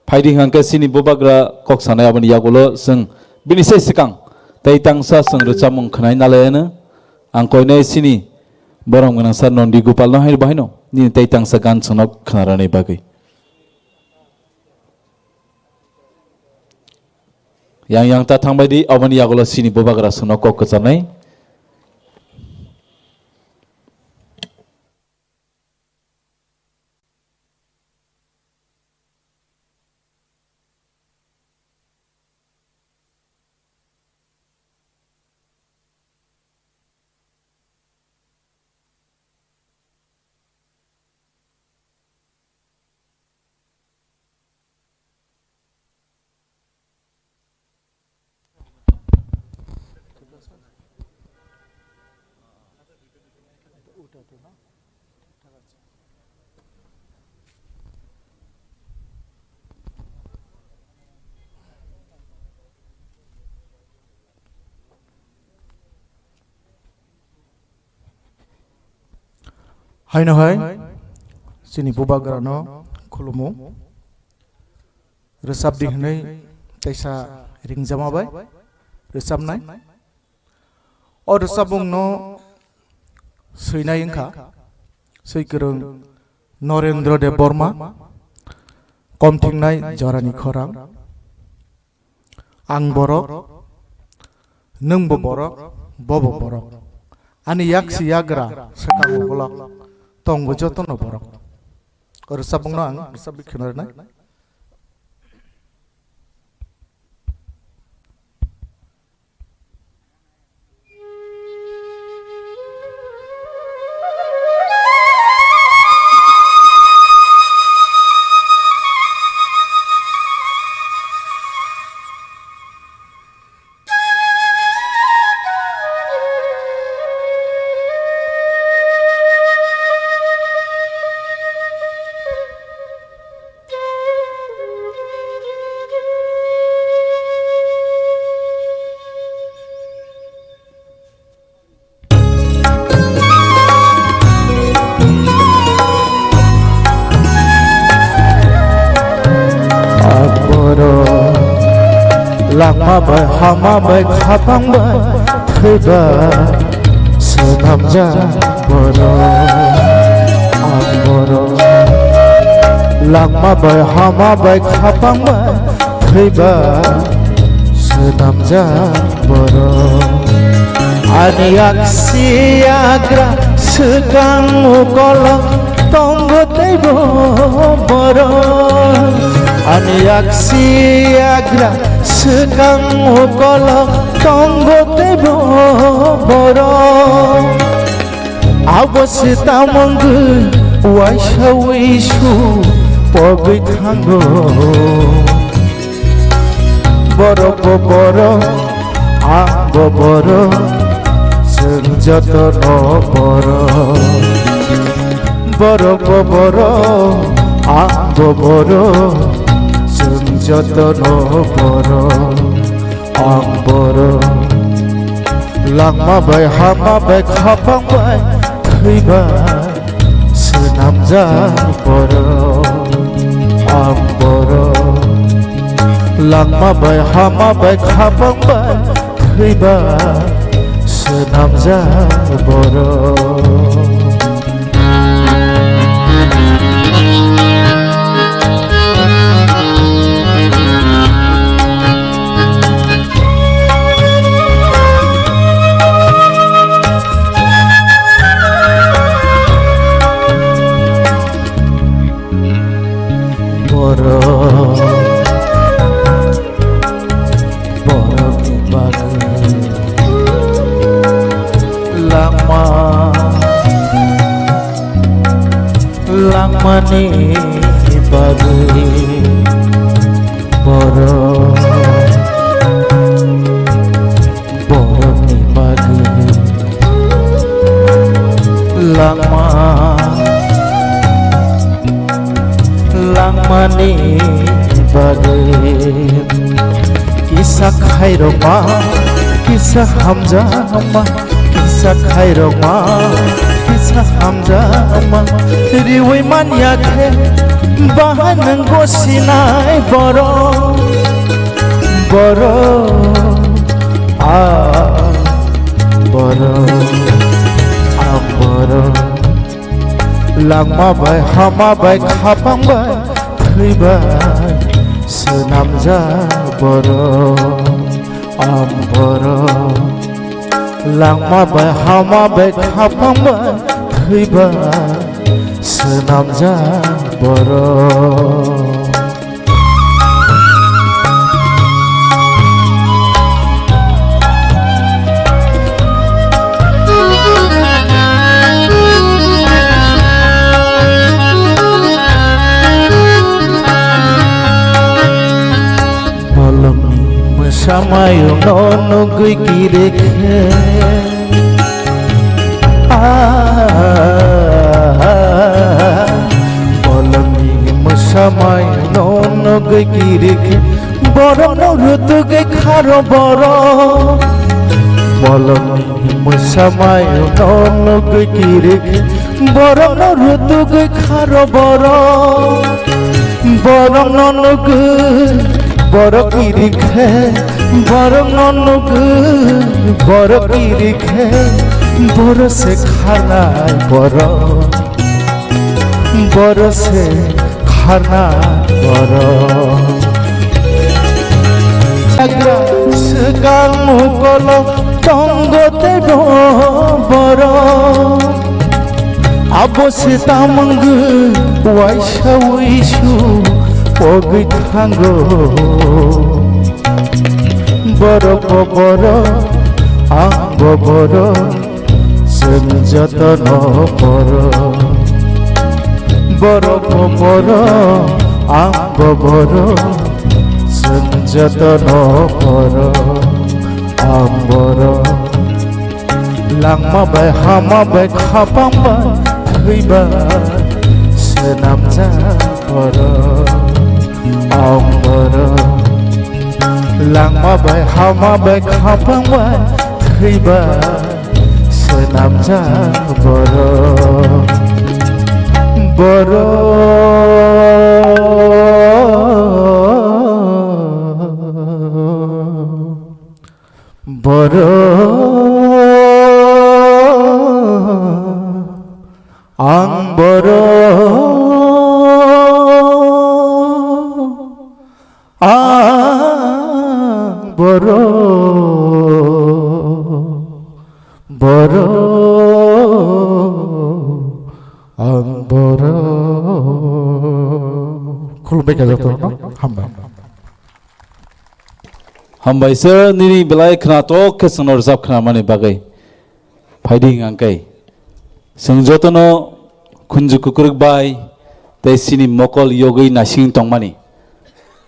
Phaidi hwnkhe chini bubagra kok sanai aboni yagulo chwng bini se swkang tei tangsa chwng rwchapmung khwnai nalaiano. Ang koinai chini borom gwnang sir Nondi Gopalno hai bahaino nini tei tangsa gan chwngno khwnarani bagwi. Yang yang ta thangbai di, aboni yagulo chini bubagra chwngno kok kwcharnai. Haino hai, chini bubagrano khulumu. Rwchapdi hwnwi teisa ringjama bai rwchapnai. O rwchapmungno swinai wngkha swikwrwng Norendra Debbarma, Komthingnai Jorani Khorang. Ang borok, nwngbo borok, bobo borok. Ani yaksi yagra swkang ukolok, tongbo jotono borok. O rwchapmungno ang rwchapwi kheno rwnai. Ang borok langma bai hama bai khapang bai thwiba swnamjak borok. Ang borok langma bai hama bai khapang bai thwiba swnamjak borok. Ani yaksi yagra swkang ukolok tongo teibo borok. Ani yaksi yagra swkang ukolok tongo teibo borok. Abo se tamungwi waisa wisu pogwi thango. Borok bo borok, ang bo borok, chwng jotono borok. Borok bo borok, ang bo borok, chwng jotono borok. Ang borok langma bai hama bai khapang bai thwiba swnamjak borok. Ang borok langma bai hama bai khapang bai thwiba swnamjak borok. Borok, borokni bagwi langma, langmani bagwi borok, borokni bagwi langma, langmani bagwi kisa khairokma, kisa hamjakma, kisa khairokma, kisa hamjakma riwi manya khe bahai nwng gosinai borok. Borok, ah, borok, ang borok. Langma bai hama bai khapang bai thwi bai swnamjak borok, ang borok. Langma bai hama bai khapang bai thwi bai swnamjak borok. Bolongni mwsamayungno nugwi kirikhe. Ah, Samai no nugwi kirik, borok no rutugwi kharo borok. Bolong musamai no nugwi kirik, borok no rutugwi kharo borok. Borok no nugwi borok kirik khe, borok no nugwi borok kirik khe, borok se kharnai borok. Borok se kharna borok. Jagra swkang mukolo tongo teibo borok. Abo se tamangwi waisa wisu pogwi thango. Borok bo borok, ang bo borok. Chwng jotono borok, borok bo borok, ang bo borok. Chwng jotono borok, ang borok. Langma bai hama bai khapang bai thwi bai swnamjak borok, ang borok. Langma bai hama bai khapang bai thwi bai swnamjak borok, borok, borok, ang borok. Ang borok, borok, ang borok. Khulumbai kha jotono, hambai. Hambai sir, nini belai khnatok khe chwngno rwchap khnamani bagwi. Phaidi hwnkhe chwng jotono khunju kukruk bai tei chini mokol yogwi naising tongmani,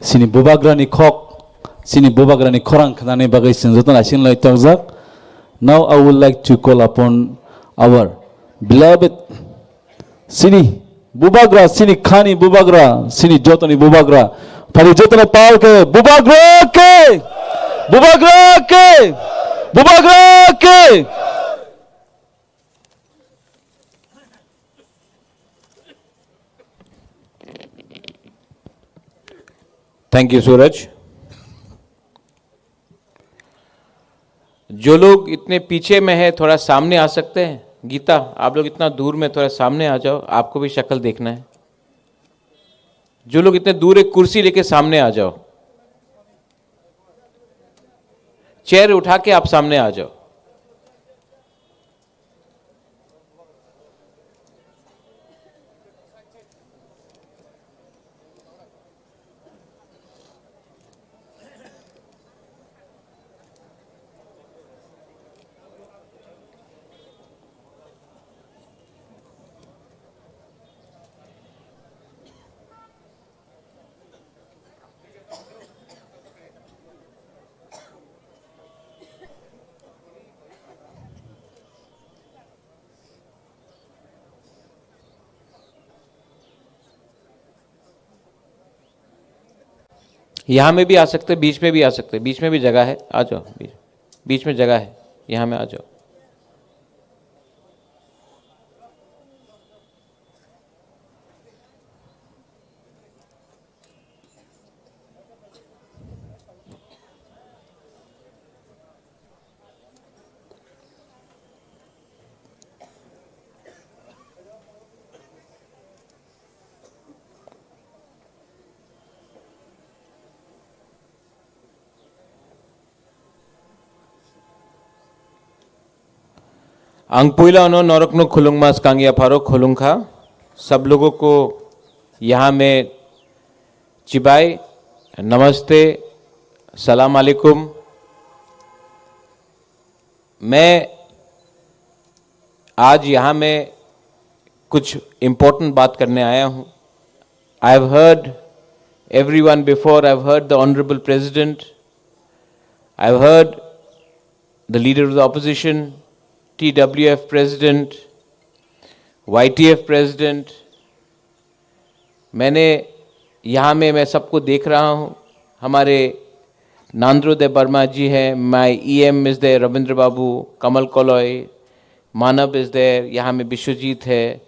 chini bubagrani khok, chini bubagrani khorang khnani bagwi chwng joto naising lai tokjak. Now I would like to call upon our beloved Chini bubagra, chini khani bubagra, chini jotoni bubagra. Phari jotoni pal khe bubagra khe, bubagra khe, bubagra khe. Thank you, Suraj. जो लोग इतने पीछे में है, थोड़ा सामने आ सकते हैं। गीता, आप लोग इतना दूर में, थोड़ा सामने आ जाओ, आपको भी शक्ल देखना है। जो लोग इतने दूर है, कुर्सी लेके सामने आ जाओ, चेयर उठा के आप सामने आ जाओ। यहाँ में भी आ सकते, बीच में भी आ सकते, बीच में भी जगह है, आ जाओ, बीच, बीच में जगह है, यहाँ में आ जाओ। Ang puila no norok no khulungma skang ya pharo khulung kha. Sab logo ko yaha mein chibai, namaste, salam alaikum. मैं आज यहाँ में कुछ इम्पोर्टेंट बात करने आया हूँ। I have heard everyone before, I have heard the Honorable President, I have heard the Leader of the Opposition, T W F President, Y T F President, मैंने यहाँ में मैं सबको देख रहा हूँ। हमारे नांद्रो देव वर्मा जी हैं, my E M is there, Ravindra बाबू, कमल कोलोई, मानव is there, यहाँ में विश्वजीत है,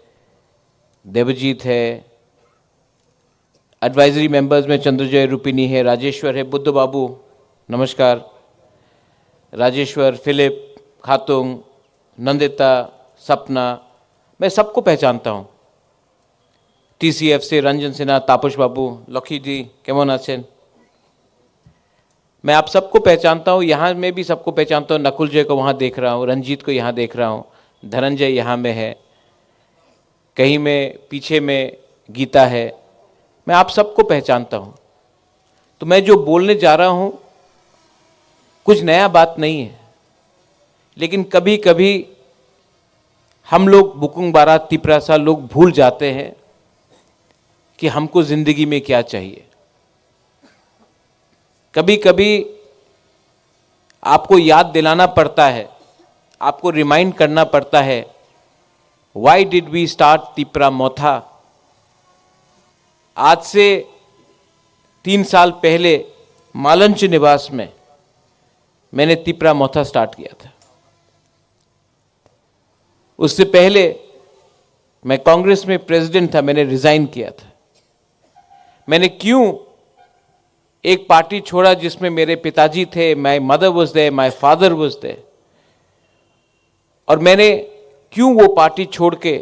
देवजीत है, एडवाइजरी मेंबर्स में चंद्रजय रूपिणी है, राजेश्वर है, बुद्ध बाबू, नमस्कार, राजेश्वर, फिलिप, खातुंग, नंदिता, सपना, मैं सबको पहचानता हूँ। टीसीएफ से रंजन सिन्हा, तापस बाबू, लकी जी, केमन आছেন? मैं आप सबको पहचानता हूँ, यहाँ में भी सबको पहचानता हूँ। नकुल जय को वहाँ देख रहा हूँ, रंजीत को यहाँ देख रहा हूँ, धनंजय यहाँ में है, कहीं में पीछे में गीता है। मैं आप सबको पहचानता हूँ। तो मैं जो बोलने जा रहा हूँ, कुछ नया बात नहीं है, लेकिन कभी कभी हम लोग बुकुंग बारा तिपरासा लोग भूल जाते हैं कि हमको जिंदगी में क्या चाहिए। कभी कभी आपको याद दिलाना पड़ता है, आपको रिमाइंड करना पड़ता है, why did we start Tipra मोथा? आज से तीन साल पहले मालंच निवास में मैंने तिपरा मोथा स्टार्ट किया था। उससे पहले मैं कांग्रेस में प्रेसिडेंट था, मैंने रिजाइन किया था। मैंने क्यों एक पार्टी छोड़ा जिसमें मेरे पिताजी थे, my mother was there, my father was there, और मैंने क्यों वो पार्टी छोड़ के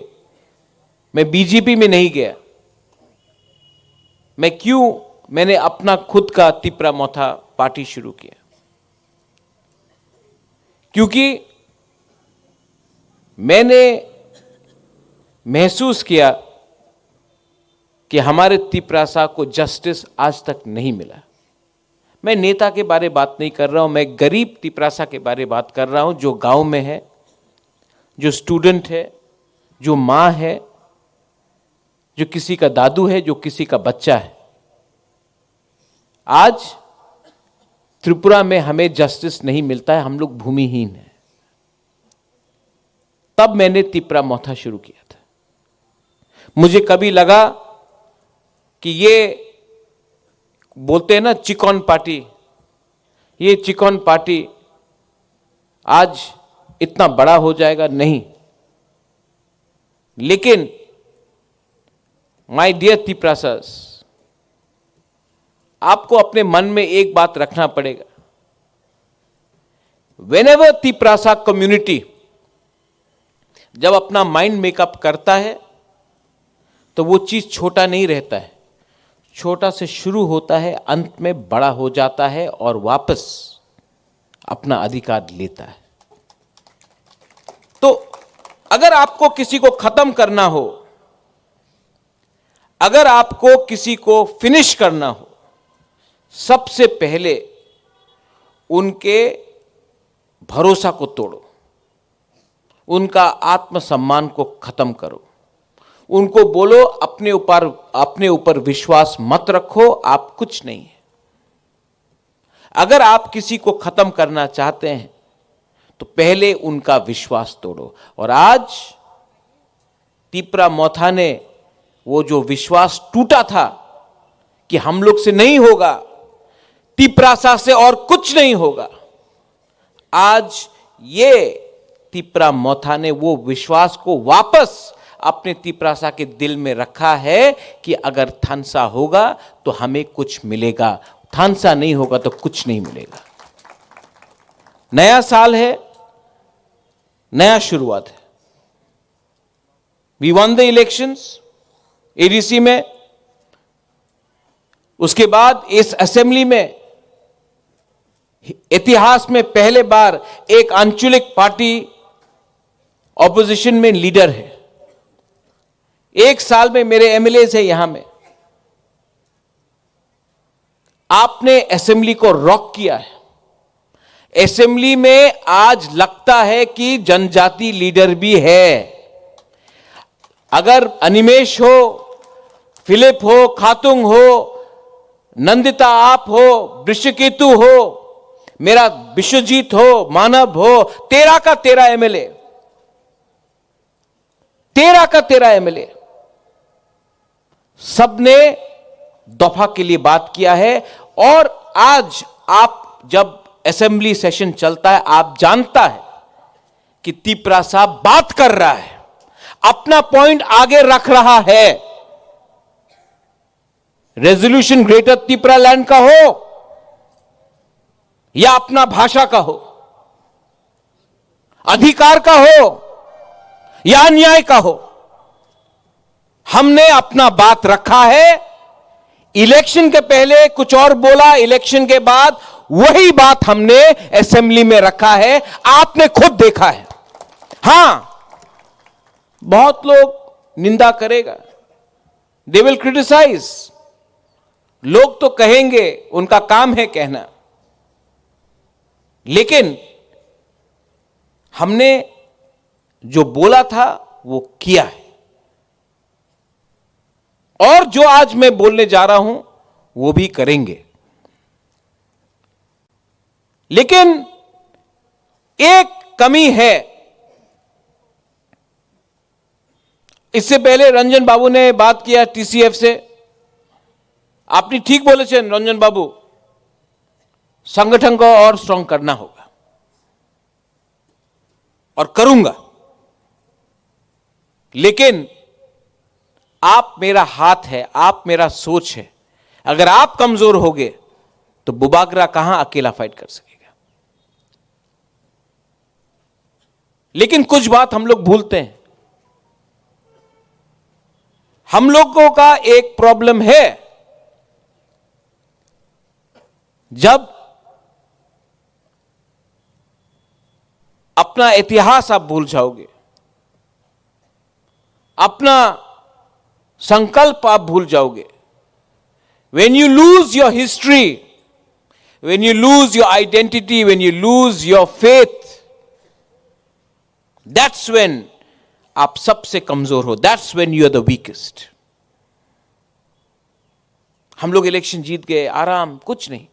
मैं बीजेपी में नहीं गया? मैं क्यों, मैंने अपना खुद का तिपरा मोथा पार्टी शुरू किया? क्योंकि मैंने महसूस किया कि हमारे तिपरासा को जस्टिस आज तक नहीं मिला। मैं नेता के बारे बात नहीं कर रहा हूं, मैं गरीब तिपरासा के बारे बात कर रहा हूं, जो गांव में है, जो स्टूडेंट है, जो माँ है, जो किसी का दादू है, जो किसी का बच्चा है। आज त्रिपुरा में हमें जस्टिस नहीं मिलता है, हम लोग भूमिहीन हैं। तब मैंने तिपरा मोथा शुरू किया था। मुझे कभी लगा कि ये बोलते हैं ना चिकन पार्टी, ये चिकन पार्टी आज इतना बड़ा हो जाएगा, नहीं। लेकिन my dear Tiprasas, आपको अपने मन में एक बात रखना पड़ेगा। Whenever Tiprasa community जब अपना माइंड मेकअप करता है, तो वो चीज छोटा नहीं रहता है, छोटा से शुरू होता है, अंत में बड़ा हो जाता है और वापस अपना अधिकार लेता है। तो अगर आपको किसी को खत्म करना हो, अगर आपको किसी को फिनिश करना हो, सबसे पहले उनके भरोसा को तोड़ो, उनका आत्मसम्मान को खत्म करो, उनको बोलो, अपने ऊपर, अपने ऊपर विश्वास मत रखो, आप कुछ नहीं है। अगर आप किसी को खत्म करना चाहते हैं, तो पहले उनका विश्वास तोड़ो। और आज तिपरा मोथा ने वो जो विश्वास टूटा था कि हम लोग से नहीं होगा, तिपरासा से और कुछ नहीं होगा, आज ये तिपरा मोथा ने वो विश्वास को वापस अपने तिपरासा के दिल में रखा है कि अगर थानसा होगा तो हमें कुछ मिलेगा, थानसा नहीं होगा तो कुछ नहीं मिलेगा। नया साल है, नया शुरुआत है। We won the elections, ADC में। उसके बाद इस असेंबली में इतिहास में पहले बार एक आंचलिक पार्टी ऑपोजिशन में लीडर है। एक साल में मेरे एमएलए है यहां में, आपने असेंबली को रॉक किया है। असेंबली में आज लगता है कि जनजाति लीडर भी है। अगर अनिमेश हो, फिलिप हो, खातुंग हो, नंदिता आप हो, वृषकेतु हो, मेरा विश्वजीत हो, मानव हो, तेरह का तेरह एमएलए, तेरह का तेरह एमएलए, सबने दफा के लिए बात किया है। और आज आप जब असेंबली सेशन चलता है, आप जानता है कि तिपरासा बात कर रहा है, अपना पॉइंट आगे रख रहा है। रेजोल्यूशन ग्रेटर तिपरा लैंड का हो या अपना भाषा का हो, अधिकार का हो या अन्याय का हो, हमने अपना बात रखा है। इलेक्शन के पहले कुछ और बोला, इलेक्शन के बाद वही बात हमने असेंबली में रखा है। आपने खुद देखा है। हाँ, बहुत लोग निंदा करेगा, दे विल क्रिटिसाइज। लोग तो कहेंगे, उनका काम है कहना। लेकिन हमने जो बोला था, वो किया है। और जो आज मैं बोलने जा रहा हूं, वो भी करेंगे। लेकिन एक कमी है। इससे पहले रंजन बाबू ने बात किया टीसीएफ से। আপনি ঠিক বলেছেন রঞ্জন বাবু, संगठन को और स्ट्रांग करना होगा और करूंगा। लेकिन आप मेरा हाथ है, आप मेरा सोच है। अगर आप कमजोर होगे तो बुबागरा कहां अकेला फाइट कर सकेगा? लेकिन कुछ बात हम लोग भूलते हैं। हम लोगों का एक प्रॉब्लम है, जब अपना इतिहास आप भूल जाओगे, अपना संकल्प आप भूल जाओगे, when you lose your history, when you lose your identity, when you lose your faith, that's when आप सबसे कमजोर हो, that's when you are the weakest। हम लोग इलेक्शन जीत गए, आराम, कुछ नहीं।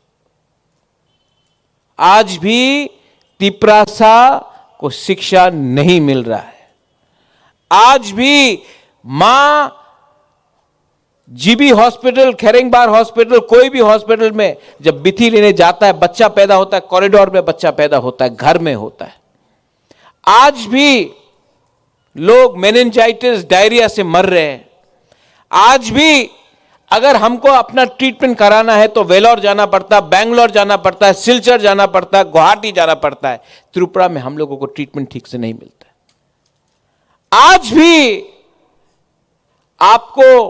आज भी तिपरासा को शिक्षा नहीं मिल रहा है। आज भी माँ जीबी हॉस्पिटल, खेरेंगबार हॉस्पिटल, कोई भी हॉस्पिटल में जब बिथी लेने जाता है, बच्चा पैदा होता है, कॉरिडोर में बच्चा पैदा होता है, घर में होता है। आज भी लोग मेनिंजाइटिस, डायरिया से मर रहे हैं। आज भी अगर हमको अपना ट्रीटमेंट कराना है तो वेलोर जाना पड़ता है, बैंगलोर जाना पड़ता है, सिलचर जाना पड़ता है, गुवाहाटी जाना पड़ता है। त्रिपुरा में हम लोगों को ट्रीटमेंट ठीक से नहीं मिलता है। आज भी आपको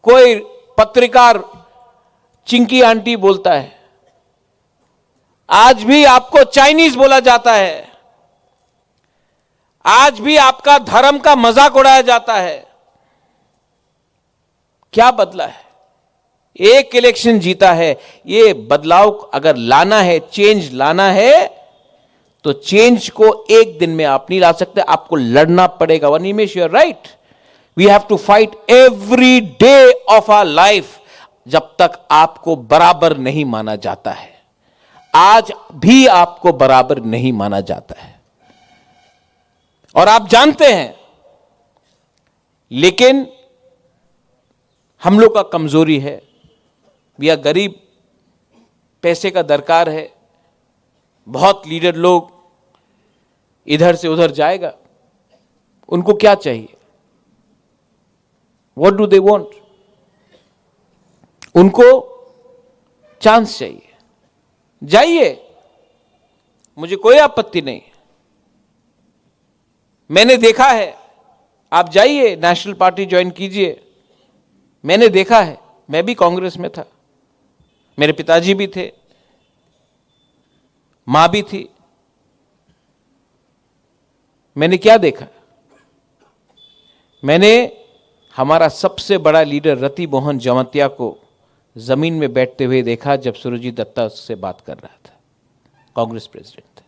कोई पत्रकार चिंकी आंटी बोलता है, आज भी आपको चाइनीज बोला जाता है, आज भी आपका धर्म का मजाक उड़ाया जाता है। क्या बदला है? एक इलेक्शन जीता है, ये बदलाव अगर लाना है, चेंज लाना है, तो चेंज को एक दिन में आप नहीं ला सकते, आपको लड़ना पड़ेगा। वनिमेश, you are right, we have to fight every day of our life। जब तक आपको बराबर नहीं माना जाता है, आज भी आपको बराबर नहीं माना जाता है और आप जानते हैं, लेकिन हम लोग का कमजोरी है, या गरीब, पैसे का दरकार है। बहुत लीडर लोग इधर से उधर जाएगा, उनको क्या चाहिए? What do they want? उनको चांस चाहिए, जाइए, मुझे कोई आपत्ति नहीं। मैंने देखा है, आप जाइए, नेशनल पार्टी ज्वाइन कीजिए। मैंने देखा है, मैं भी कांग्रेस में था, मेरे पिताजी भी थे, माँ भी थी। मैंने क्या देखा? मैंने हमारा सबसे बड़ा लीडर रति मोहन जमातिया को जमीन में बैठते हुए देखा, जब सुरजीत दत्ता से बात कर रहा था, कांग्रेस प्रेसिडेंट थे।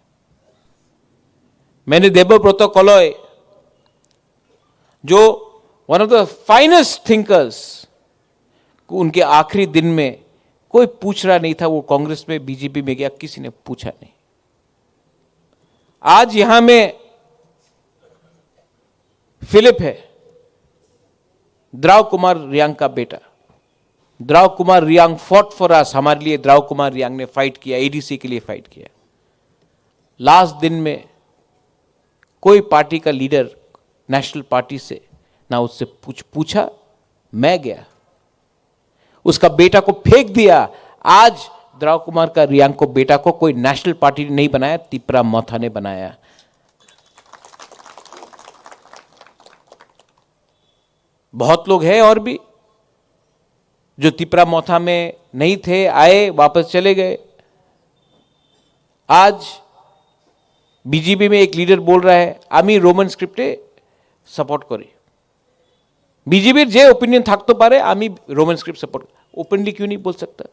मैंने देबव्रत कलय, जो one of the finest thinkers, उनके आखिरी दिन में कोई पूछ रहा नहीं था वो कांग्रेस में, बीजेपी में गया, किसी ने पूछा नहीं। आज यहां में फिलिप है, द्राव कुमार रियांग का बेटा, Drao Kumar Riang fought for us, हमारे लिए द्राव कुमार रियांग ने फाइट किया, एडीसी के लिए फाइट किया। लास्ट दिन में कोई पार्टी का लीडर नेशनल पार्टी से ना उससे पूछ पूछा। मैं गया, उसका बेटा को फेंक दिया। आज द्राव कुमार का रियांग को बेटा को कोई नेशनल पार्टी ने नहीं बनाया, तिपरा मोथा ने बनाया। बहुत लोग हैं और भी जो तिपरा मोथा में नहीं थे, आए, वापस चले गए। आज बीजेपी में एक लीडर बोल रहा है, "আমি রোমান স্ক্রিপ্টে সাপোর্ট করি।" বিজেপির যে ওপিনিয়ন থাকতে পারে, "আমি রোমান স্ক্রিপ্ট সাপোর্ট।" ओपनली क्यों नहीं बोल सकता?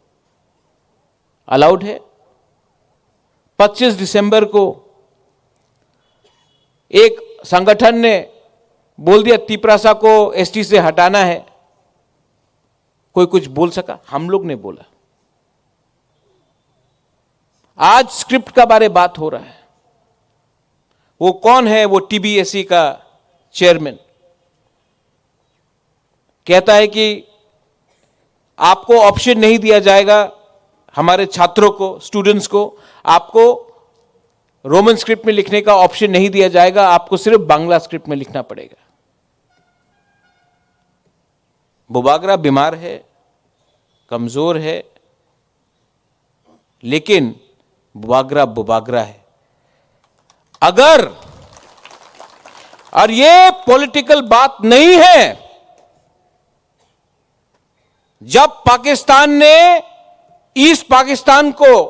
अलाउड है। पच्चीस दिसंबर को एक संगठन ने बोल दिया, तिपरासा को एसटी से हटाना है। कोई कुछ बोल सका? हम लोग ने बोला। आज स्क्रिप्ट का बारे बात हो रहा है। वो कौन है? वो टीबीएससी का चेयरमैन कहता है कि आपको ऑप्शन नहीं दिया जाएगा, हमारे छात्रों को, स्टूडेंट्स को, आपको रोमन स्क्रिप्ट में लिखने का ऑप्शन नहीं दिया जाएगा, आपको सिर्फ बांग्ला स्क्रिप्ट में लिखना पड़ेगा। बुबागरा बीमार है, कमजोर है, लेकिन बुबागरा बुबागरा है। अगर, और ये पॉलिटिकल बात नहीं है, जब पाकिस्तान ने ईस्ट पाकिस्तान को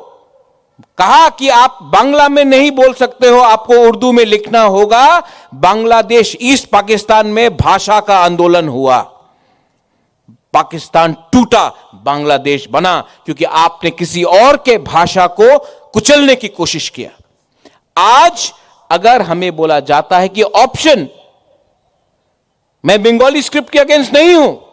कहा कि आप बांग्ला में नहीं बोल सकते हो, आपको उर्दू में लिखना होगा, बांग्लादेश, ईस्ट पाकिस्तान में भाषा का आंदोलन हुआ। पाकिस्तान टूटा, बांग्लादेश बना, क्योंकि आपने किसी और के भाषा को कुचलने की कोशिश किया। आज अगर हमें बोला जाता है कि ऑप्शन, मैं बंगाली स्क्रिप्ट के अगेंस्ट नहीं हूं,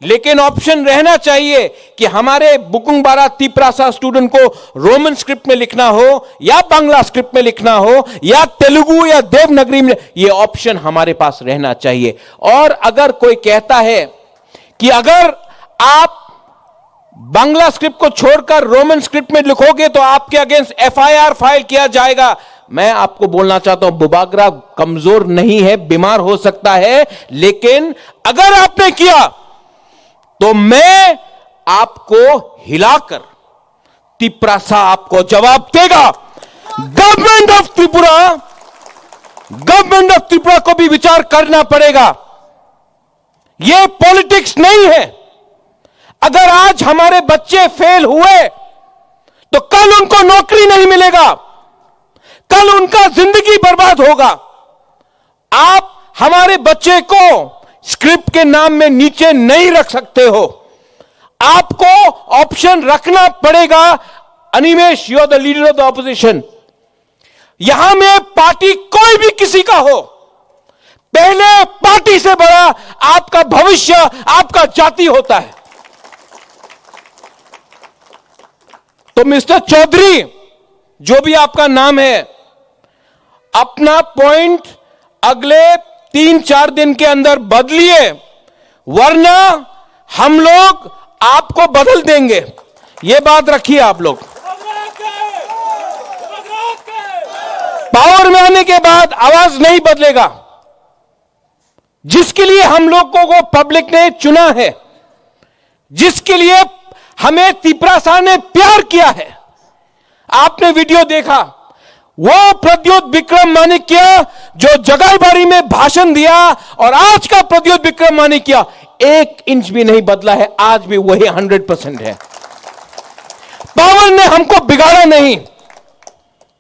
लेकिन ऑप्शन रहना चाहिए कि हमारे बुकुंगबारा तिपरासा स्टूडेंट को रोमन स्क्रिप्ट में लिखना हो या बांग्ला स्क्रिप्ट में लिखना हो या तेलुगु या देवनागरी में, ये ऑप्शन हमारे पास रहना चाहिए। और अगर कोई कहता है कि अगर आप बांग्ला स्क्रिप्ट को छोड़कर रोमन स्क्रिप्ट में लिखोगे तो आपके अगेंस्ट एफआईआर फाइल किया जाएगा। मैं आपको बोलना चाहता हूं, बुबागरा कमजोर नहीं है, बीमार हो सकता है, लेकिन अगर आपने किया तो मैं आपको हिलाकर तिपरासा आपको जवाब देगा। Government of Tripura, government of Tripura को भी विचार करना पड़ेगा। ये पॉलिटिक्स नहीं है। अगर आज हमारे बच्चे फेल हुए तो कल उनको नौकरी नहीं मिलेगा, कल उनका जिंदगी बर्बाद होगा। आप हमारे बच्चे को स्क्रिप्ट के नाम में नीचे नहीं रख सकते हो। आपको ऑप्शन रखना पड़ेगा। Animesh, you are the leader of the opposition। यहां में पार्टी कोई भी किसी का हो, पहले पार्टी से बड़ा आपका भविष्य, आपका जाति होता है। तो मिस्टर चौधरी, जो भी आपका नाम है, अपना पॉइंट अगले तीन चार दिन के अंदर बदलिए, वरना हम लोग आपको बदल देंगे। ये बात रखिए आप लोग। पावर में आने के बाद आवाज नहीं बदलेगा। जिसके लिए हम लोगों को पब्लिक ने चुना है, जिसके लिए हमें तिपरासा ने प्यार किया है, आपने वीडियो देखा, वो प्रद्योत विक्रम माणिक्य जो जगाईबाड़ी में भाषण दिया और आज का प्रद्योत विक्रम माणिक्य एक इंच भी नहीं बदला है, आज भी वही हंड्रेड परसेंट है। पावर ने हमको बिगाड़ा नहीं,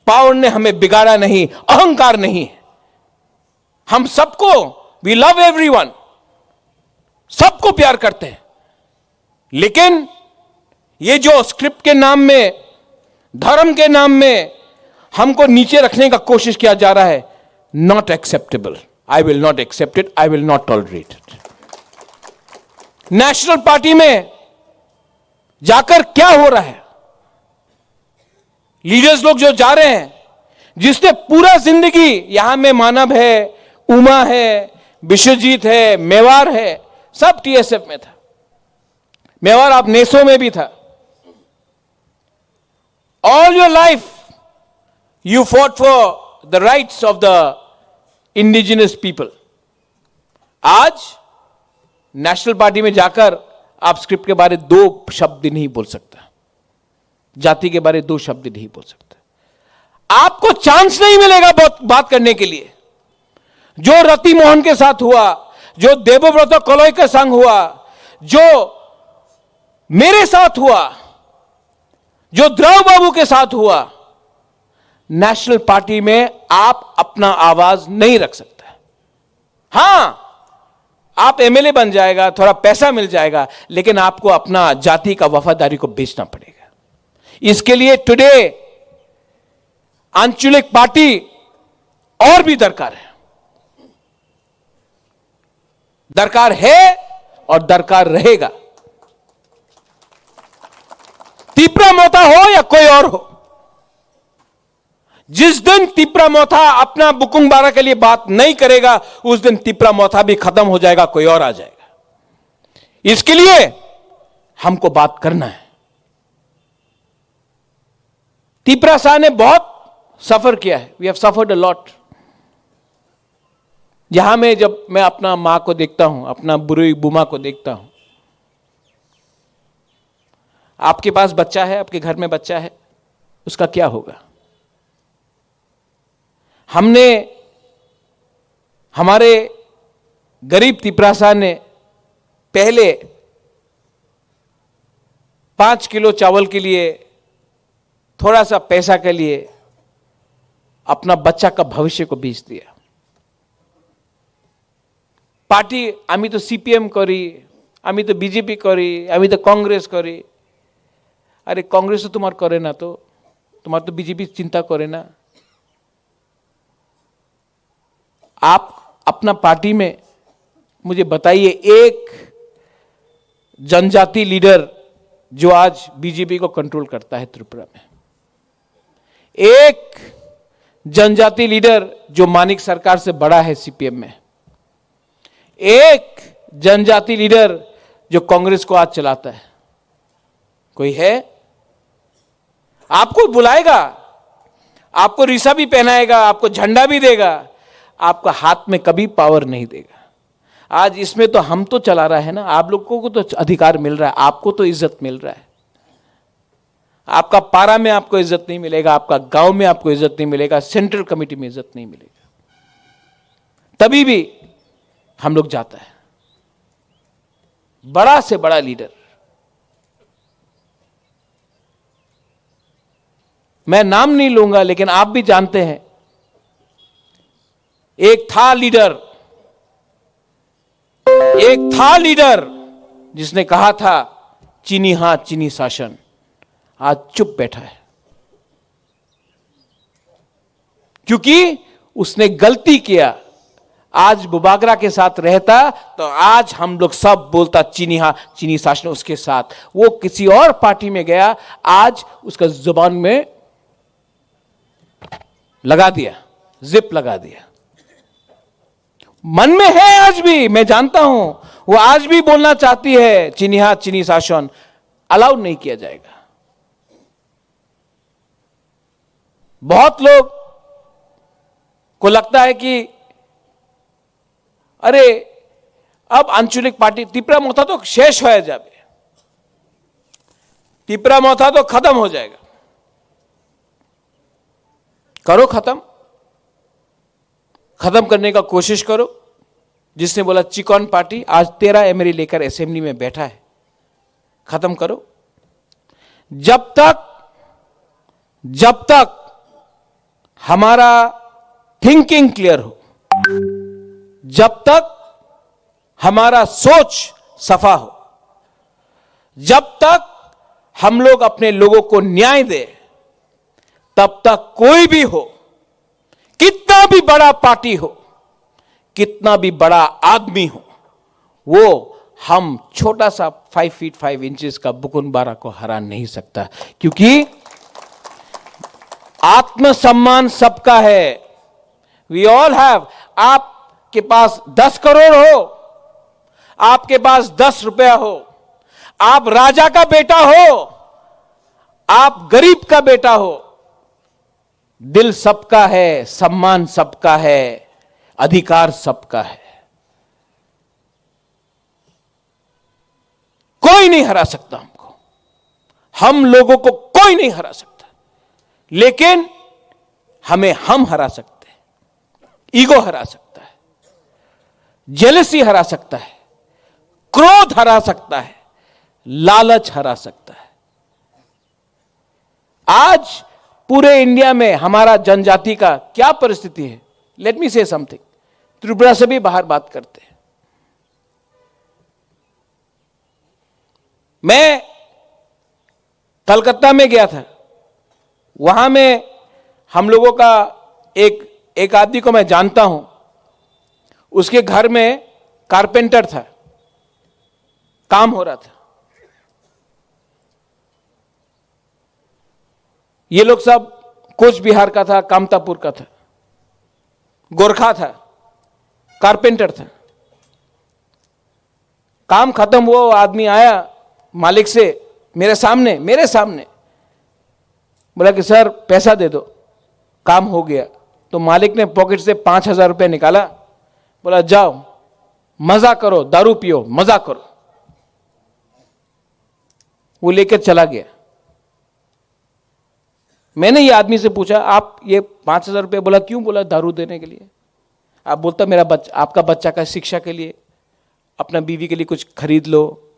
पावर ने हमें बिगाड़ा नहीं, अहंकार नहीं। हम सबको, वी लव एवरीवन, सबको प्यार करते हैं, लेकिन ये जो स्क्रिप्ट के नाम में, धर्म के नाम में हमको नीचे रखने का कोशिश किया जा रहा है, not acceptable। I will not accept it, I will not tolerate it। National party में जाकर क्या हो रहा है? लीडर्स लोग जो जा रहे हैं, जिसने पूरा जिंदगी, यहां में मानव है, उमा है, विश्वजीत है, मेवार है, सब टीएसएफ में था। मेवाड़ आप नेसो में भी था। All your life you fought for the rights of the indigenous people. आज नेशनल पार्टी में जाकर आप स्क्रिप्ट के बारे दो शब्द नहीं बोल सकता, जाति के बारे दो शब्द नहीं बोल सकता। आपको चांस नहीं मिलेगा बात, बात करने के लिए। जो रति मोहन के साथ हुआ, जो देवव्रत कलई के संग हुआ, जो मेरे साथ हुआ, जो द्रव बाबू के साथ हुआ, नेशनल पार्टी में आप अपना आवाज नहीं रख सकते। हाँ, आप एमएलए बन जाएगा, थोड़ा पैसा मिल जाएगा, लेकिन आपको अपना जाति का वफादारी को बेचना पड़ेगा। इसके लिए टुडे आंचलिक पार्टी और भी दरकार है, दरकार है और दरकार रहेगा। तिपरा मोथा हो या कोई और हो, जिस दिन तिपरा मोथा अपना बुकुंग बारा के लिए बात नहीं करेगा, उस दिन तिपरा मोथा भी खत्म हो जाएगा, कोई और आ जाएगा। इसके लिए हमको बात करना है। तिपरा शाह ने बहुत सफर किया है, we have suffered a lot। यहाँ में जब मैं अपना माँ को देखता हूँ, अपना बुरुई बुमा को देखता हूँ, आपके पास बच्चा है, आपके घर में बच्चा है, उसका क्या होगा? हमने, हमारे गरीब तिपरासा ने पहले पाँच किलो चावल के लिए, थोड़ा सा पैसा के लिए अपना बच्चा का भविष्य को बेच दिया। পার্টি, আমি তো সিপিএম করি, আমি তো বিজেপি করি, আমি তো কংগ্রেস করি। আরে, কংগ্রেস তো তোমার করে না, তো তোমার তো বিজেপি চিন্তা করে না। आप अपना पार्टी में मुझे बताइए, एक जनजाति लीडर जो आज बीजेपी को कंट्रोल करता है त्रिपुरा में, एक जनजाति लीडर जो मानिक सरकार से बड़ा है सीपीएम में, एक जनजाति लीडर जो कांग्रेस को आज चलाता है, कोई है? आपको बुलाएगा, आपको रिसा भी पहनाएगा, आपको झंडा भी देगा, आपका हाथ में कभी पावर नहीं देगा। आज इसमें तो हम तो चला रहा है ना, आप लोगों को तो अधिकार मिल रहा है, आपको तो इज्जत मिल रहा है। आपका पारा में आपको इज्जत नहीं मिलेगा, आपका गांव में आपको इज्जत नहीं मिलेगा, सेंट्रल कमेटी में इज्जत नहीं मिलेगा। तभी भी हम लोग जाता है, बड़ा से बड़ा लीडर, मैं नाम नहीं लूंगा, लेकिन आप भी जानते हैं, एक था लीडर, एक था लीडर जिसने कहा था, "चीनी हाथ, चीनी शासन।" आज चुप बैठा है, क्योंकि उसने गलती किया। आज बुबागरा के साथ रहता तो आज हम लोग सब बोलता, "चीनी हाथ, चीनी शासन उसके साथ।" वो किसी और पार्टी में गया, आज उसका जुबान में लगा दिया, जिप लगा दिया। मन में है आज भी, मैं जानता हूं, वो आज भी बोलना चाहती है, "चीनी हाथ, चीनी शासन।" अलाउ नहीं किया जाएगा। बहुत लोग को लगता है कि अरे, अब आंचलिक पार्टी, तिपरा मोथा तो शेष हो जाबे, तिपरा मोथा तो खत्म हो जाएगा। करो खत्म, खत्म करने का कोशिश करो। जिसने बोला चिकन पार्टी, आज तेरह एमएलए लेकर असेंबली में बैठा है, खत्म करो। जब तक, जब तक हमारा थिंकिंग क्लियर हो, जब तक हमारा सोच सफा हो, जब तक हम लोग अपने लोगों को न्याय दे, तब तक कोई भी हो, कितना भी बड़ा पार्टी हो, कितना भी बड़ा आदमी हो, वो हम छोटा सा फ़ाइव फीट फ़ाइव इंचेस का बुकुन बारा को हरा नहीं सकता, क्योंकि आत्मसम्मान सबका है। We all have। आपके पास दस करोड़ हो, आपके पास दस रुपया हो, आप राजा का बेटा हो, आप गरीब का बेटा हो, दिल सबका है, सम्मान सबका है, अधिकार सबका है। कोई नहीं हरा सकता हमको, हम लोगों को कोई नहीं हरा सकता, लेकिन हमें हम हरा सकते हैं। ईगो हरा सकता है, जेलसी हरा सकता है, क्रोध हरा सकता है, लालच हरा सकता है। आज पूरे इंडिया में हमारा जनजाति का क्या परिस्थिति है? लेट मी से समथिंग। त्रिपुरा से भी बाहर बात करते हैं। मैं कलकत्ता में गया था, वहां में हम लोगों का एक एक आदमी को मैं जानता हूं। उसके घर में कारपेंटर था, काम हो रहा था। ये लोग सब कोच बिहार का था, कामतापुर का था, गोरखा था, कारपेंटर था। काम खत्म हुआ, वो आदमी आया मालिक से, मेरे सामने, मेरे सामने बोला कि सर, पैसा दे दो, काम हो गया। तो मालिक ने पॉकेट से पांच हजार रुपया निकाला, बोला, जाओ, मजा करो, दारू पियो, मजा करो। वो लेकर चला गया। मैंने ये आदमी से पूछा, आप ये पांच हजार रुपया बोला, क्यों बोला? दारू देने के लिए। आप बोलता, मेरा बच्चा, आपका बच्चा का शिक्षा के लिए, अपना बीवी के लिए कुछ खरीद लो,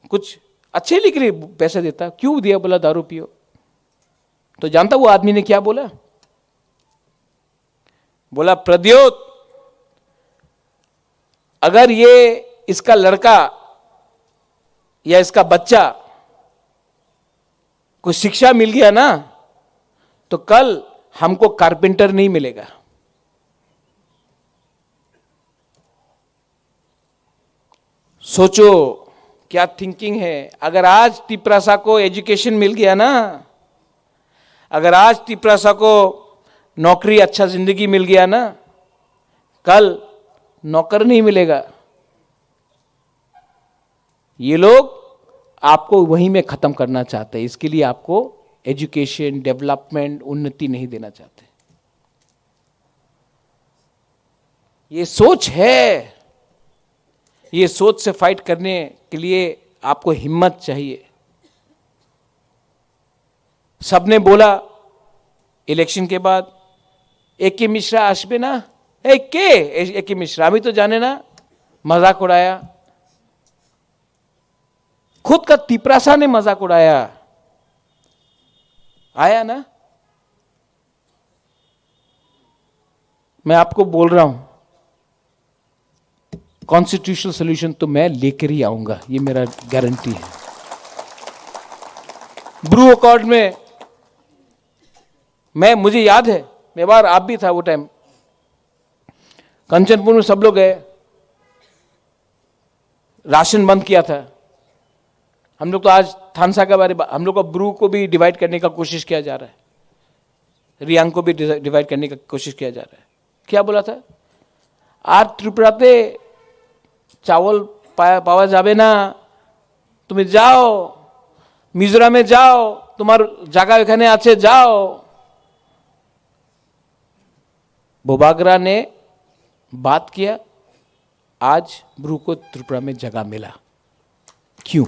कुछ अच्छे लिए के लिए पैसा देता, क्यों दिया? बोला, दारू पियो। तो जानता वो आदमी ने क्या बोला? बोला, प्रद्योत, अगर ये, इसका लड़का या इसका बच्चा को शिक्षा मिल गया ना, तो कल हमको कारपेंटर नहीं मिलेगा। सोचो, क्या थिंकिंग है। अगर आज तिपरासा को एजुकेशन मिल गया ना, अगर आज तिपरासा को नौकरी, अच्छा जिंदगी मिल गया ना, कल नौकर नहीं मिलेगा। ये लोग आपको वहीं में खत्म करना चाहते हैं। इसके लिए आपको एजुकेशन, डेवलपमेंट, उन्नति नहीं देना चाहते। ये सोच है। ये सोच से फाइट करने के लिए आपको हिम्मत चाहिए। सबने बोला इलेक्शन के बाद, "এ কে মিশ্রা আসবে না?" এ কে? এ কে মিশ্রা, আমি তো জানি না। मजाक उड़ाया। खुद का तिपरासा ने मजाक उड़ाया। आया ना? मैं आपको बोल रहा हूं, कॉन्स्टिट्यूशनल सॉल्यूशन तो मैं लेकर ही आऊंगा, ये मेरा गारंटी है। ब्रू अकॉर्ड में मैं, मुझे याद है, मैं बार आप भी था वो टाइम, कंचनपुर में सब लोग गए, राशन बंद किया था। हम लोग तो आज थानसा के बारे में, हम लोग को ब्रू को भी डिवाइड करने का कोशिश किया जा रहा है, रियांग को भी डिवाइड करने का कोशिश किया जा रहा है। क्या बोला था? আর ত্রিপুরাতে চাউল পা-, পাওয়া যাবে না, তুমি যাও, মিজোরামে যাও, তোমার জায়গা ওখানে আছে, যাও। बोबागरा ने बात किया, आज ब्रू को त्रिपुरा में जगह मिला। क्यों?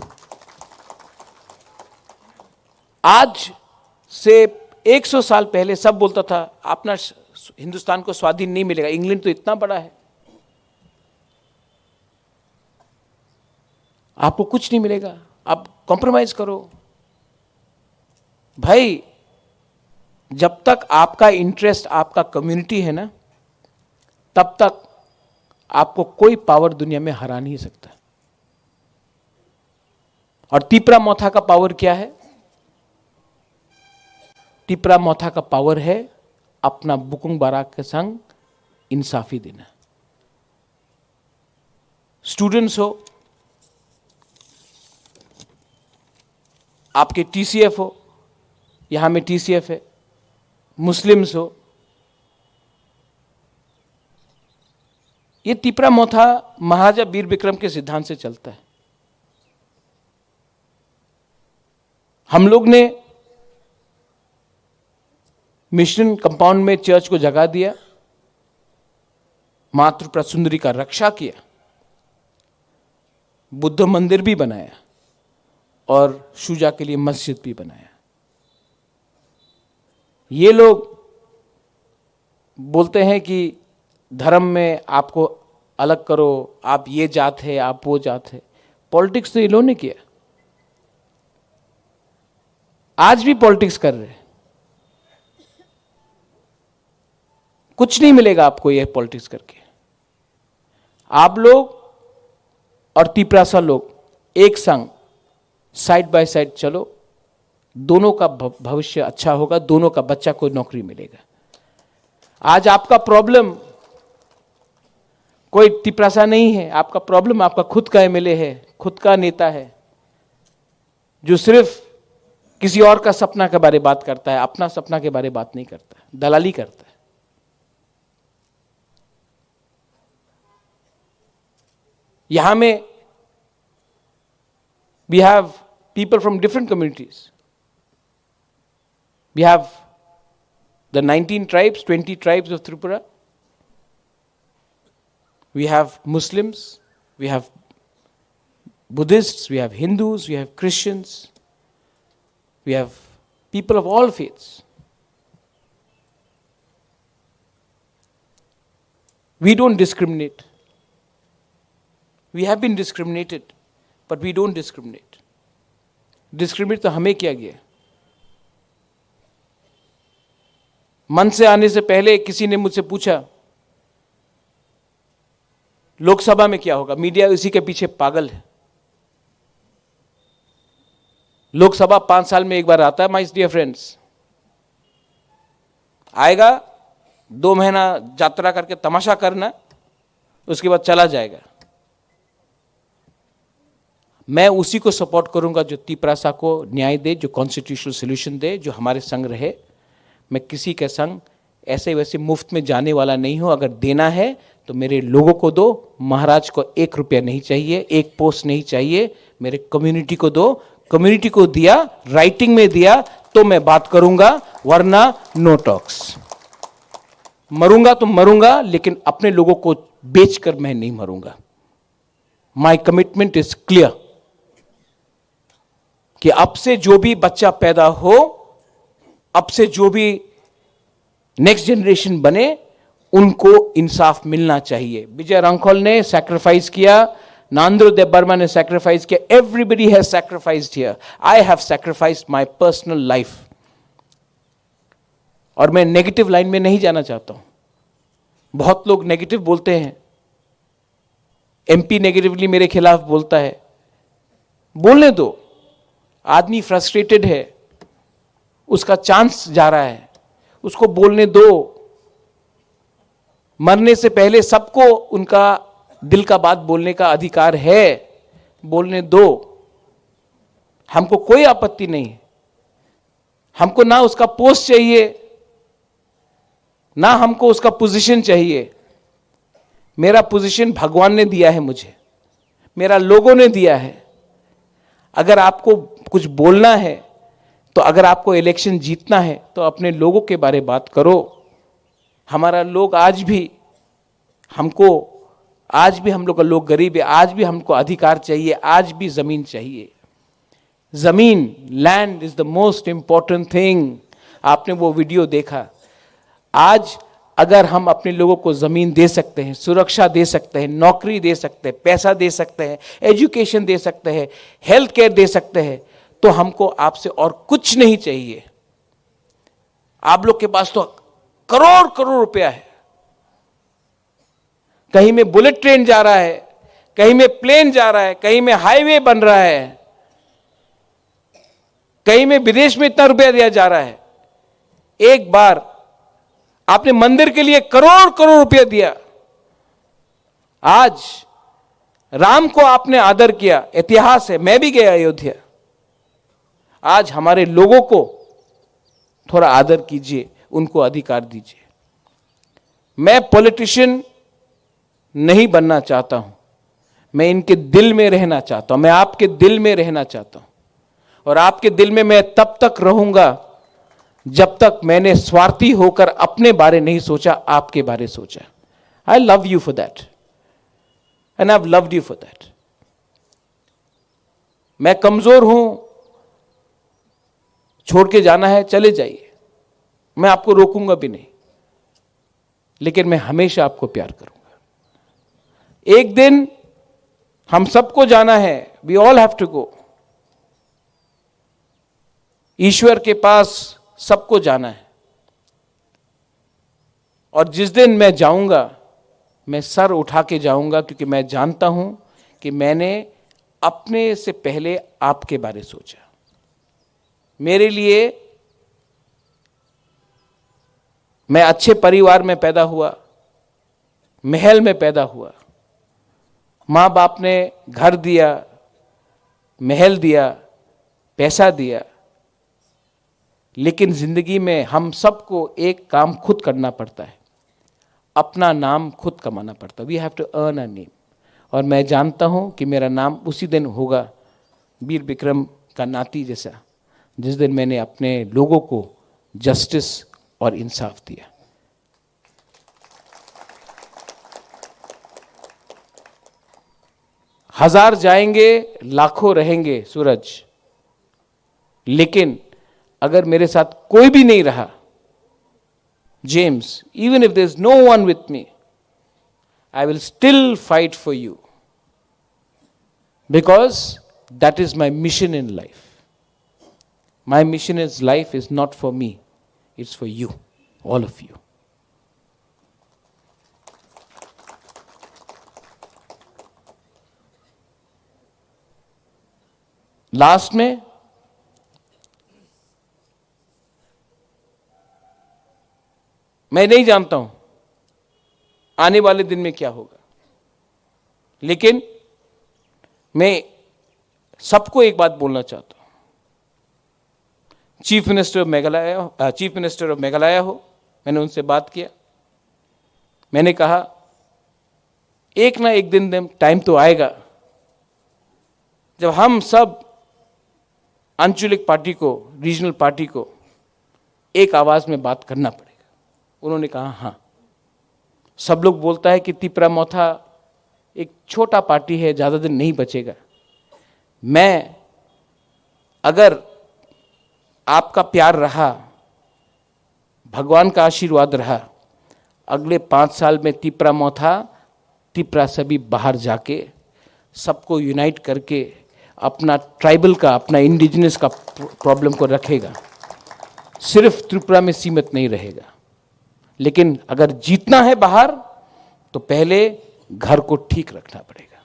आज से एक सौ साल पहले सब बोलता था, अपना स-, हिंदुस्तान को स्वाधीन नहीं मिलेगा, इंग्लैंड तो इतना बड़ा है, आपको कुछ नहीं मिलेगा, आप कॉम्प्रोमाइज करो। भाई, जब तक आपका इंटरेस्ट आपका कम्युनिटी है ना, तब तक आपको कोई पावर दुनिया में हरा नहीं सकता। और तिपरा मोथा का पावर क्या है? तिपरा मोथा का पावर है अपना बुकुंग बारा के संग इंसाफी देना। स्टूडेंट्स हो, आपके टीसीएफ हो, यहां में टीसीएफ है, मुस्लिम्स हो, ये तिपरा मोथा महाराजा वीर विक्रम के सिद्धांत से चलता है। हम लोग ने मिशन कंपाउंड में चर्च को जगह दिया, माँ त्रिपुरा सुंदरी का रक्षा किया, बुद्ध मंदिर भी बनाया और शुजा के लिए मस्जिद भी बनाया। ये लोग बोलते हैं कि धर्म में आपको अलग करो, आप ये जात है, आप वो जात है। पॉलिटिक्स तो ये लोगों ने किया। आज भी पॉलिटिक्स कर रहे हैं। कुछ नहीं मिलेगा आपको ये पॉलिटिक्स करके। आप लोग और तिपरासा लोग एक संग, साइड बाय साइड चलो, दोनों का भ-, भविष्य अच्छा होगा, दोनों का बच्चा को नौकरी मिलेगा। आज आपका प्रॉब्लम कोई तिपरासा नहीं है, आपका प्रॉब्लम आपका खुद का एमएलए है, खुद का नेता है, जो सिर्फ किसी और का सपना के बारे बात करता है, अपना सपना के बारे बात नहीं करता, दलाली करता है। यहाँ में we have people from different communities. We have the nineteen tribes, twenty tribes of Tripura. We have Muslims, we have Buddhists, we have Hindus, we have Christians, we have people of all faiths. We don't discriminate. We have been discriminated, but we don't discriminate. Discriminate तो हमें किया गया। मंच से आने से पहले किसी ने मुझसे पूछा, लोकसभा में क्या होगा? मीडिया उसी के पीछे पागल है। लोकसभा पांच साल में एक बार आता है, माय डियर फ्रेंड्स। आएगा, दो महीना यात्रा करके तमाशा करना, उसके बाद चला जाएगा। मैं उसी को सपोर्ट करूंगा जो तिपरासा को न्याय दे, जो कॉन्स्टिट्यूशनल सॉल्यूशन दे, जो हमारे संग रहे। मैं किसी के संग ऐसे वैसे मुफ्त में जाने वाला नहीं हूं। अगर देना है तो मेरे लोगों को दो, महाराज को एक रुपया नहीं चाहिए, एक पोस्ट नहीं चाहिए, मेरे कम्युनिटी को दो। कम्युनिटी को दिया, राइटिंग में दिया, तो मैं बात करूंगा, वरना नो टॉक्स। मरूंगा तो मरूंगा, लेकिन अपने लोगों को बेचकर मैं नहीं मरूंगा। My commitment is clear कि अब से जो भी बच्चा पैदा हो, अब से जो भी नेक्स्ट जनरेशन बने, उनको इंसाफ मिलना चाहिए। विजय रंखोल ने सैक्रिफाइस किया, नांद्रो देव वर्मा ने सैक्रिफाइस किया, everybody has sacrificed here. I have sacrificed my personal life. और मैं नेगेटिव लाइन में नहीं जाना चाहता हूं। बहुत लोग नेगेटिव बोलते हैं, एमपी नेगेटिवली मेरे खिलाफ बोलता है, बोलने दो। आदमी फ्रस्ट्रेटेड है, उसका चांस जा रहा है, उसको बोलने दो। मरने से पहले सबको उनका दिल का बात बोलने का अधिकार है, बोलने दो। हमको कोई आपत्ति नहीं। हमको ना उसका पोस्ट चाहिए, ना हमको उसका पोजीशन चाहिए। मेरा पोजीशन भगवान ने दिया है मुझे, मेरा लोगों ने दिया है। अगर आपको कुछ बोलना है, तो अगर आपको इलेक्शन जीतना है, तो अपने लोगों के बारे बात करो। हमारा लोग आज भी, हमको आज भी, हम लोग का लोग गरीब है, आज भी हमको अधिकार चाहिए, आज भी जमीन चाहिए। जमीन, land is the most important thing. आपने वो वीडियो देखा। आज अगर हम अपने लोगों को जमीन दे सकते हैं, सुरक्षा दे सकते हैं, नौकरी दे सकते हैं, पैसा दे सकते हैं, एजुकेशन दे सकते हैं, हेल्थ केयर दे सकते हैं, तो हमको आपसे और कुछ नहीं चाहिए। आप लोग के पास तो करोड़ करोड़ रुपया है। कहीं में बुलेट ट्रेन जा रहा है, कहीं में प्लेन जा रहा है, कहीं में हाईवे बन रहा है, कहीं में विदेश में इतना रुपया दिया जा रहा है। एक बार आपने मंदिर के लिए करोड़ करोड़ रुपया दिया। आज राम को आपने आदर किया, इतिहास है, मैं भी गया अयोध्या। आज हमारे लोगों को थोड़ा आदर कीजिए, उनको अधिकार दीजिए। मैं पॉलिटिशियन नहीं बनना चाहता हूं, मैं इनके दिल में रहना चाहता हूं, मैं आपके दिल में रहना चाहता हूं। और आपके दिल में मैं तब तक रहूंगा जब तक मैंने स्वार्थी होकर अपने बारे नहीं सोचा, आपके बारे सोचा। I love you for that and I've loved you for that. मैं कमजोर हूं, छोड़ के जाना है, चले जाइए, मैं आपको रोकूंगा भी नहीं, लेकिन मैं हमेशा आपको प्यार करूंगा। एक दिन हम सबको जाना है, we all have to go। ईश्वर के पास सबको जाना है। और जिस दिन मैं जाऊंगा, मैं सर उठा के जाऊंगा, क्योंकि मैं जानता हूं कि मैंने अपने से पहले आपके बारे सोचा। मेरे लिए, मैं अच्छे परिवार में पैदा हुआ, महल में पैदा हुआ, माँ बाप ने घर दिया, महल दिया, पैसा दिया, लेकिन जिंदगी में हम सबको एक काम खुद करना पड़ता है, अपना नाम खुद कमाना पड़ता है। We have to earn our name। और मैं जानता हूं कि मेरा नाम उसी दिन होगा वीर विक्रम का नाती जैसा, जिस दिन मैंने अपने लोगों को जस्टिस और इंसाफ दिया। हजार जाएंगे, लाखों रहेंगे सूरज, लेकिन अगर मेरे साथ कोई भी नहीं रहा, James, even if there is no one with me, I will still fight for you, because that is my mission in life। My mission in life is not for me, it's for you, all of you। Last में, मैं नहीं जानता हूं आने वाले दिन में क्या होगा, लेकिन मैं सबको एक बात बोलना चाहता हूं। Chief minister of Meghalaya, chief minister of Meghalaya हो, मैंने उनसे बात किया। मैंने कहा, एक ना एक दिन, दिन टाइम तो आएगा जब हम सब आंचलिक पार्टी को, रीजनल पार्टी को एक आवाज में बात करना पड़ेगा। उन्होंने कहा, हाँ। सब लोग बोलता है कि तिपरा मोथा एक छोटा पार्टी है, ज्यादा दिन नहीं बचेगा। मैं, अगर आपका प्यार रहा, भगवान का आशीर्वाद रहा, अगले पाँच साल में तिपरा मोथा, तिपरा सभी बाहर जाके सबको यूनाइट करके अपना ट्राइबल का, अपना इंडिजिनस का प्रॉब्लम को रखेगा, सिर्फ त्रिपुरा में सीमित नहीं रहेगा। लेकिन अगर जीतना है बाहर, तो पहले घर को ठीक रखना पड़ेगा।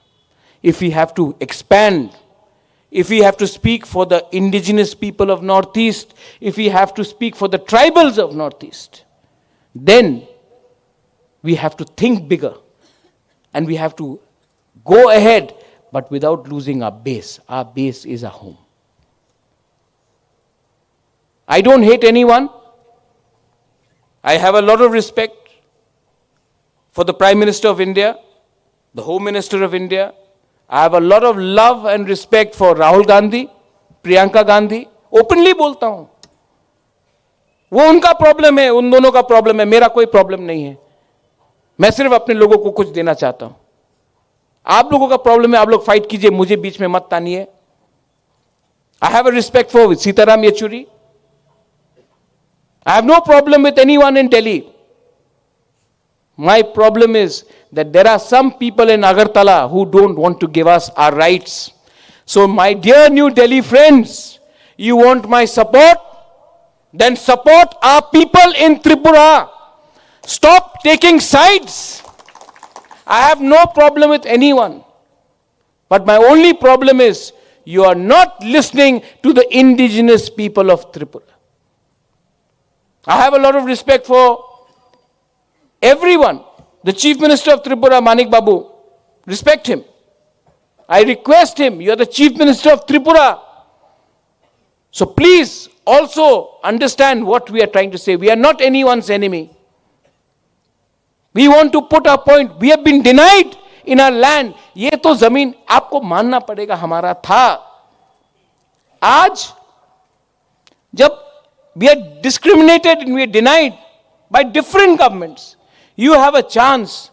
If we have to expand, if we have to speak for the indigenous people of Northeast, if we have to speak for the tribals of Northeast, then we have to think bigger and we have to go ahead, but without losing our base. Our base is our home. I don't hate anyone. I have a lot of respect for the Prime Minister of India, the Home Minister of India. I have a lot of love and respect for Rahul Gandhi, Priyanka Gandhi. Openly बोलता हूं, वो उनका प्रॉब्लम है, उन दोनों का प्रॉब्लम है, मेरा कोई प्रॉब्लम नहीं है। मैं सिर्फ अपने लोगों को कुछ देना चाहता हूं। आप लोगों का प्रॉब्लम है, आप लोग फाइट कीजिए, मुझे बीच में मत तानिए। I have a respect for Sitaram Yechury. I have no problem with anyone in Delhi. My problem is that there are some people in Agartala who don't want to give us our rights. So, my dear New Delhi friends, you want my support? Then support our people in Tripura. Stop taking sides. I have no problem with anyone. But my only problem is you are not listening to the indigenous people of Tripura. I have a lot of respect for everyone. The Chief Minister of Tripura, Manik Babu, respect him. I request him, you are the Chief Minister of Tripura. So please also understand what we are trying to say. We are not anyone's enemy. We want to put our point. We have been denied in our land. ये तो जमीन आपको मानना पड़ेगा, हमारा था। आज जब we are discriminated and we are denied by different governments, you have a chance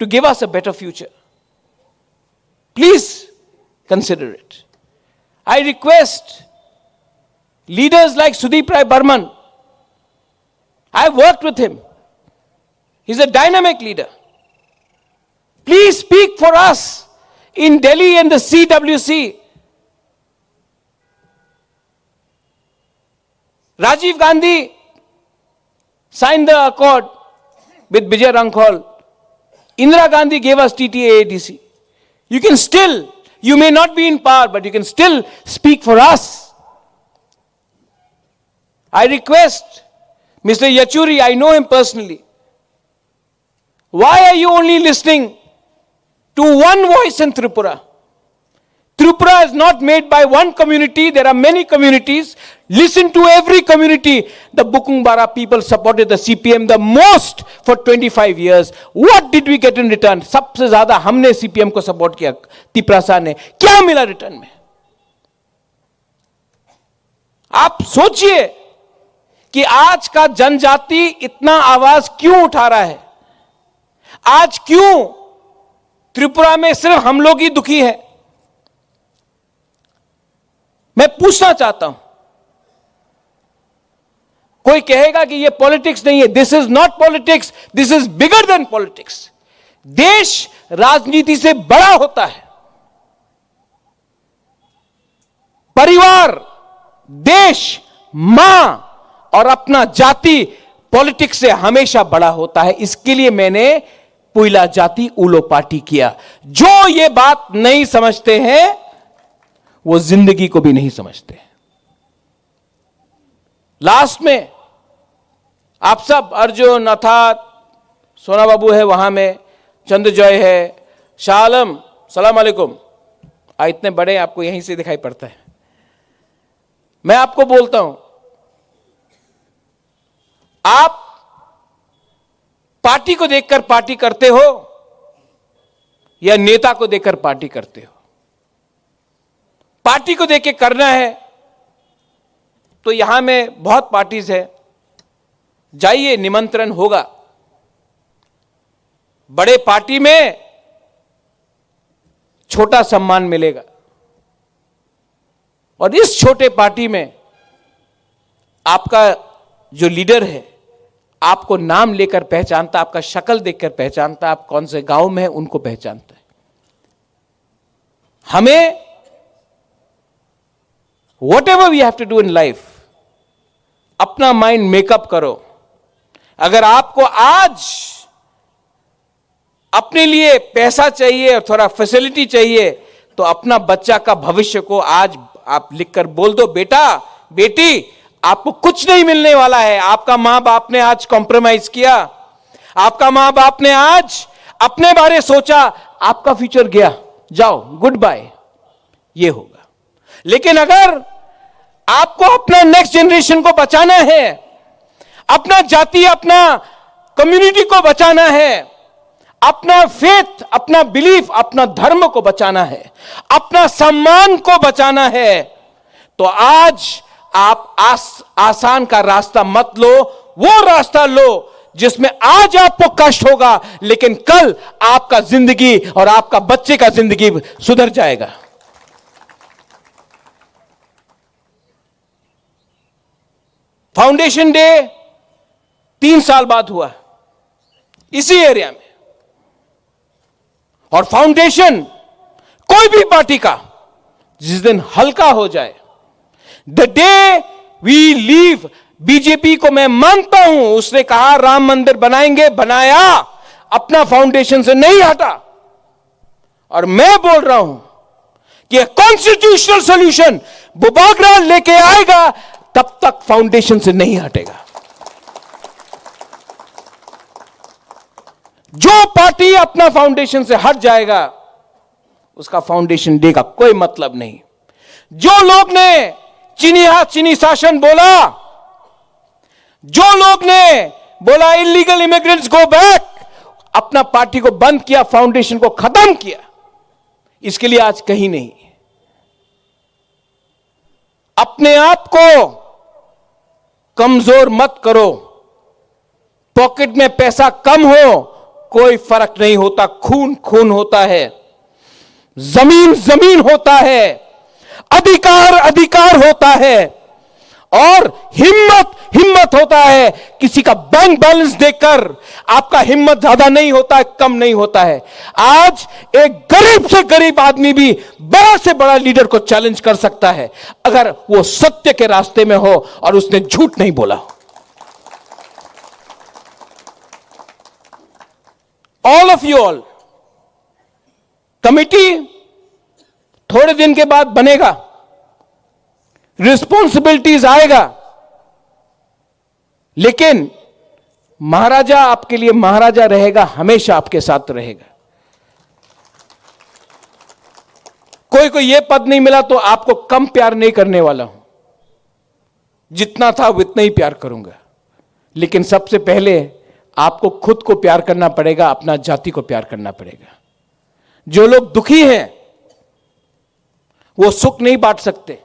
to give us a better future. Please consider it. I request leaders like Sudeep Rai Barman, I worked with him. He's a dynamic leader. Please speak for us in Delhi and the C W C. Rajiv Gandhi signed the accord with Vijay Rangkhol. Indira Gandhi gave us T T A A D C. You can still, you may not be in power, but you can still speak for us. I request Mister Yachuri, I know him personally. Why are you only listening to one voice in Tripura? Tripura is not made by one community, there are many communities. Listen to every community. The Bukung Bara people supported the C P M the most for twenty-five years. What did we get in return? सबसे ज्यादा हमने सीपीएम को सपोर्ट किया तिपरासा ने, क्या मिला रिटर्न में? आप सोचिए कि आज का जनजाति इतना आवाज क्यों उठा रहा है, आज क्यों त्रिपुरा में सिर्फ हम लोग ही दुखी हैं। मैं पूछना चाहता हूं, कोई कहेगा कि ये पॉलिटिक्स नहीं है? This is not politics, this is bigger than politics. देश राजनीति से बड़ा होता है। परिवार, देश, मां और अपना जाति पॉलिटिक्स से हमेशा बड़ा होता है। इसके लिए मैंने पुइला जाति उलो पार्टी किया। जो ये बात नहीं समझते हैं, वो जिंदगी को भी नहीं समझते। लास्ट में आप सब, अर्जुन, अर्थात सोना बाबू है वहां में, चंद्रजॉय है, शाह आलम, सलाम अलैकुम। आ, इतने बड़े, आपको यहीं से दिखाई पड़ता है। मैं आपको बोलता हूं, आप पार्टी को देखकर पार्टी करते हो या नेता को देखकर पार्टी करते हो? पार्टी को देख के करना है तो यहां में बहुत पार्टीज है, जाइए, निमंत्रण होगा। बड़े पार्टी में छोटा सम्मान मिलेगा, और इस छोटे पार्टी में आपका जो लीडर है, आपको नाम लेकर पहचानता, आपका शक्ल देखकर पहचानता, आप कौन से गांव में हैं, उनको पहचानता है। हमें, whatever we have to do in life, अपना माइंड मेकअप करो। अगर आपको आज अपने लिए पैसा चाहिए और थोड़ा फैसिलिटी चाहिए, तो अपना बच्चा का भविष्य को आज आप लिखकर बोल दो, "बेटा, बेटी, आपको कुछ नहीं मिलने वाला है। आपका माँ बाप ने आज कॉम्प्रोमाइज किया, आपका माँ बाप ने आज अपने बारे सोचा, आपका फ्यूचर गया, जाओ, गुड बाय।" ये होगा। लेकिन अगर आपको अपना नेक्स्ट जनरेशन को बचाना है, अपना जाति, अपना कम्युनिटी को बचाना है, अपना फेथ, अपना बिलीफ, अपना धर्म को बचाना है, अपना सम्मान को बचाना है, तो आज आप आस-, आसान का रास्ता मत लो, वो रास्ता लो जिसमें आज आपको कष्ट होगा, लेकिन कल आपका जिंदगी और आपका बच्चे का जिंदगी सुधर जाएगा। फाउंडेशन डे तीन साल बाद हुआ इसी एरिया में। और फाउंडेशन कोई भी पार्टी का जिस दिन हल्का हो जाए, the day we leave, BJP को मैं मानता हूं, उसने कहा राम मंदिर बनाएंगे, बनाया, अपना फाउंडेशन से नहीं हटा। और मैं बोल रहा हूं कि कॉन्स्टिट्यूशनल सॉल्यूशन बुबागरा लेके आएगा, तब तक फाउंडेशन से नहीं हटेगा। जो पार्टी अपना फाउंडेशन से हट जाएगा, उसका फाउंडेशन डे का कोई मतलब नहीं। जो लोग ने चीनी हाथ चीनी शासन बोला, जो लोग ने बोला इलीगल इमिग्रेंट्स गो बैक, अपना पार्टी को बंद किया, फाउंडेशन को खत्म किया, इसके लिए आज कहीं नहीं। अपने आप को कमजोर मत करो। पॉकेट में पैसा कम हो, कोई फर्क नहीं होता, खून खून होता है, जमीन जमीन होता है, अधिकार अधिकार होता है, और हिम्मत हिम्मत होता है। किसी का बैंक बैलेंस देखकर आपका हिम्मत ज्यादा नहीं होता है, कम नहीं होता है। आज एक गरीब से गरीब आदमी भी बड़ा से बड़ा लीडर को चैलेंज कर सकता है, अगर वो सत्य के रास्ते में हो और उसने झूठ नहीं बोला हो। All of you all, committee थोड़े दिन के बाद बनेगा, रिस्पॉन्सिबिलिटीज आएगा, लेकिन महाराजा आपके लिए महाराजा रहेगा, हमेशा आपके साथ रहेगा। कोई को ये पद नहीं मिला तो आपको कम प्यार नहीं करने वाला हूं, जितना था उतना ही प्यार करूंगा। लेकिन सबसे पहले आपको खुद को प्यार करना पड़ेगा, अपना जाति को प्यार करना पड़ेगा। जो लोग दुखी हैं, वो सुख नहीं बांट सकते।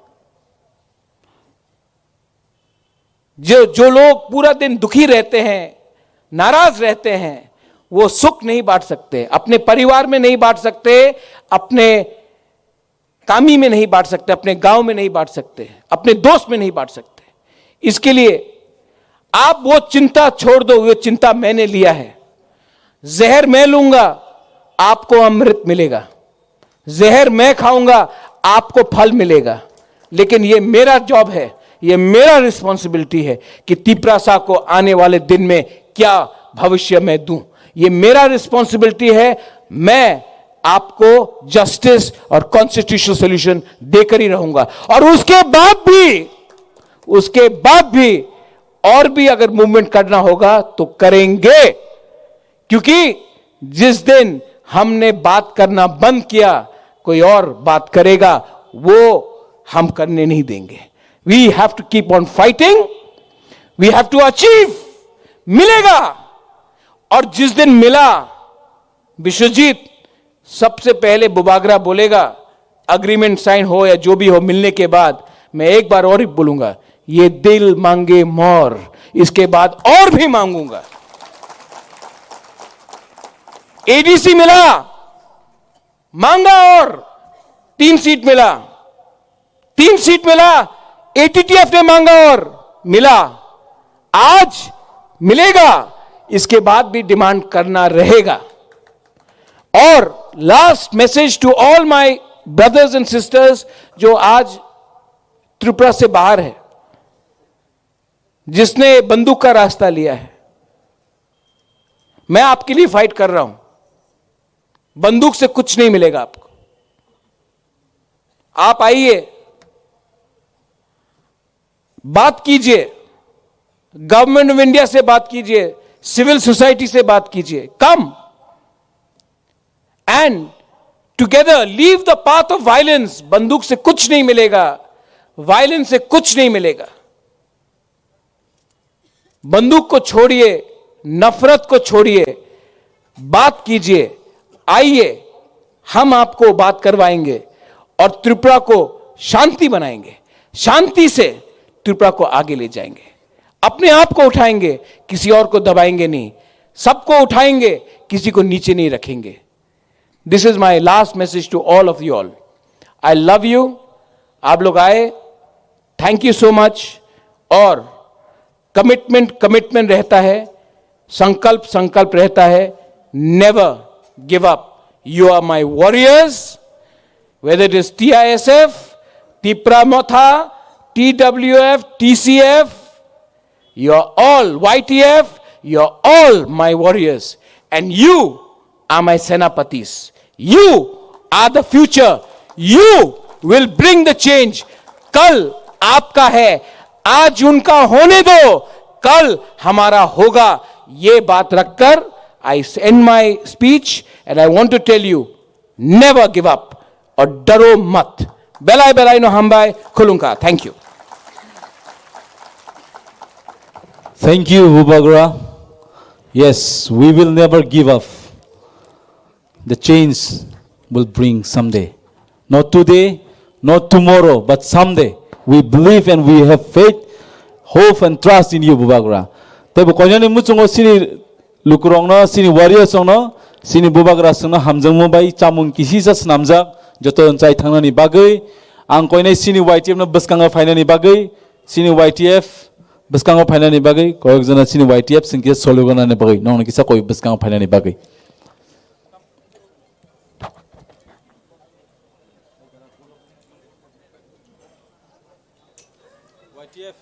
जो जो लोग पूरा दिन दुखी रहते हैं, नाराज रहते हैं, वो सुख नहीं बांट सकते, अपने परिवार में नहीं बांट सकते, अपने कामी में नहीं बांट सकते, अपने गांव में नहीं बांट सकते, अपने दोस्त में नहीं बांट सकते। इसके लिए आप वो चिंता छोड़ दो, वो चिंता मैंने लिया है। जहर मैं लूंगा, आपको अमृत मिलेगा। जहर मैं खाऊंगा, आपको फल मिलेगा। लेकिन ये मेरा जॉब है, ये मेरा रिस्पॉन्सिबिलिटी है कि तिपरासा को आने वाले दिन में क्या भविष्य मैं दूं। ये मेरा रिस्पॉन्सिबिलिटी है। मैं आपको जस्टिस और कॉन्स्टिट्यूशनल सॉल्यूशन देकर ही रहूंगा, और उसके बाद भी, उसके बाद भी और भी अगर मूवमेंट करना होगा तो करेंगे, क्योंकि जिस दिन हमने बात करना बंद किया, कोई और बात करेगा, वो हम करने नहीं देंगे। We have to keep on fighting, we have to achieve। मिलेगा। और जिस दिन मिला, विश्वजीत, सबसे पहले बुबागरा बोलेगा, एग्रीमेंट साइन हो या जो भी हो, मिलने के बाद मैं एक बार और ही बोलूंगा, ये दिल मांगे मोर। इसके बाद और भी मांगूंगा। एडीसी मिला, मांगा और तीन सीट मिला, तीन सीट मिला, एटीटीएफ ने मांगा और मिला, आज मिलेगा, इसके बाद भी डिमांड करना रहेगा। और last message to all my brothers and sisters जो आज त्रिपुरा से बाहर है, जिसने बंदूक का रास्ता लिया है, मैं आपके लिए फाइट कर रहा हूं। बंदूक से कुछ नहीं मिलेगा आपको। आप आइए, बात कीजिए, गवर्नमेंट ऑफ इंडिया से बात कीजिए, सिविल सोसाइटी से बात कीजिए। Come and together leave the path of violence। बंदूक से कुछ नहीं मिलेगा, वायलेंस से कुछ नहीं मिलेगा। बंदूक को छोड़िए, नफरत को छोड़िए, बात कीजिए, आइए, हम आपको बात करवाएंगे और त्रिपुरा को शांति बनाएंगे, शांति से त्रिपुरा को आगे ले जाएंगे। अपने आप को उठाएंगे, किसी और को दबाएंगे नहीं, सबको उठाएंगे, किसी को नीचे नहीं रखेंगे। This is my last message to all of you all। I love you। आप लोग आए, थैंक यू सो मच। और कमिटमेंट कमिटमेंट रहता है, संकल्प संकल्प रहता है। Never give up। You are my warriors। Whether it is T I S F, Tipra Motha, T W F, T C F, you are all, Y T F, you are all my warriors, and you are my senapatis। You are the future। You will bring the change। कल आपका है, आज उनका होने दो, कल हमारा होगा। ये बात रखकर I end my speech and I want to tell you, never give up। और डरो मत। Belai belai no hambai, khulungkha। Thank you। Thank you, Bubagra. Yes, we will never give up. The change will bring someday. Not today, not tomorrow, but someday. We believe and we have faith. Hope and trust in you, Bubagra. Tei bo koinani muchungo chini lukurokno, chini warriors rokno, chini Bubagra chwngno hamjakma bai chamung kisisa swnamjak, joto chai thangnani bagwi. Ang koinai chini Y T F no bwskango phainani bagwi, chini Y T F bwskango phainani bagwi, koyok jona chini Y T F chwng kisa solugonani bagwi, nongno kisa koi bwskango phainani bagwi. Y T F.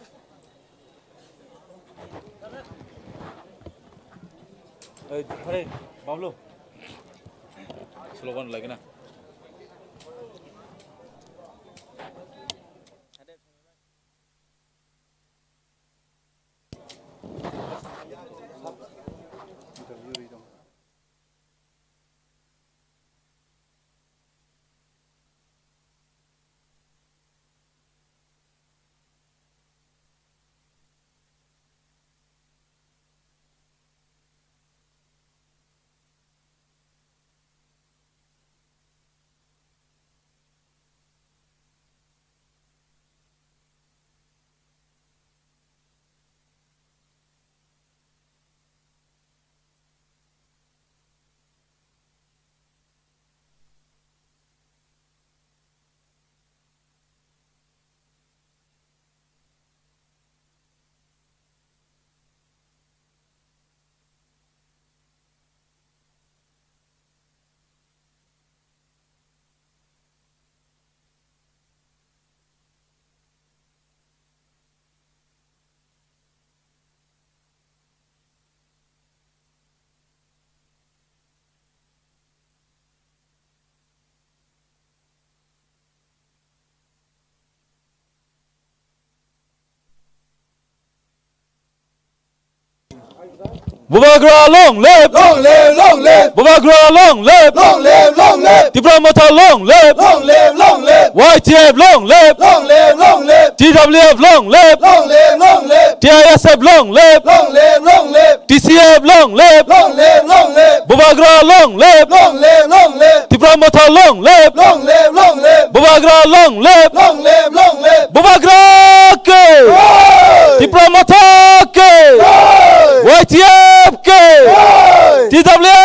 Ei, pare, Bablu. Slogan lagi na. Bubagra long live! Long live, long live! Bubagra long live! Long live, long live! Tipra Motha long live! Long live, long live! Y T F long live! Long live, long live! T W F long live! Long live, long live! T I S F long live! Long live, long live! T C F long live! Long live, long live! Bubagra long live! Long live, long live! Tipra Motha long live! Long live, long live! Bubagra long live! Long live, long live! Bubagra ke! Hey! Tipra Motha ke! Hey! Y T F ke! Hey! T W